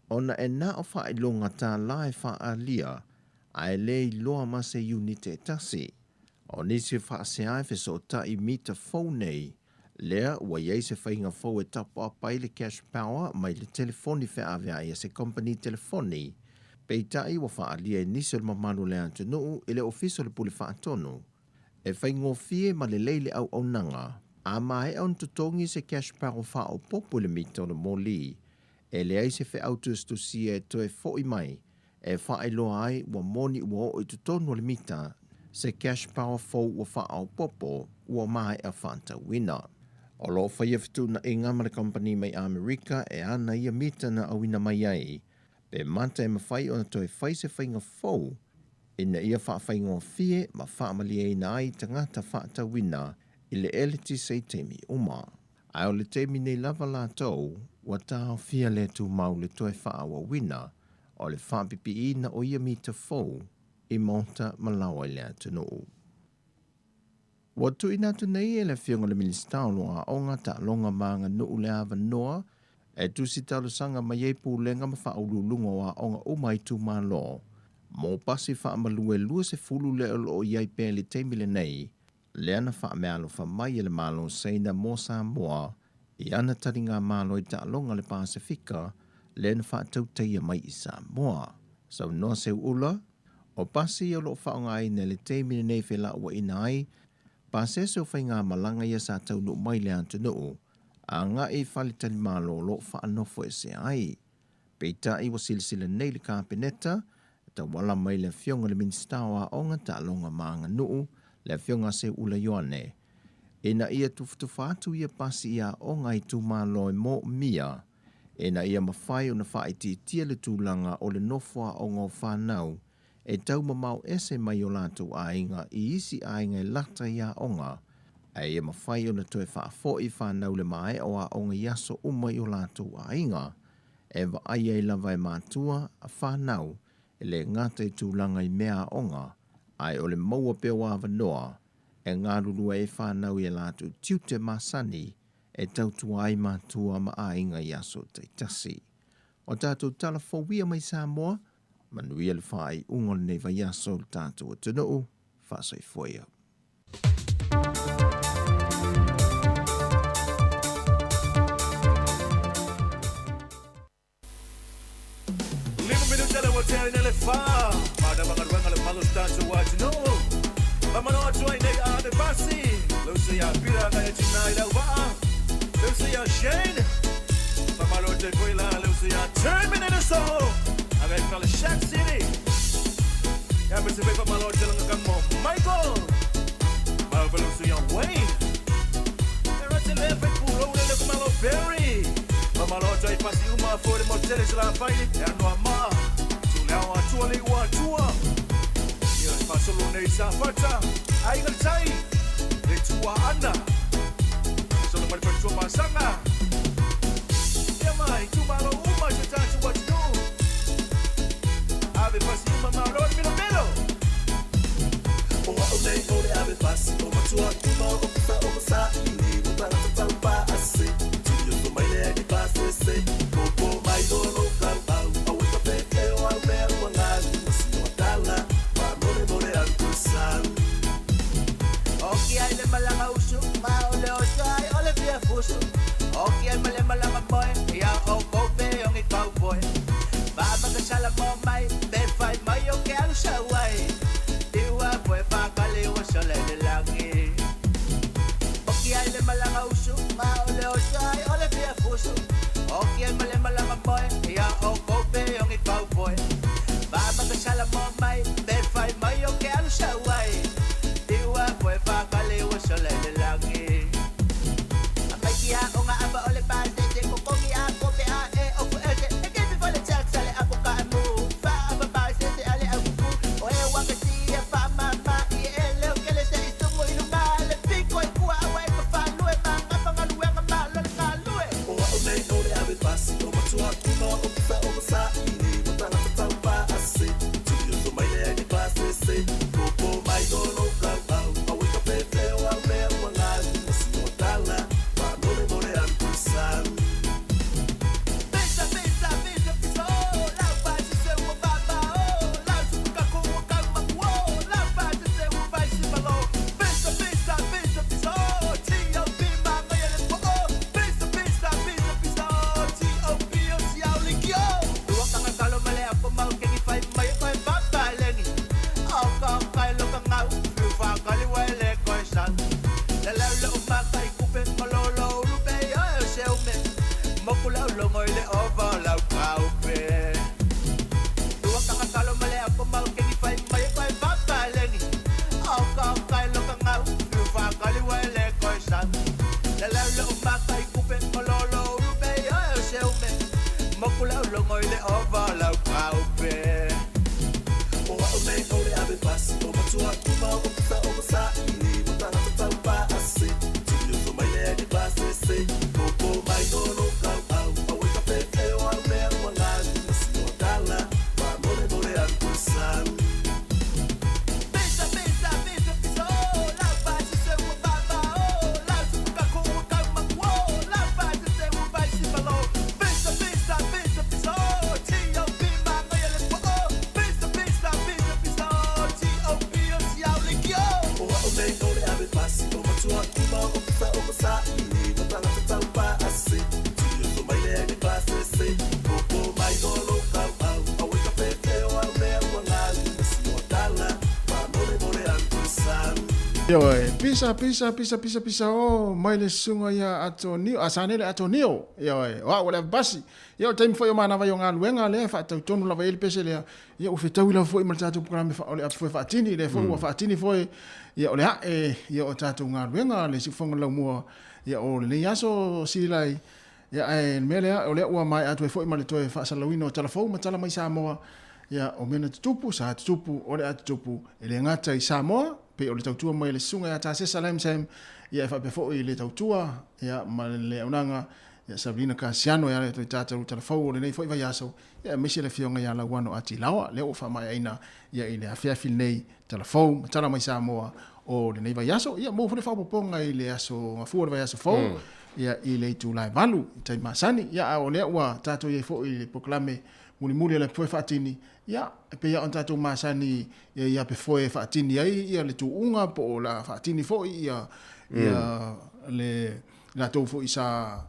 S8: ona e na o faailoga tālā e faaalia ae le iloa ma se iunite e tasi. O nisi o faasea e fesootai i mita fou nei, lea ua i ai se faiga fou e tapaapa ai le cash power mai le telefoni feaveai a se kompeni telefoni, peitai ua faaalia e nisi o le mamalu o le atunuu i le Ofisa o le Pule Faatonu e faigofie ma lelei le auaunaga a maea ona totogi se cash power faaopoopo i le mita o le moli e leai se feau tusitusia e toe fo'i mai e faailoa ai ua moni ua oo i totonu o le mita se cash power fou ua faaopoopo ua maea faatauina. O lo o faia fetuunaiga ma le kamupani mai Amerika e ana ia mita na auina mai ai pe mata e mafai ona toe fai se faiga fou ina ia faafaigofie ma faamalieina ai tagata faatauina i le eletise i taimi uma. Ae o le taimi nei lava latou ua taofia le tumau le toe faaauauina o le faapipiina o ia mita fou i maota ma laoa i le atunuu. Ua tuuina atu nei e le Afioga i le Minisita o lo Aoga, Taaloga ma Aganuu le avanoa e tusi talosaga mai ai pulega ma faauluuluga o aoga uma a itumalo mo pasi faamalu e 20 lea o lo o i ai pea i le taimi lenei lea na faameaalofa mai e le Malo Saina mo Samoa i ana taligamalo i taaloga a le Pasefika lea na faatautaia mai i Samoa. Saunoa Seuula, o pasi ia o lo o faaaogaina i le taimi lenei felauaiina ai Pasese o faigamalaga ia sa taunuu mai i le atunuu agai i faletalimalo o lo o faanofoesea ai. Peitai ua silasila nei le Kapeneta e tauala mai i le Afioga i le Minisita o Aoga, Taaloga ma Aganuu, le Afioga a Seuula Ioane, ina ia tufatufa atu ia pasi i aoga a itumalo e moomia ina ia mafai ona faaitiitia le tulaga o le nofo aoga o fanau e tau mamao ese mai o latou aiga i isi aiga e lata i aoga, ae ia mafai ona toe faafoi fanau le maea o aoga i aso uma i o latou aiga, e vaai ai lava e matua a fanau e le gata i tulaga i mea aoga, ae o le maua pea o avanoa e galulue ai fanau i a latou tiute masani e tautua ai matua ma aiga i aso taitasi. O tatou tala fou ia mai Samoa, Manuia le faaiuga o lenei vaiaso i le tatou atunuu. Faasoifua ia.
S9: Lima minuta le ua tea ina le fa Mana magaluega le malo tatou atunuu Famano atu ai nei a le pasi Lucy ia Pira ngai e tina i lau vaa Lucy ia Shane Famalo te koe la Lucy ia Terminator Soul Agai ka le Shack City Ia me se pe famalo te langa kang mo Michael Mau Lucy ia Wayne Era te le fai puro le le kumalo Perry Famalo te pasi uma fo le mo tele se la fai E noa ma Tu leo atua le ua atua Ia fasolo nei sa fata Ai ngā tai Le tua ana Solo mai pa tua masanga Ia mai tu malo uma te tatu watu Ave pasi uma malo milo milo
S6: O au nei o le ave pasi o matua kuma o kusa o masa ini o tangata tau pa ase Tui o mai le ni pasese Popo mai o lo kau au Au e ka pe e o au mea ua ngalu Masi o tala Pa more more au kusau
S10: Oki ai le malanga usu, ma o le oso ai o le fia fusu. Oki ai male malanga moe, ia o kope ongi cowboy. Ba magasala mo mai, be fai mai o ke alu sa wai. Iwa boy pa kali wa sole le langi. Oki ai le malanga usu, ma o le oso ai o le fia fusu. Oki ai male malanga moe, ia o kope ongi cowboy. Ba magasala mo mai, be fai mai o ke alu sa wai. Iwa boy pa kali wa sole le langi. Amai ki a o nga aba o le pa se te kokongi a kope a e o ku ese. E ke pi fale jack sale a ka mu. Fa aba pa se te ale a kuku. O e waka si e fa ma ma i e leo kele se i sumu i lunga le piko i kua awa e ka fa lue ma nga pa nga lue nga ma lo le nga lue.
S6: O au nei o le ave pasi o matua kuma o kusa o masa ini o tangata tau pa ase Tui o mai le ni pasese Popo mai o lo kau au Au e ka pe e o au mea ua ngalu Masi o tala Pa more more au kusau
S10: Pisa, pisa, pisa, pisa, oh, lau pa se se ua baba, oh, lau se puka ko ua kau maku, oh, lau pa se se ua vai se malo. Pisa, pisa, pisa, pisa, oh, T.O.P. ma ngai le po, oh, pisa, pisa, pisa, pisa, oh, T.O.P. o si au li ki, oh. Ua kanga kalo male apo mau kengi fai mai koe papa lengi. Au ka kai lo ka ngau, fiu wha kali wele koe san. Le lau le umaka i kupe, malolo ulupe, oi o se ume. Moku lau longo i le ova o lau kaupe. Ua kanga kalo male apo mau kengi fai mai koe papa lengi. Au ka kai lo ka ngau, fiu wha kali wele koe san. Le lau le umaka i kupe, malolo ulupe, oi o se ume. Moku lau longo i le ova o lau kaupe.
S6: O au nei o le ave pasi o matua kuma o kusa o masa ini o tangata tau pa ase Tui o mai le ni pasese Popo mai o lo kau au Au e ka pe e o au mea ua ngalu Masi o tala Pa more more au kusau
S10: Pisa, pisa, pisa, pisa, oh, lau pa se se ua baba, oh, lau se puka ko ua kau maku, oh, lau pa se se ua vai se malo. Pisa, pisa, pisa, pisa, oh, T.O.P. ma ngai le po, oh, pisa, pisa, pisa, pisa, oh, T.O.P. o si au le ki, oh.
S6: O au nei o le ave pasi o matua kuma o kusa o masa ini o tangata tau
S1: Ioe, pisa, pisa, pisa, pisa, pisa, o, mai le susuga ia Atonio, a Sanele Atonio, ioe, o au o le avapasi. Ia, o le taimi foi o manava i o galuega lea e faatau tonu lava i ai le pese lea, ia ua fetaui lava foi ma le tatou polokalame o le apu faatini, lea foi ua faatini foi, ia o le ae, ia o tatou galuega, le siufofoga o le laumua, ia o lenei aso Silai, ia ae le mea lea, o lea ua maea atu ai foi ma le toe faasalalauina o tala fou ma tala mai Samoa, ia o mea na tutupu, sa tutupu, o le a tutupu, e le gata i Samoa, pei o le tautua mai a le susuga ia Tasesa Lamsam, ia e faapea foi i le tautua, ia ma le auaunaga ia Savelina Kasiano e ala atu i tatou tala fou o lenei foi vaiaso, ia aemaise le afioga ia Lauano Atilaoa, lea ua faamaeaina ia i le afiafi lenei tala fou ma tala mai Samoa o lenei vaiaso. Ia maua foi le faaopoopoga i le aso Gafua o le vaiaso fou, ia i le itula e 8 i taimi masani. Ia a o lea ua tatou i ai foi i le polokalame mulimuli o le Apefoe Faatini, ia e pei lava ona tatou masani ia i apefoe e faatini ai ia le tuuga po o le a faatini foi ia ia le latou foi sa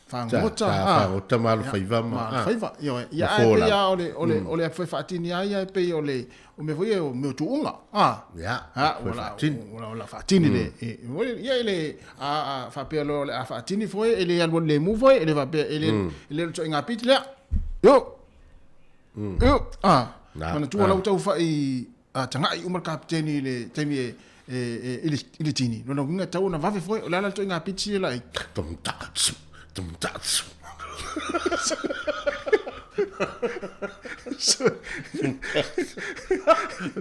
S1: fagota
S2: sa fagota ma alofaiva
S1: ma alofaiva ioe ia ae pei lava o le o le o le apefoe faatini lava ia e pei o le o mea foi ia o mea o tuuga a
S2: ia
S1: ua la faatini le ia e le a faapea loa o le a faatini foi e le alualu lemu foi e le faapea e le e le o le ituaiga piti lea io io a manatua la ua taufai tagai uma le kapiteni i le taimi e e i le tini. Lona uiga e tatau ona vave foi, o le a la le ituaiga piti ia la i.
S2: Tum ta tsu, tum ta tsu.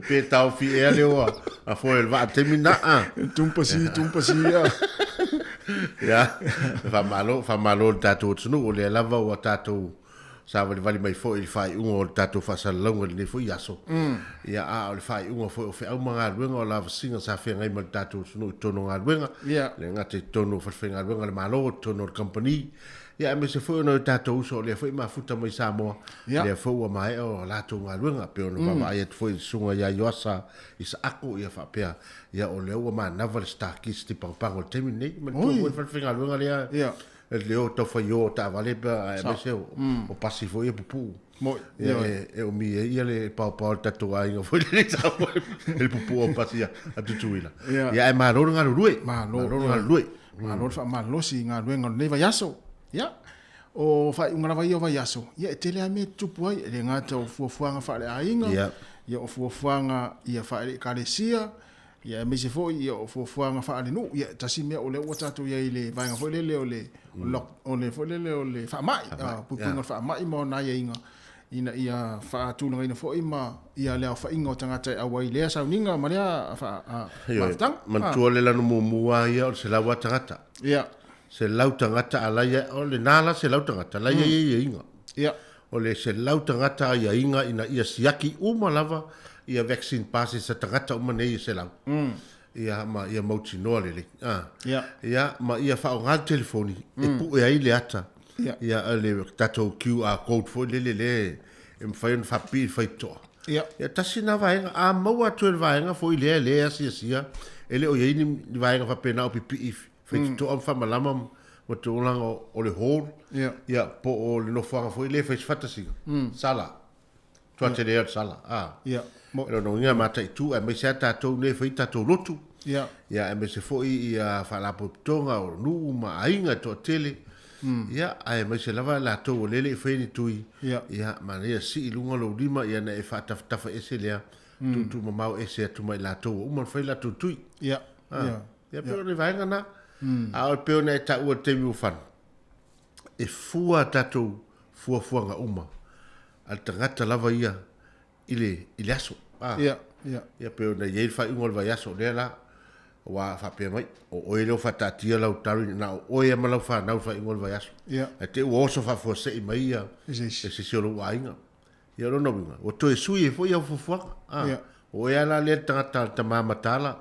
S2: Pe taofi ea le oa a foe o le vaa taimi na a.
S1: Tumpa si, tumpa si ia.
S2: Ia, faamalo, faamalo i le tatou atunuu, o lea lava ua tatou savalivali mai foi i le faaiuga o le tatou faasalalauga i lenei foi aso. Ia, a o le faaiuga foi o feau ma galuega o lavasiga sa feagai ma le tatou atunuu i totonu o galuega, le gata i totonu o falefaigaluega a le Malo, i totonu o le kamupani, ia aemaise foi o nai o tatou uso o lea foi e mafuta mai Samoa, lea foi ua maea o latou galuega, pei ona vaavaai atu foi i le susuga ia Ioasa Isaako, ia faapea, ia o lea ua manava le Starkist i Pagopago i le taimi lenei, manatua foi le falefaigaluega lea, E le o tau fai o taavale pe aemaise o, o pasi foi ia pupuu.
S1: Moi,
S2: Ia, e, e umi ai ia le paopao o le tatou aiga foi lenei Samoa i le pupuu o pasi a, a Tutuila.
S1: Ia.
S2: Ia ae malo le galulue.
S1: Malo,
S2: Malo le
S1: ia.
S2: galulue.
S1: Malo le faamalosi i galuega o lenei vaiaso. Ia, o faaiuga lava ia o vaiaso, ia e tele lava mea e tutupu ai, e le gata o fuafuaga faaleaiga, ia o fuafuaga ia faale-ekalesia, Ia aemaise foi ia o fuafuaga faalenuu, ia tasi mea o lea ua tatou i ai i le vaega foi lele o le o le foi lele o le faamai, puipuiga o le faamai ma ona aiaiga ina ia faatulagaina foi ma ia le aofaiga o tagata e auai i lea sauniga ma lea mafutaga.
S2: Manatua le lanu muamua lava ia o le 100 lava tagata.
S1: Ia.
S2: 100 tagata a la ia, o lena la 100 tagata, la ia i ai aiaiga.
S1: Ia.
S2: O le 100 tagata aiaiga ina ia siaki uma lava ia vaccine passes a tagata uma nei e 100. Ia ma ia mautinoa lelei. A.
S1: Ia.
S2: Ia ma ia faaaoga le telefoni e pue ai le ata.
S1: Ia.
S2: Ia le tatou QR code foi lele lea e mafai ona faapipii i le faitotoa.
S1: Ia.
S2: Ia tasi lena vaega. A maua atu e le vaega foi lea lea e asiasia, e le o i ai ni vaega faapena o pipii faitotoa ma faamalama ma tulaga o le hall,
S1: Ia.
S2: ia, po o le nofoaga foi lea e fai se fatasiga, sala, matua tele ai o le sala, a.
S1: Ia.
S2: Mo. E lona uiga e mataitu, aemaise lava tatou nei e fai tatou lotu,
S1: Ia.
S2: ia, aemaise foi ia faalapotopotoga o nuu ma aiga e toatele, ia, aemaise lava latou o lea e le i faia ni tui,
S1: Ia.
S2: ia, manaia sii i luga lou lima, ia ona e faatafatafa ese lea, tuutuumamao ese atu ma i latou ua uma ona fai latou tui.
S1: Ia. Ia.
S2: Ia pei o le vaega na. A o pei ona e taua i le taimi ua fano, e fua a tatou fuafuaga uma a le tagata lava ia i le, i le aso. A.
S1: Ia, ia.
S2: Ia pei ona i ai le faaiuga o le vaiaso lea la, ua faapea mai, o oe lea ua faataatia lau tari, na o oe lava ma lau fanau i le faaiuga o le vaiaso.
S1: Ia.
S2: Ae te i ua oso faafuasei mai ia
S1: E se isi.
S2: e se isi o lou aiga. Ia o lona uiga, ua toe sui ai foi au fuafuaga. A,
S1: Ia.
S2: o oe lava la lea le tagata le tama mataala,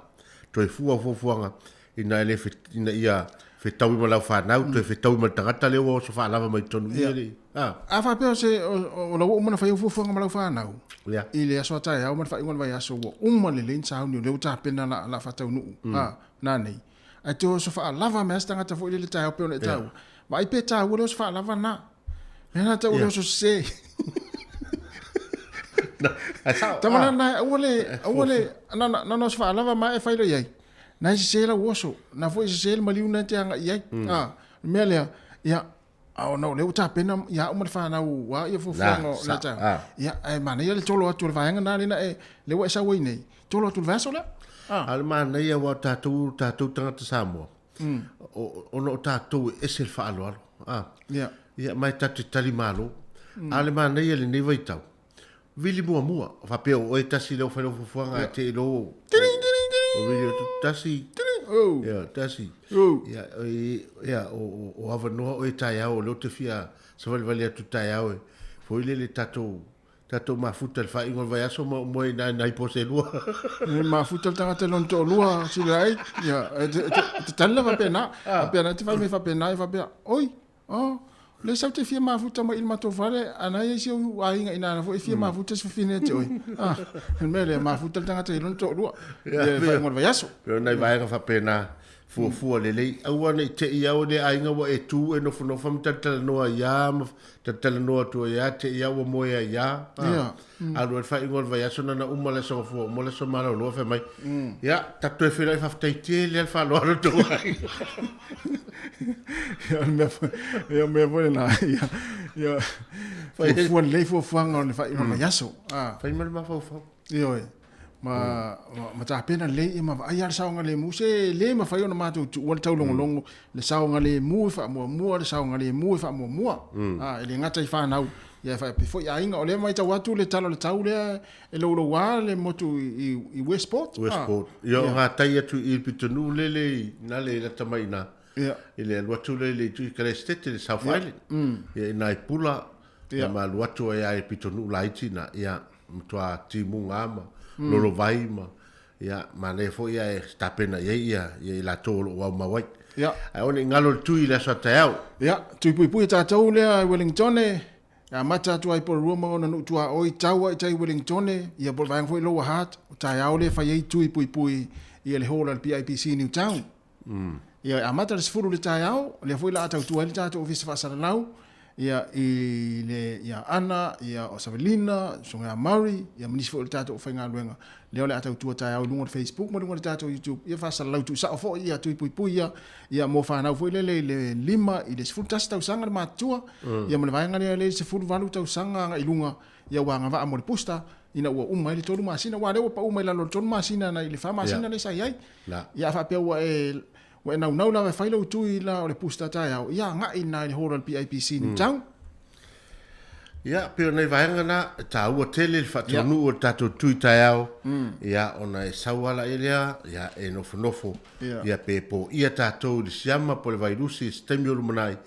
S2: toe fua au fuafuaga ina e le ina ia fetaui ma lau fanau, toe fetaui ma le tagata lea ua oso faalava mai totonu i
S1: Ia.
S2: le, a.
S1: A faapea o se, o, o la ua uma ona fai au fuafuaga ma lau fanau,
S2: Ia.
S1: i le aso a taeao ma le faaiuga o le vaiaso, ua uma lelei ni sauni o lea ua tapena la, la faataunuu, a, nanei. Ae toe oso faalava mai lava se tagata foi lele i le taeao pei ona e taua. Vaai pe taua le oso faalava lena. Mea na tau le oso sese.
S2: Ai sao.
S1: Tama na na aua le aua le na na na oso faalava ma e fai loa i ai. Na e sese lau oso, na foi e sese le maliu na e te agai i ai. A, le mea lea, ia, a ona o lea ua tapena ia au ma le fanau a ia fuafuaga o le taeao. Ia, ae manaia le tolo atu o le vaega lena lea na e, lea ua e sau ai nei, tolo atu i le vaiaso lea.
S2: A. A o le manaia aua o tatou, o tatou tagata Samoa, ona o tatou e ese le faaaloalo. A.
S1: Ia.
S2: Ia, ma e tatou te tali malo. A o le manaia i lenei vaitau, vili muamua, faapea o oe tasi lea ua fai lau fuafuaga ae te i lou o vili atu tasi, ia, tasi, ia, ia, o avanoa oe taeao o lea ou te fia savalivali atu taeao e foi lele tatou tatou mafuta i le faaiuga o le vaiaso ma ou moe i ina i nai po se lua.
S1: E mafuta le tagata i lona toalua, sila ai, ia, e te tali la faapena, faapea na te fai mai faapena, e faapea, oi, Oh, lea sau te fia mafuta mai i le matou fale, a na i ai si ou aiga i ina na foi e fia mafuta si fafine ia te oe. Ah, le mea lea, mafuta le tagata i lona toalua, ia le faaiuga o le vaiaso.
S2: Pei o nai vaega faapena, fuafua lelei. Aua ne i te i au le aiga ua e tu e nofonofo ma talatalanoa ai lava ma talatalanoa atu ai lava, te i lava ua moe ai lava. Ah, alu ai le faaiuga o le vaiaso na ona uma le aso Gafua, uma le aso Malolo, fai mai, ia, tatou toe feiloai faafetai tele lava le faaaloalo i tou aiga.
S1: Ia, o le mea foi, ia, o le mea foi lena, ia, ia, fuafua lelei fuafuaga o le faaiuga o le vaiaso.
S2: Ah. Fai ma le mafaufau.
S1: Ioe. Ma, ma, ma tapena lelei, ia, ma vaai lava le saogalemu, se le mafai ona matou tuua le taulogologo, le saogalemu e faamuamua, le saogalemu e faamuamua. Ah, e le gata i fanau, ia e faapea foi aiga. O lea e matau atu le tala o le tau lea e louloua le motu i Westport.
S2: Westport. Ia, o gatai atu i le pitonuu lele i ina le lata mai i ina. I le alu atu lea i le itu i Kalaesetete, le South Island. Ia, i nai Pula, ia ma alu atu ai lava i le pitonuu laiti ina, ia, matua timuga ma lolovai ma, ia, manaia foi ae tapena i ai ia, ia i latou o lo o aumau ai. Ae aua ne i galo le tui i le aso a taeao.
S1: Ia, tui puipui e tatou lea i Wellingtone, E amata atu ai Porirua ma ona nuu tuaoi, tau ai tai Wellingtone, ia po o le vaega foi Lower Hutt, o taeao lea e fai ai tui puipui ia le hall a le PIPC Newtown. Ia e amata i le 10 i le taeao, lea foi la a tautua ai le tatou ofisa faasalalau, ia i le ia Ana, ia o Savelina, Susuga ia Murray, ia ma nisi foi o le tatou aufaigaluega. Lea o le a tautua taeao i luga o le Facebook ma luga o le tatou YouTube, ia faasalalau tuusao foi ia tui puipui ia, ia mo fanau foi lele i le 5 i le 11 tausaga le matutua, ia ma le vaega lea le 18 tausaga agai i luga, ia ua agavaa mo le booster ina ua uma ai le 3 masina, aua o lea ua pau mai lalo o le 3 masina nai le 4 masina lea sa i ai. Ia a faapea ua e ua e naunau lava e fai lou tui la o le booster taeao, ia agai i ina i le hall a le PIPC i Newtown.
S2: Ia, pei o nai vaega na, e taua tele le faataunuu o le tatou tui taeao, ia, ona e sau lava laia lea, ia, e nofonofo, ia, pe poia tatou i le siama po o le vairusi i se taimi o lumanai,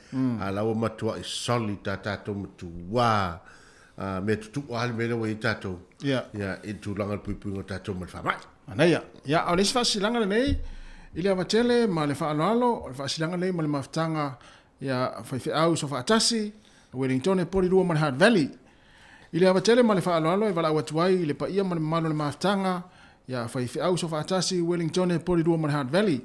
S2: a o la ua matuai solid a tatou matua mea tutu'a lava le mea lea ua i ai tatou, ia, i le tulaga o le puipuiga o tatou mai le faamai.
S1: Manaia. Ia, a o le isi faasilaga lenei, i le ava tele ma le faaaloalo, o le faasilaga lenei ma le mafutaga Ia, faifeau Soofaatasi, Wellingtone, Porirua ma le Hutt Valley. I le ava tele ma le faaaloalo e valaau atu ai i le paia ma le mamalu o le mafutaga, ia, faifeau Soofaatasi, Wellingtone, Porirua ma le Hutt Valley.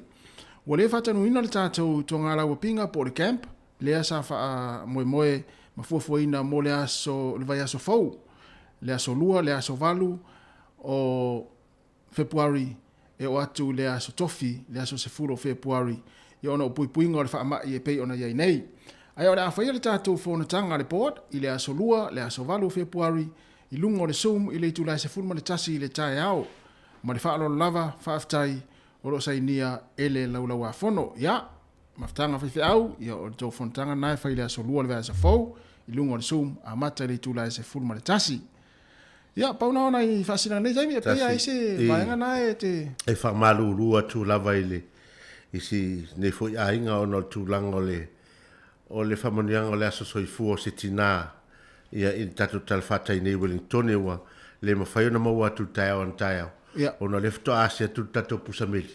S1: Ua le faatanuina le tatou togalauapiga po o le camp lea sa faamoemoe ma fuafuaina mo le aso le vaiaso fou, le aso Lua, le aso 8 o Fepuari e oo atu i le aso Tofi, le aso 10 o Fepuari, ia ona o puipuiga o le faamai e pei ona i ai nei. Ae o le a faia le tatou fonotaga a le Board i le aso Lua, le aso 8 o Fepuari, i luga o le Zoom i le itula e 11 i le taeao. Ma le faaaloalo lava, faafetai, o lo o sainia e le Laulauafono. Ia, mafutaga faifeau, ia o le tou fonotaga lena e fai i le aso Lua o le vaiaso fou, i luga o le Zoom, amata i le itula e 11. Ia, pau na o nai faasina nei taimi, e pei ai se vaega na e te...
S2: E faamalulu atu lava i le i si nei foi aiga ona o le tulaga o le o le faamanuiaga o le aso soifua o se tinā ia i le tatou talafatai nei i Wellingtone ua le mafai ona maua atu i le taeao ana taeao ona o lea faatoa asi atu le tatou pusa meli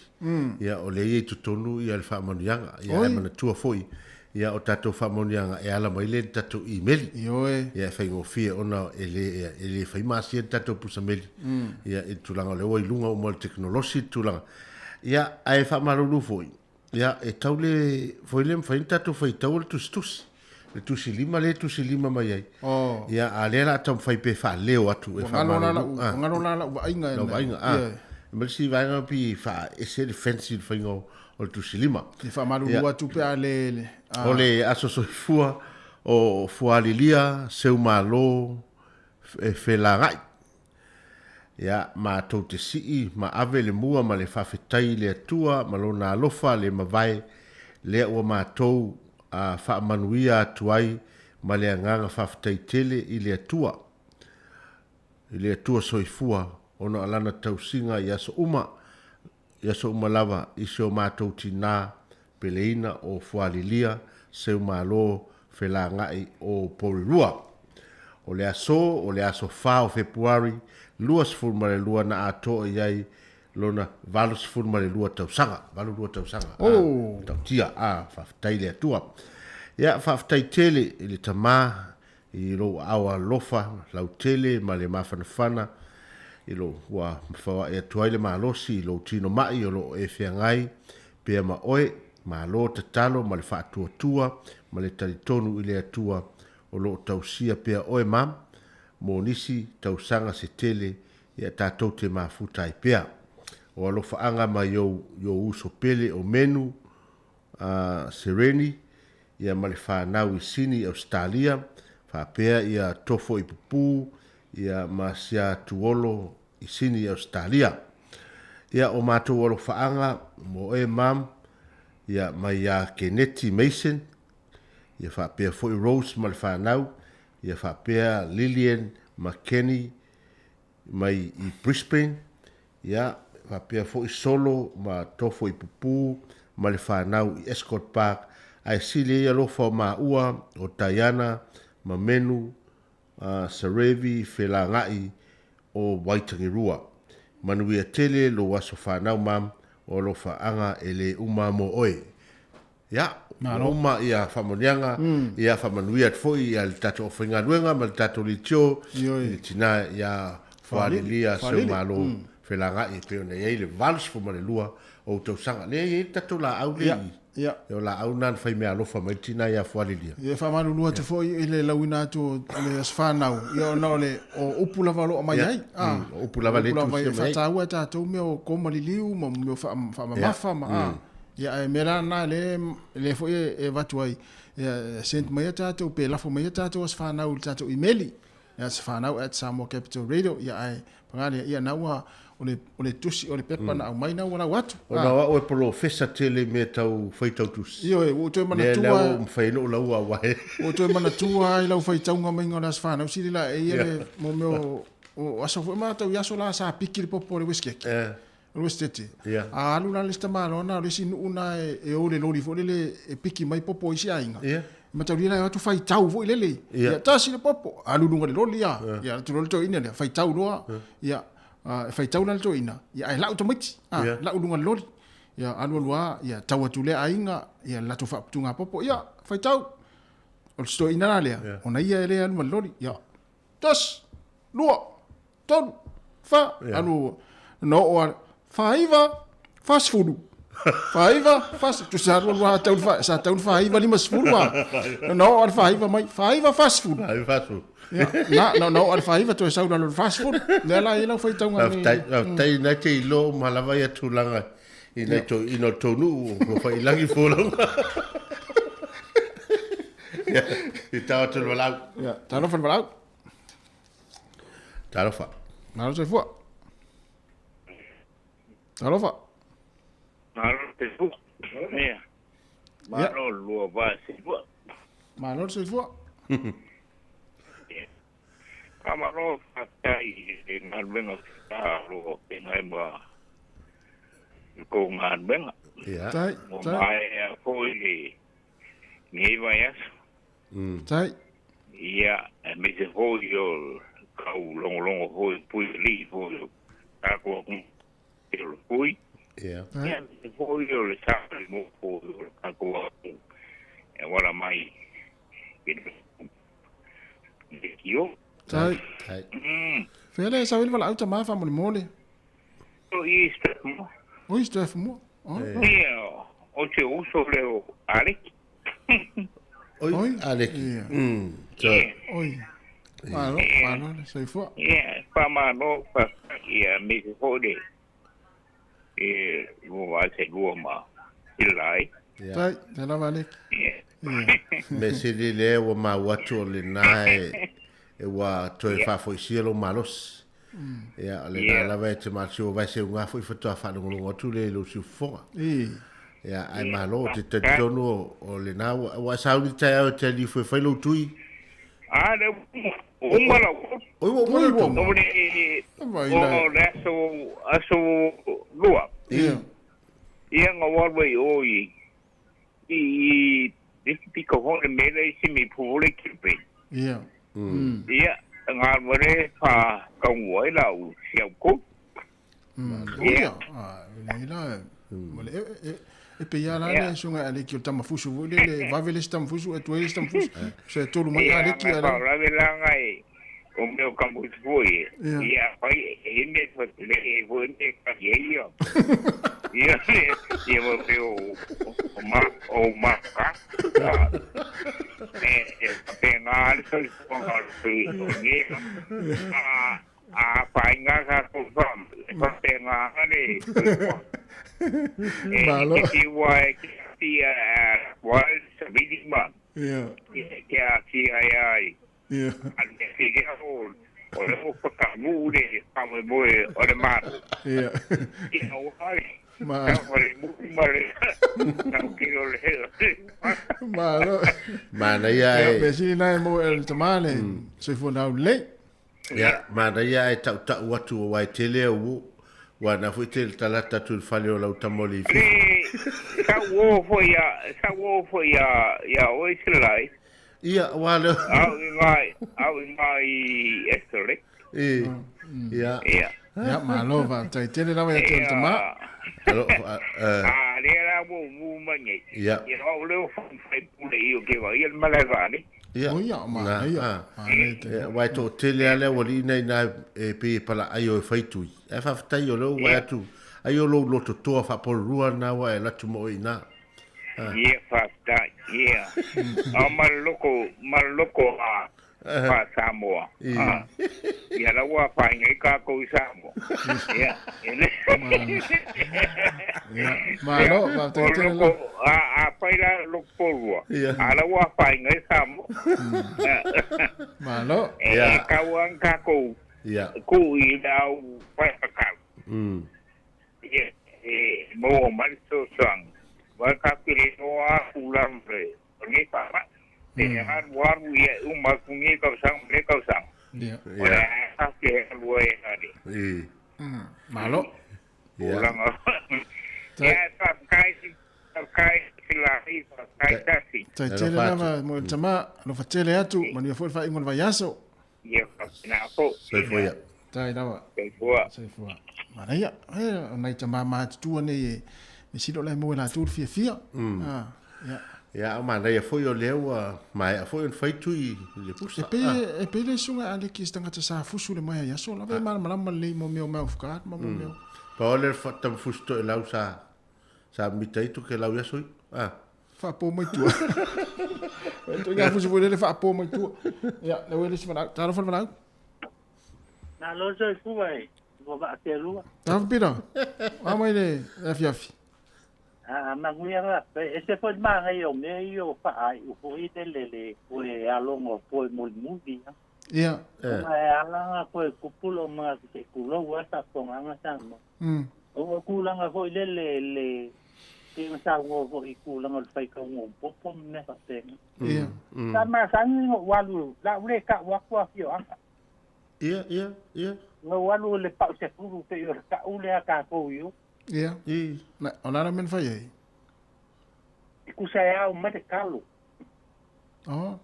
S2: ia o lea e i ai i totonu ia le faamanuiaga ia ae manatua foi Ia, o tatou faamanuiaga e ala mai lea i le tatou imeli.
S1: Ioe.
S2: Ia, e faigofie ona e le, e le fai masia le tatou pusa meli. Ia, i le tulaga o lea ua i luga uma o le tekonolosi le tulaga. Ia, ae faamalulu foi, ia, e tau le, foi le mafai ona tatou faitau o le tusitusi. Le tusi lima lea e tusi lima mai ai.
S1: Oh.
S2: Ia, a o lea o le a taumafai pea e faaleo atu e
S1: Ua galo la
S2: faamalulu.
S1: lau, ua galo la lau vaaiga
S2: Lau vaaiga, ah.
S1: Ioe.
S2: Ma le isi vaega pei e faaese le fancy i le faiga o le tusilima.
S1: E faamalulu atu pe a le.
S2: O le aso soifua o Fualilia Seumalo Felagai. Ia, matou te sii ma ave le mua ma le faafetai i le Atua ma Lona alofa le mavae lea ua matou faamanuia atu ai ma le agaga faafetai tele i le Atua, i le Atua Soifua ona o Lana tausiga i aso uma, i aso uma lava i si o matou tinā peleina o Fualilia Seumalo Felagai o Porirua. O le aso, o le aso 4 o Fepuari 22 na atoa i ai lona 82 tausaga, 82 tausaga, a, matautia, a, faafetai i le Atua. Ia, faafetai tele i le Tama i lou aao alofa lautele ma le mafanafana i lou ua mafaoa'i atu ai le malosi i lou tino ma'i o lo o e feagai pea ma oe. Malo tatalo ma le faatuatua ma le talitonu i le Atua o lo o tausia pea oe ma mo nisi tausaga se tele ia tatou te mafuta ai pea. O alofaaga mai ou i ou uso pele o Menu, a Sereni, ia ma le fanau i Sini, Ausetalia, faapea ia Tofo i Pupu, ia ma sia Tuolo i Sini, Ausetalia. Ia o matou alofaaga mo oe Mum, ia mai ia Keneti Mason, ia faapea foi Rose ma le fanau, ia faapea Lilian ma Kenny mai i Brisbane, ia, faapea foi Solo ma Tofo i Pupu ma le fanau i Escort Park, ae sili ai alofa o maua o Diana ma Menu Sarevi Felaga'i o Waitangirua. Manuia tele lou aso fanau mam, o alofaaga e le uma mo oe. Ia, ua uma ia faamanuiaga, ia faamanuia atu foi ia le tatou aufaigaluega ma le tatou leitio i le tina ia Fualilia Seumalo Felagai e pei ona i ai le 82 o ou tausaga. Lea e i ai le tatou laau lea i, o laau na na fai meaalofa mai le tina ia Fualilia.
S1: Ia faamalulu atu foi i le lauina atu o le aso fanau, ia ona o le o upu lava o lo o aumai ai.
S2: O upu lava lea e tusia mai ai.
S1: E faataua e tatou mea o koma liliu ma mea o faamamafa ma Ia ae mea la na le le foi e avatu ai ia send mai ia tatou pe lafo mai ia tatou aso fanau i le tatou imeli ia asofanau at Samoa Capital Radio ia ae paga lea ia na ua o le o le tusi o le pepa na aumai na ua lau atu.
S2: Ona o au e polofesa tele i mea tau faitau tusi.
S1: Ioe, ua ou toe manatua.
S2: Lea ua mafai ai ona ou laua aua e.
S1: Ua ou toe manatua ai lau faitauga maiga o le aso fanau sili la e ia le mo mea o aso foi matou i aso la sa piki le popo o le uesikeke. O le Uesetete.
S2: Yeah.
S1: A alu la le isi tamaloa na o le isi nuu na e o le loli foi lele e piki mai popo o isi aiga.
S2: Yeah.
S1: Mataulia la e o atu faitau foi lele.
S2: Yeah.
S1: Ia tasi le popo, alu luga le loli a. Yeah. Ia atu loa le toeaina lea, faitau loa. Yeah. Ia e faitau la le toeaina, ia ae lau tamaiti. A,
S2: yeah.
S1: lau luga le loli. Ia alu alu a, ia tau atu lea aiga, ia le latou faaputuga popo, ia faitau. O le toeaina la lea,
S2: yeah.
S1: ona ia e le alu ma le loli. Ia tasi, lua, tolu, fa, alu, na oo a, faiva, 40. Faiva, fas, tu sa alu alu tau fa, sa tau faiva 50 a. Na oo al faiva mai, faiva 40.
S2: Faiva 40.
S1: Ia, na na na oo al faiva toe sau lalo 40. Lea la i lau faitauga
S2: ni. Faafetai, faafetai na te iloa uma lava ia tulaga i nai to ina o tou nuu o faiilagi folauga. Ia, i tau atu le valaau.
S1: Ia, talofa le valaau.
S2: Talofa.
S1: Malo soifua. Talofa.
S4: Malo soifua. Ia. Malo lua va soifua.
S1: Malo soifua.
S4: Faamalo faafetai i le galuega fita o lo o feagai ma le tou galuega.
S2: Ia.
S1: Tai,
S4: Ua
S1: tai.
S4: maea foi lenei vaiaso.
S1: Tai.
S4: Ia, aemaise foi o le tau logologo foi o Puialii foi o tatou atunuu o le Pui.
S2: Ia.
S4: Ia, aemaise foi o le saogalemu foi o le tatou atunuu e auala mai i le leitio.
S1: Tai.
S2: Tai.
S1: Fea le sau ai le valaau tama faamolemole.
S4: O i Strathmore.
S1: O i Strathmore. Oh.
S4: Ia, o se uso lea o Aleki.
S2: Oi,
S1: Oi.
S2: Aleki.
S1: Ia.
S2: So,
S1: Oi. Malo, malo le soifua.
S4: Ia, faamalo, faafetai, ia, aemaise foi le
S11: E ua se lua ma ilai.
S1: Tai, tai lava Aleki.
S2: Me sili le ua mau atu o lena e ua toe faafoisia lou malosi. Ia, o lena lava e te malosi ua vae seuga foi faatoa faalogologo atu lea i lou siufofoga. Ia, ae malo, ou te talitonu o lena ua, ua e sauni taeao e te alifu e fai lou tui.
S11: A le uma lau.
S2: Oi, ua uma lau tui.
S11: O le, o le aso, aso lua. Ia nga walu ai o i, i, i, i pika hone mele i simi pule kipe. Ia, ngā ware wha kaungua i lau siau ku.
S1: Ia. Nei la, e, e pe ia la le sunga Aleki o tamafusu foi le le vave le tamafusu e tuai le tamafusu. Se tolu mai Aleki
S11: ala. Ia, la langa e o meo kambutu foi. Ia, pai e me fa le e foi me ka ia. Ia, ia mo meo o ma ka. E e pe ngā le soi o ngā o nge. A a pai ngā ka ko fam. E pe ngā le.
S1: Malo.
S11: E ki wa e ki tia wa sa vidi ma.
S1: Ia.
S11: Ke a ki ai ai.
S1: Ia.
S11: A le ki ke o o le o whakamu le kawe moe o le maro.
S1: Ia.
S11: Ia o ai.
S1: Ma.
S11: Ka whare muki mare. Ka kiro le heo.
S1: Malo.
S2: Manaia
S1: Ia,
S2: e.
S1: pe sili nai mo el tamale. Soifua lau lei.
S2: Ia, manaia e ta'uta'u atu o wae tele au ua. Ua na foi tele talata atu i le fale o lau tama o le ifi.
S11: Le sa uo foi ia, sa uo foi ia, ia oe se lai.
S2: Ia, ua leo.
S11: Au i ngai, au i ngai esere.
S2: E, ia.
S11: Ia.
S1: Ia, malo va. Tai tele lava ia te o tama.
S2: Alo,
S11: A le la mo mu mangi.
S2: Ia.
S11: Ia o leo fai pule i o ke wa ia malae vale.
S2: Ia.
S1: O ia, ma, ia.
S2: Ia, wae to tele ale ua li nei na e pe pala ai o e whaitui. E whawhatai o leo wae atu. Ai o lou loto toa whapolurua nā wa e latu mo i nā.
S11: Ia whawhatai, ia. O maloko a pa Samoa. Ia la ua whainga i kākou i Samoa. Ia.
S1: Ia, malo, whawhatai tele la.
S11: A pai la loko polua. A la ua whainga i Samoa.
S1: Malo.
S11: E kauan kākou ku i lau pai whakau. Ia, e mō mariso suang. Wa kākiri noa ulam re. Ngi pama. Te haru haru ia uma kungi kau sang le kau sang.
S1: Ia.
S11: Ora ka ke lua e ngari.
S1: Malo.
S11: Ulanga. Ia pa kai kai silahi pa kai tasi.
S1: Tai tele lava mo el tama, lo fatele atu, manuia foi le faaiuga o le vaiaso.
S11: Ia na po.
S2: Soifua ia.
S1: Tai lava.
S11: Soifua.
S1: Soifua. Manaia, e nai tama matutua nei e me silo lai mo e latou le fiafia. Ia.
S2: Ia, o manaia foi o lea ua maea foi ona faitu i le pusa.
S1: E pe e pe le suga Aleki se tagata sa fusu le mai ai aso lava e malamalama lelei mo mea o mouth guard ma mo mea.
S2: Pa o le tamafusu toe lau sa sa mita itu ke lau i aso i.
S1: Faapo mai tua. E toi ngā fusu foi lele faapo mai tua. Ia, le ue le si whanau. Talofa le whanau.
S4: Nā lo soifua e, ua vaatelua.
S1: Talofa Pita. A mai le afiafi.
S4: A manuia la, e se foi maangai o mea ia o faaiu foi le lele koe alogo koe mulimuli.
S1: Ia.
S4: Ona e alaga koe kupulo ma te kulou a tafogaga Samoa. O ua kulaga foi lele le te masaugo foi i kulaga o le faikauga o popo ma mea faapena.
S1: Ia.
S4: Sa masani go'u alu la'u lē ka'u atu afioaga.
S2: Ia, ia, ia.
S4: Gou alu le pa'u sefulu pei o le ka'u lea kākou i o.
S1: Ia. Na, o la la men fai ai.
S4: E kusa e ao mai le kalo.
S1: Oh.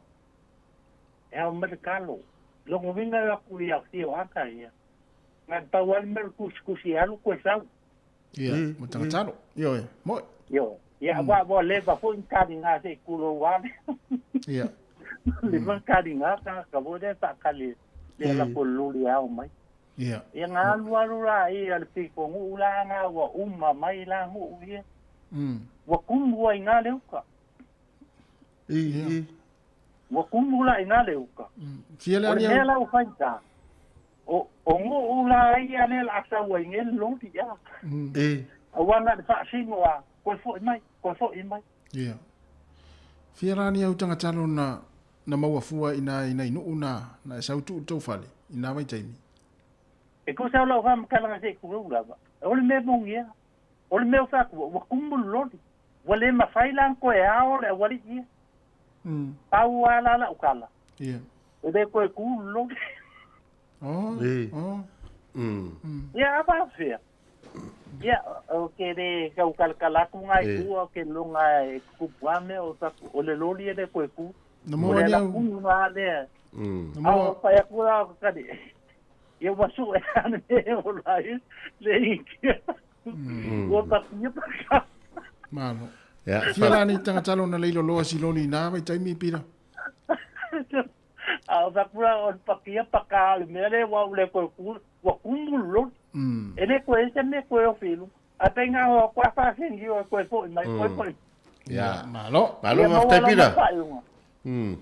S4: E ao mai le kalo. Logo vinga yo aku i afioaga ia. Ngai pau ale mea le kusikusi alu koe sau.
S1: Ia, mo tangatalo. Io e, moi.
S4: Io. Ia, wa wa leva foi kali ngā se kulo wale.
S1: Ia.
S4: Leva kali ngā ka ka bo le pa kali le la ko luli au mai.
S1: Ia.
S4: Ia ngā alu alu la ia le piko ngu la ngā ua uma mai la ngu ia. Ua kumu ai ngā leuka.
S2: I.
S4: Ua kumu la i ngā leuka.
S1: Fia le
S4: O le
S1: ani
S4: mea
S1: au.
S4: la u whaita. O ngu la ia le la asa ua i ngē loli ia.
S2: E.
S4: Aua na le faasino a koe fo'i mai, koe fo'i mai.
S1: Ia. Fia la ni au tagatalo na na maua fua i na i nai nu'u na na e sau tu'u le tou fale i na vaitaimi?
S4: E tusa o lau faamatalaga se i tulou lava, o le mea moni a, o le mea o faatua, ua tumu le loli, ua le mafai la ona toe ao le aualii ia. Pau lava la lau tala, e le toe tu le loli.
S1: Oh, oh.
S4: Ia, a faafefea? Ia, ou te le tau talatala atu nā i tua, ou te iloga e tutupu lava mea o tatou, o le loli e le toe tu.
S1: Na
S4: O
S1: maua
S4: le
S1: ni au.
S4: alafunu lā lea.
S1: Na
S4: A
S1: maua.
S4: o fai atu la o tali, ia ua sue lava le mea e ola ai le Initia. Ua patia paka.
S1: Malo.
S2: Ia,
S1: Fia la ni tagatalo na leiloloa si loli i na vaitaimi, Pita?
S4: A o fai atu la o le patia paka o le mea lea ua ou le toe tu, ua tumu le loli. E le toe ai se mea toe ofi i luga. Ae pei na o atu lava faafeagi o e toe foi mai, toe foi mai.
S2: Ia.
S1: Malo.
S2: Malo,
S4: Ia maua
S2: faafetai
S4: lava
S2: Pita.
S4: faaiuga.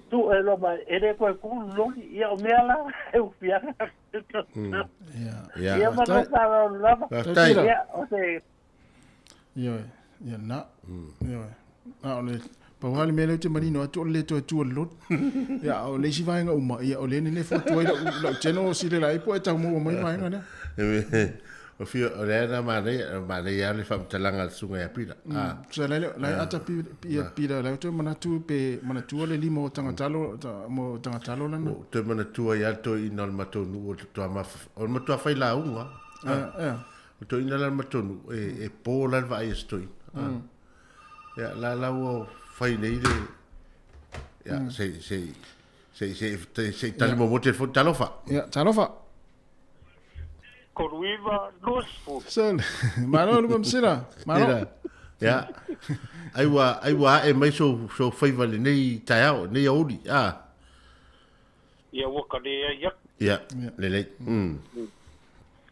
S4: Tu e loa mai, e le toe tu le loli. Ia o mea la e ufiaga.
S1: Ia.
S2: Ia.
S4: Ia ma lou faaaloalo lava.
S2: Faafetai.
S4: Ia, o se
S1: Ioe, ia na. Ioe. A o le pau lava le mea lea ou te manino atu o le le toe tu o le loli. Ia, a o le isi vaega uma, ia o lea e nenefo atu ai lau, lau general sile lai po e tau maua mai vaega lea.
S2: O fia, o lea na manaia, manaia lava le faamatalaga a le susuga ia Pita. Ah.
S1: Tusa lai lai ata pi, pi, Pita, lai toe manatu pe manatua le lima o tagatalo, ta, mo tagatalo lana.
S2: O toe manatua ia le toeaina o le matou nuu o le toa mafa, o le matua failauga.
S1: Ah, ah.
S2: O toeaina la le matou nuu, e, e po la le vaai a se toeaina. Ah. Ia, la la ua fai nei le, ia, se, se, se, se, se, se tali mo mo telefoni, talofa.
S1: Ia, talofa.
S4: Koluiva 20.
S1: Sel. Malo lupa msila. Malo.
S2: Ia. Ai ua, ai ua ae mai so, so faiva lenei taeao, nei aoauli. Ah.
S4: Ia ua ka le ai atu.
S2: Ia, lelei.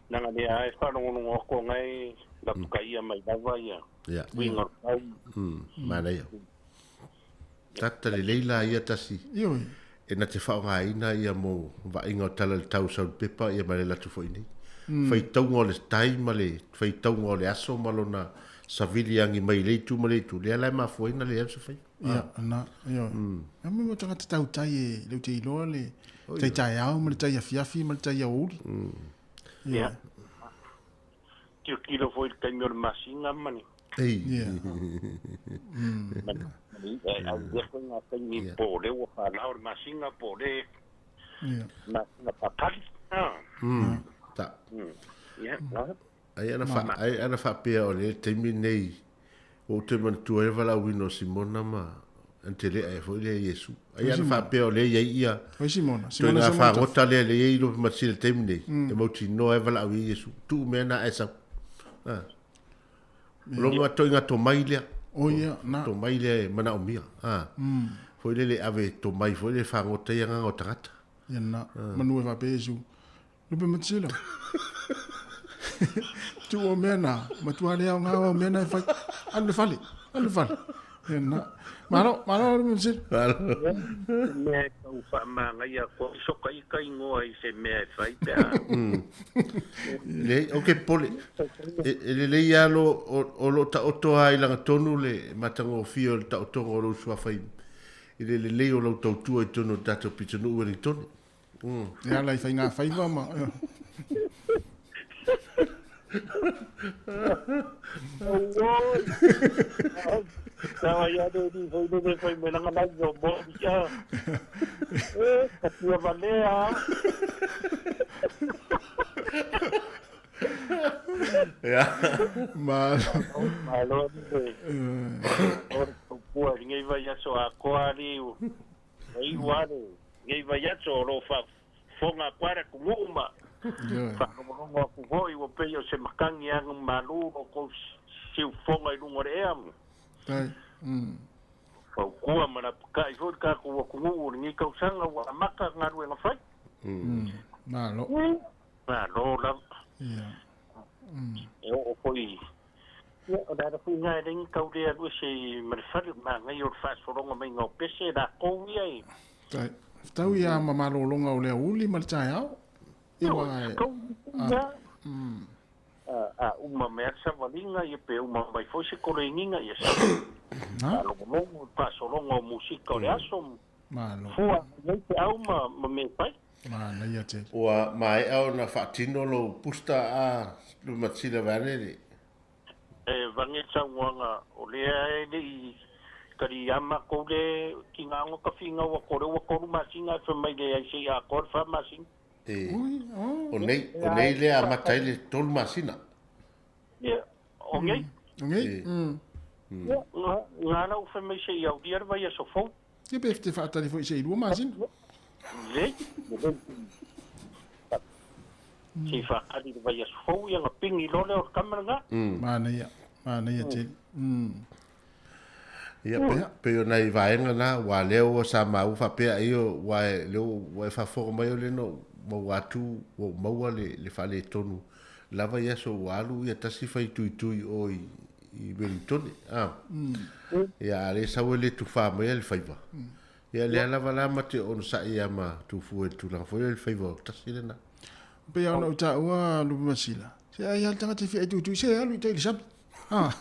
S4: Leaga lea lava e faalogologo atu ngai lapakaia mai lava ia
S2: Ia.
S4: uiga o le tau.
S2: Manaia. Tata lelei la ia tasi.
S1: Ioe.
S2: E na te faaaogaina ia mo vaaiga o tala i le tau sau pepa ia ma le alu atu foi nei. Faitauga o le tai ma le faitauga o le aso ma lona savili agi mai i le itu ma le itu, lea la e mafua ai ona leai se faiva.
S1: Ia, na, ioe. A mo mo tagata tautai e leu te iloa le tai taeao ma le tai afiafi ma le tai aoauli.
S4: Ia. Tilotilo foi i le taimi o le masina ma le
S2: Ei.
S1: Ia.
S4: Ma le i'a e ave foi ngā taimi po o le ua whanau le masina po o le
S1: Ia.
S4: masina patali. Ah.
S2: Ta.
S4: Ia, la.
S2: Ai ana fa ai ana faapea o le taimi nei ua ou toe manatua ai le valaauina o Simona ma Antelea ai foi lea Iesu. Ai ana faapea o lea i ai ia
S1: Oi Simona,
S2: toe
S1: Simona
S2: ngā
S1: Simona taf.
S2: fagota lea le i ai lope matsi le taimi nei. E mautinoa e valaau i ai Iesu. Tuu mea na ae sau. Ah. O lo ngā toi ngā tomai lea.
S1: O ia, na.
S2: Tomai lea e manaomia. Ah. Foi lele ave tomai foi le fagota ia ngā o tagata.
S1: Ia na. Manu e faapea Iesu. Lupe matsila. Tuu o mea na. Matua le ao ngā o mea na e fai. Alu le fale. Alu le fale. Ia na. Malo, malo lupe matsila.
S4: Mea e tau faamagaia koa i soka ika ingoa i se mea e fai pe a.
S2: Lelei, ok pole. E, e lelei lava lo, o, o lo taoto lava i lagatonu le matagofie o le taotoga o lou suafa i, i le lelei o lau tautua i totonu o le tatou pitonuu Wellingtone.
S1: E ala i whai ngā whaiva ma.
S4: Oi! Tawa ia le ni foi le foi me langa nai o mo ia. E, ka tia valea.
S2: Ia.
S1: Malo.
S4: Malo ni le. O le pua ngai vai aso a koa ali u. Ai wale ngai vai aso o lo fa fonga kwara ku uma.
S1: Ioe.
S4: Whakamolongo aku foi ua pei o se makangi anga malu o kou siu fonga i lunga o le ea mo.
S1: Tai.
S4: Faukua ma lapakai foi le tatou atunuu o lenei tausaga ua amata galuega fai.
S1: Malo.
S4: Malo lava.
S1: Ia.
S4: E oo foi ia o le ala foi lena e leai ni tau le alu ese ma le fale magaia o le faasologa maiga o pese e lakou ia e.
S1: Tai. Tau ia ma malologa o le aoauli ma le taeao. Ia
S4: Ioe,
S1: wa e.
S4: tau ia.
S12: A uma mai lava le savaliga ia pe uma mai foi se koleniga ia sa faalogologo i le faasologa o musika o le aso ma fua ai feau ma ma mea e fai.
S1: Manaia tele.
S2: Ua maea ona faatino lou booster a Lumatsila vaeane le.
S12: E vage le saunoaga o lea e le i tali a makou le tigaga ka finau atu o lea ua tolu masina ae fai mai leai se i atoa le fa masina.
S2: E, o nei, o nei lea amata ai le tolu masina.
S12: Ia, o nei.
S1: O nei?
S12: Ia, nga la ua fai mai se i aulia le vaiaso fou.
S1: Ia pe te faatali foi se i lua masina.
S12: Lelei, lelei. Se i faatali le vaiaso fou, ia ona pigi loa lea o le tama lena.
S1: Manaia, manaia tele.
S2: Ia, pei o nai vaega na, aua lea ua sa maua faapea ai aua lea ua e faafofoga mai o lea na ou maua atu ua ou maua le faaletonu lava i aso ua alu ia tasi fai tuitui i o i Wellingtone a. Ia a lea sau e le tufa maia le faiva. Ia lea lava la ma te onosai ia ma Tufua i le tulaga foi lea le faiva o tasi lena.
S1: Pei lava ona ou taua Lupe Masila, se ai lava le tagata e fia tuitui se alu i tai i le sami. Ha.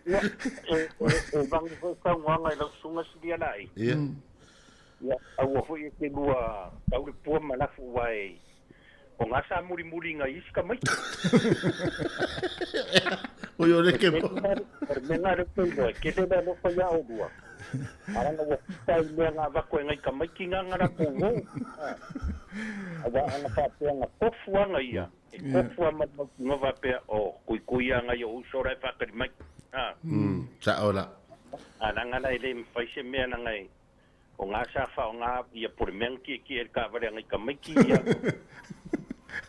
S12: Ia, e vage foi saunoaga i lau susuga Silia Laei.
S2: Ia.
S12: Ia, aua foi e te lua tau le pua ma lafu aua e o ngā sa mulimuli ngai isi tamaiti.
S2: Oi o le ke
S12: po. O le mea ngā reo te iloa, e kele le alofa ia olua. Aranga ua puta i mea ngā vako e ngai tamaiti ngā ngā rātou wō. Aua anga whāpea ngā tofu anga ia. E tofu a mai mau ki ngā whāpea o kui kui a ngai o uso rai whākari mai.
S2: Sa ola.
S12: Aranga la e le mwhai se mea na ngai O ngā sa whaonga ia pore mea kiekie e le kaware anga i ka maiki ia.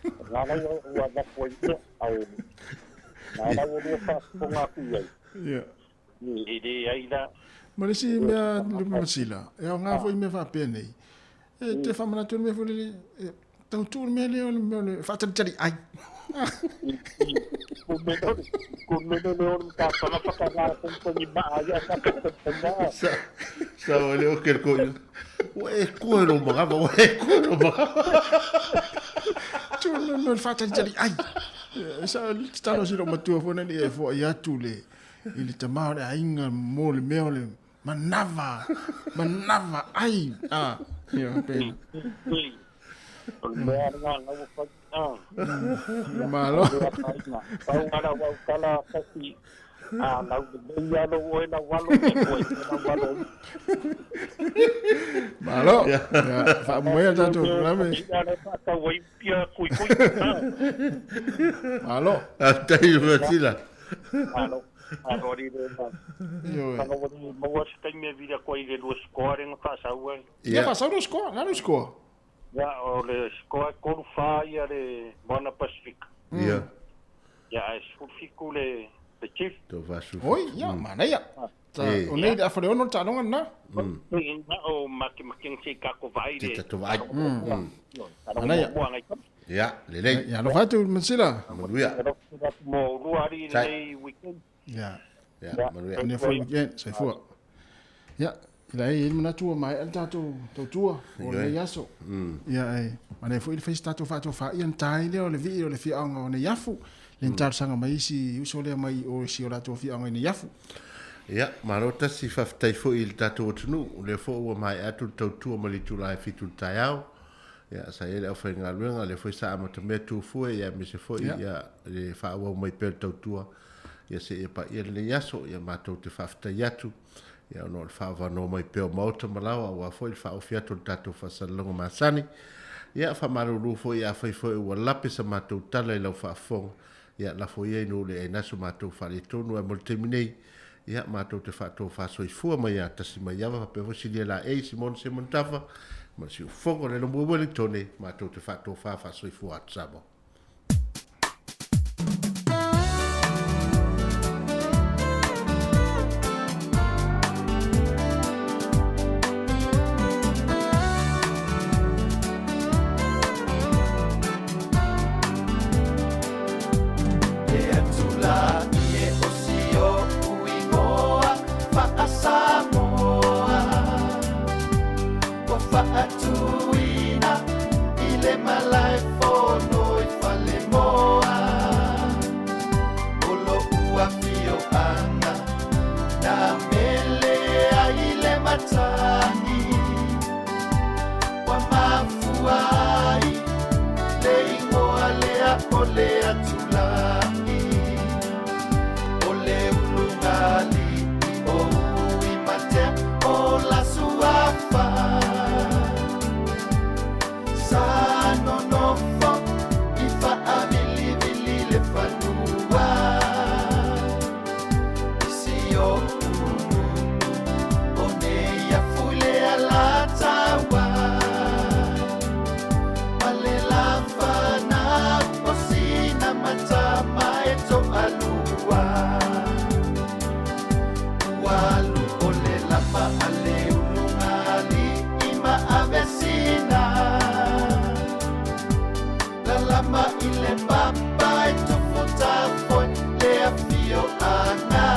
S12: O ngā rawa ua rapu ai ia, au ngā rawa rua whaakonga aku i ai.
S1: Ia.
S12: E le ai la.
S1: Ma le isi mea Lupe Masila, e ao ngā foi mea faapea nei, e te whamanatu le mea foi lele, e tautu le mea lea o le mea o le whaatalitali ai.
S12: Ko mene le olu ta whanga whakangā komponi maa ia ta komponi maa.
S2: Sa, sa o le o ke ko ia. Ua e koe ro magawa, ua e koe ro magawa.
S1: Tu le mea o le whaatalitali ai. Sa talo si ro matua fo nei e fo i atu le i le tama o le aiga mo le mea o le Manava! Manava! Ai! Ah, ia, pena.
S12: O le mea ngā ngau whai. Ah.
S1: Malo.
S12: Pau ngā rau au tala kasi. Ah, lau le mei alo oe lau alo, e koe lau alo.
S1: Malo. Ia, whaamoea tātou rame.
S12: Ia, le whaatau ai pia kui kui.
S1: Malo.
S2: A tai matila.
S12: Malo. Alo ari le na.
S1: Ioe.
S12: Whanga wari maua se taimi e vira koe i le lua scoa renga whaasau ai.
S1: Ia whaasau lo scoa, ngā lo scoa.
S12: Ia, o le scoa e kolu whā ia le Moana Pacific.
S2: Ia.
S12: Ia, ae 17 le, le Chief.
S2: Tō whāsuwhi.
S1: Oi, ia, manaia. Ta, o nei le awha le ono le taaloga lena.
S12: Na o makimakinga se i kako vaai le.
S2: Te tato vaai.
S1: Manaia.
S2: Ia, lelei.
S1: Ia, alofa atu, Mansila.
S2: Manuia.
S12: Mo rua ari lenei weekend.
S1: Ia.
S2: Ia, manuia.
S1: Manuia foi weekend, soifua. Ia, i la e i manatu ua maea le tatou tautua o lenei aso. Ia, e, manaia foi le fai se tatou faatofa ia na ta ai lea o le vii o le fiaoga o Neiafu, le na talosaga mai isi uso lea mai o si o latou fiaoga i Neiafu.
S2: Ia, malo tasi, faafetai foi i le tatou atunuu, o lea foi ua maea atu le tautua ma le itula e 7 i le taeao. Ia, sa i ai le aufaigaluega, lea foi sa amatamea Tufue, ia aemaise foi ia le faaauau mai pea o le tautua, ia seia paia lenei aso, ia matou te faafetai atu, ia ona o le faaavanoa mai pea o maota ma laoa, aua foi le faaofi atu o le tatou faasalalauga masani. Ia, faamalulu foi afai foi ua lape sa matou tala i lau faafofoga, ia lafo ia ina ua leai na so matou faaletonu, ae mo le taimi nei, ia matou te faatofa soifua mai ia tasi mai ava faapea foi Silia Laei, Simone Simon Tafa, ma le siufofoga o le Lomua Wellingtone, matou te faatofa faasoifua atu Samoa.
S6: E atu la i e osi o uigoa Faa-Samoa Ua faatuina i le malae fono i matagi Ua mafua ai le igoa lea o le Atulai O le ulugalii o Uimatea o la suafa Sa nonofo i faavilivili le fanua I si o nuu o Neiafu i le Alataua Ma le lafanau o sina ma tama e toalua Ua alu o le lapa a le ulugalii ma avesina Lalama i le papa e tufutafoe le afioaga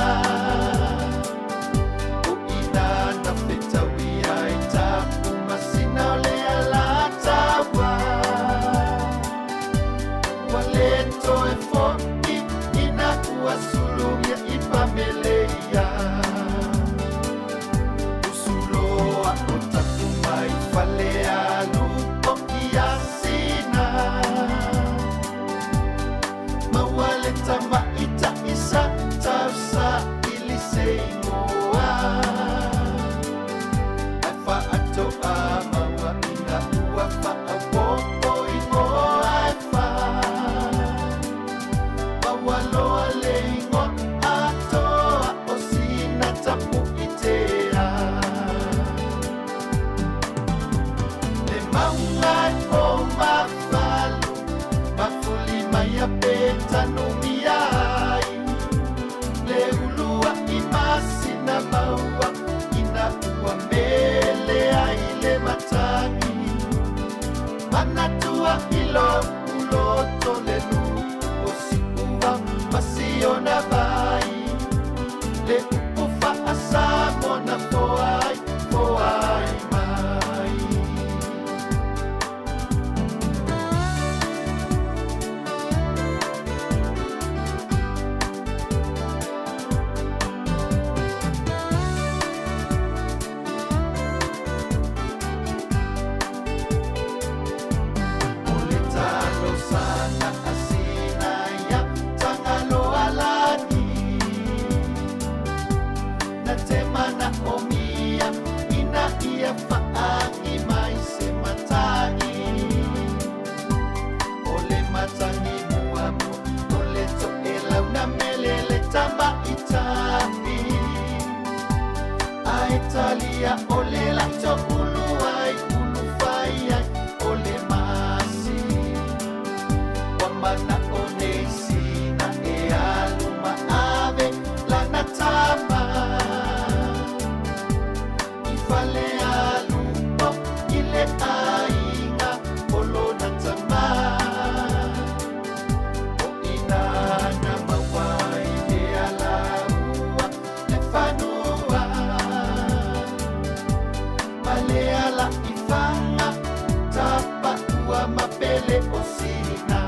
S6: O ina na fetaui ai Tapumasina o le Alataua Ua le toe fo'i ina ua sulugia i Pameleia Usuloa o tapu mai fale alu o Iasina Maua le tamaita'i sa tausaili se igoa Ae faatoa maua ina ua faaopoopo igoa e fā Maua loa le igoa atoa o sina Tapu'itea Le mauga o Mafalu mafuli mai a Petanumia ai Le ulua'i masina maua ina ua mele ai le matagi Manatua i lo'u loto le nuu o Siuvao ma siona vai Le upu faa-Samoa na foai, foai mai. O le talosaga a sina iā Tagaloalagi Na te manaomia ina ia faagi mai se matagi O le matagi muamua o le toelau na mele le tamaitai Ae talia o le laito ulu ai ulu fai ai o le masi Ua mana'o nei sina e alu ma ave lana tama I fale alu o i le aiga o lona tama O ina na maua ai le alaua le fanua Ma le ala i faga tapaua ma pele o sina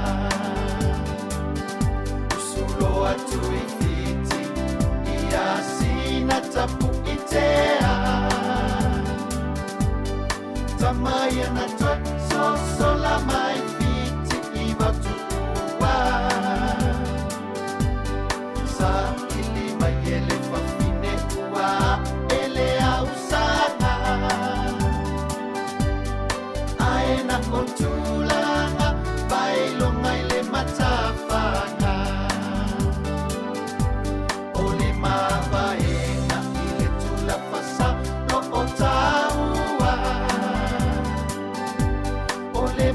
S6: Usulo atu i Fiti ia sina Tapu'itea Tama ia na toe sosola mai Fiti i Vautu'ua Saili mai e le fafine ua a'e le ausaga Ae na o tulaga pailoga i le matafaga O le mavaega i le tulafasa lo o taua O le.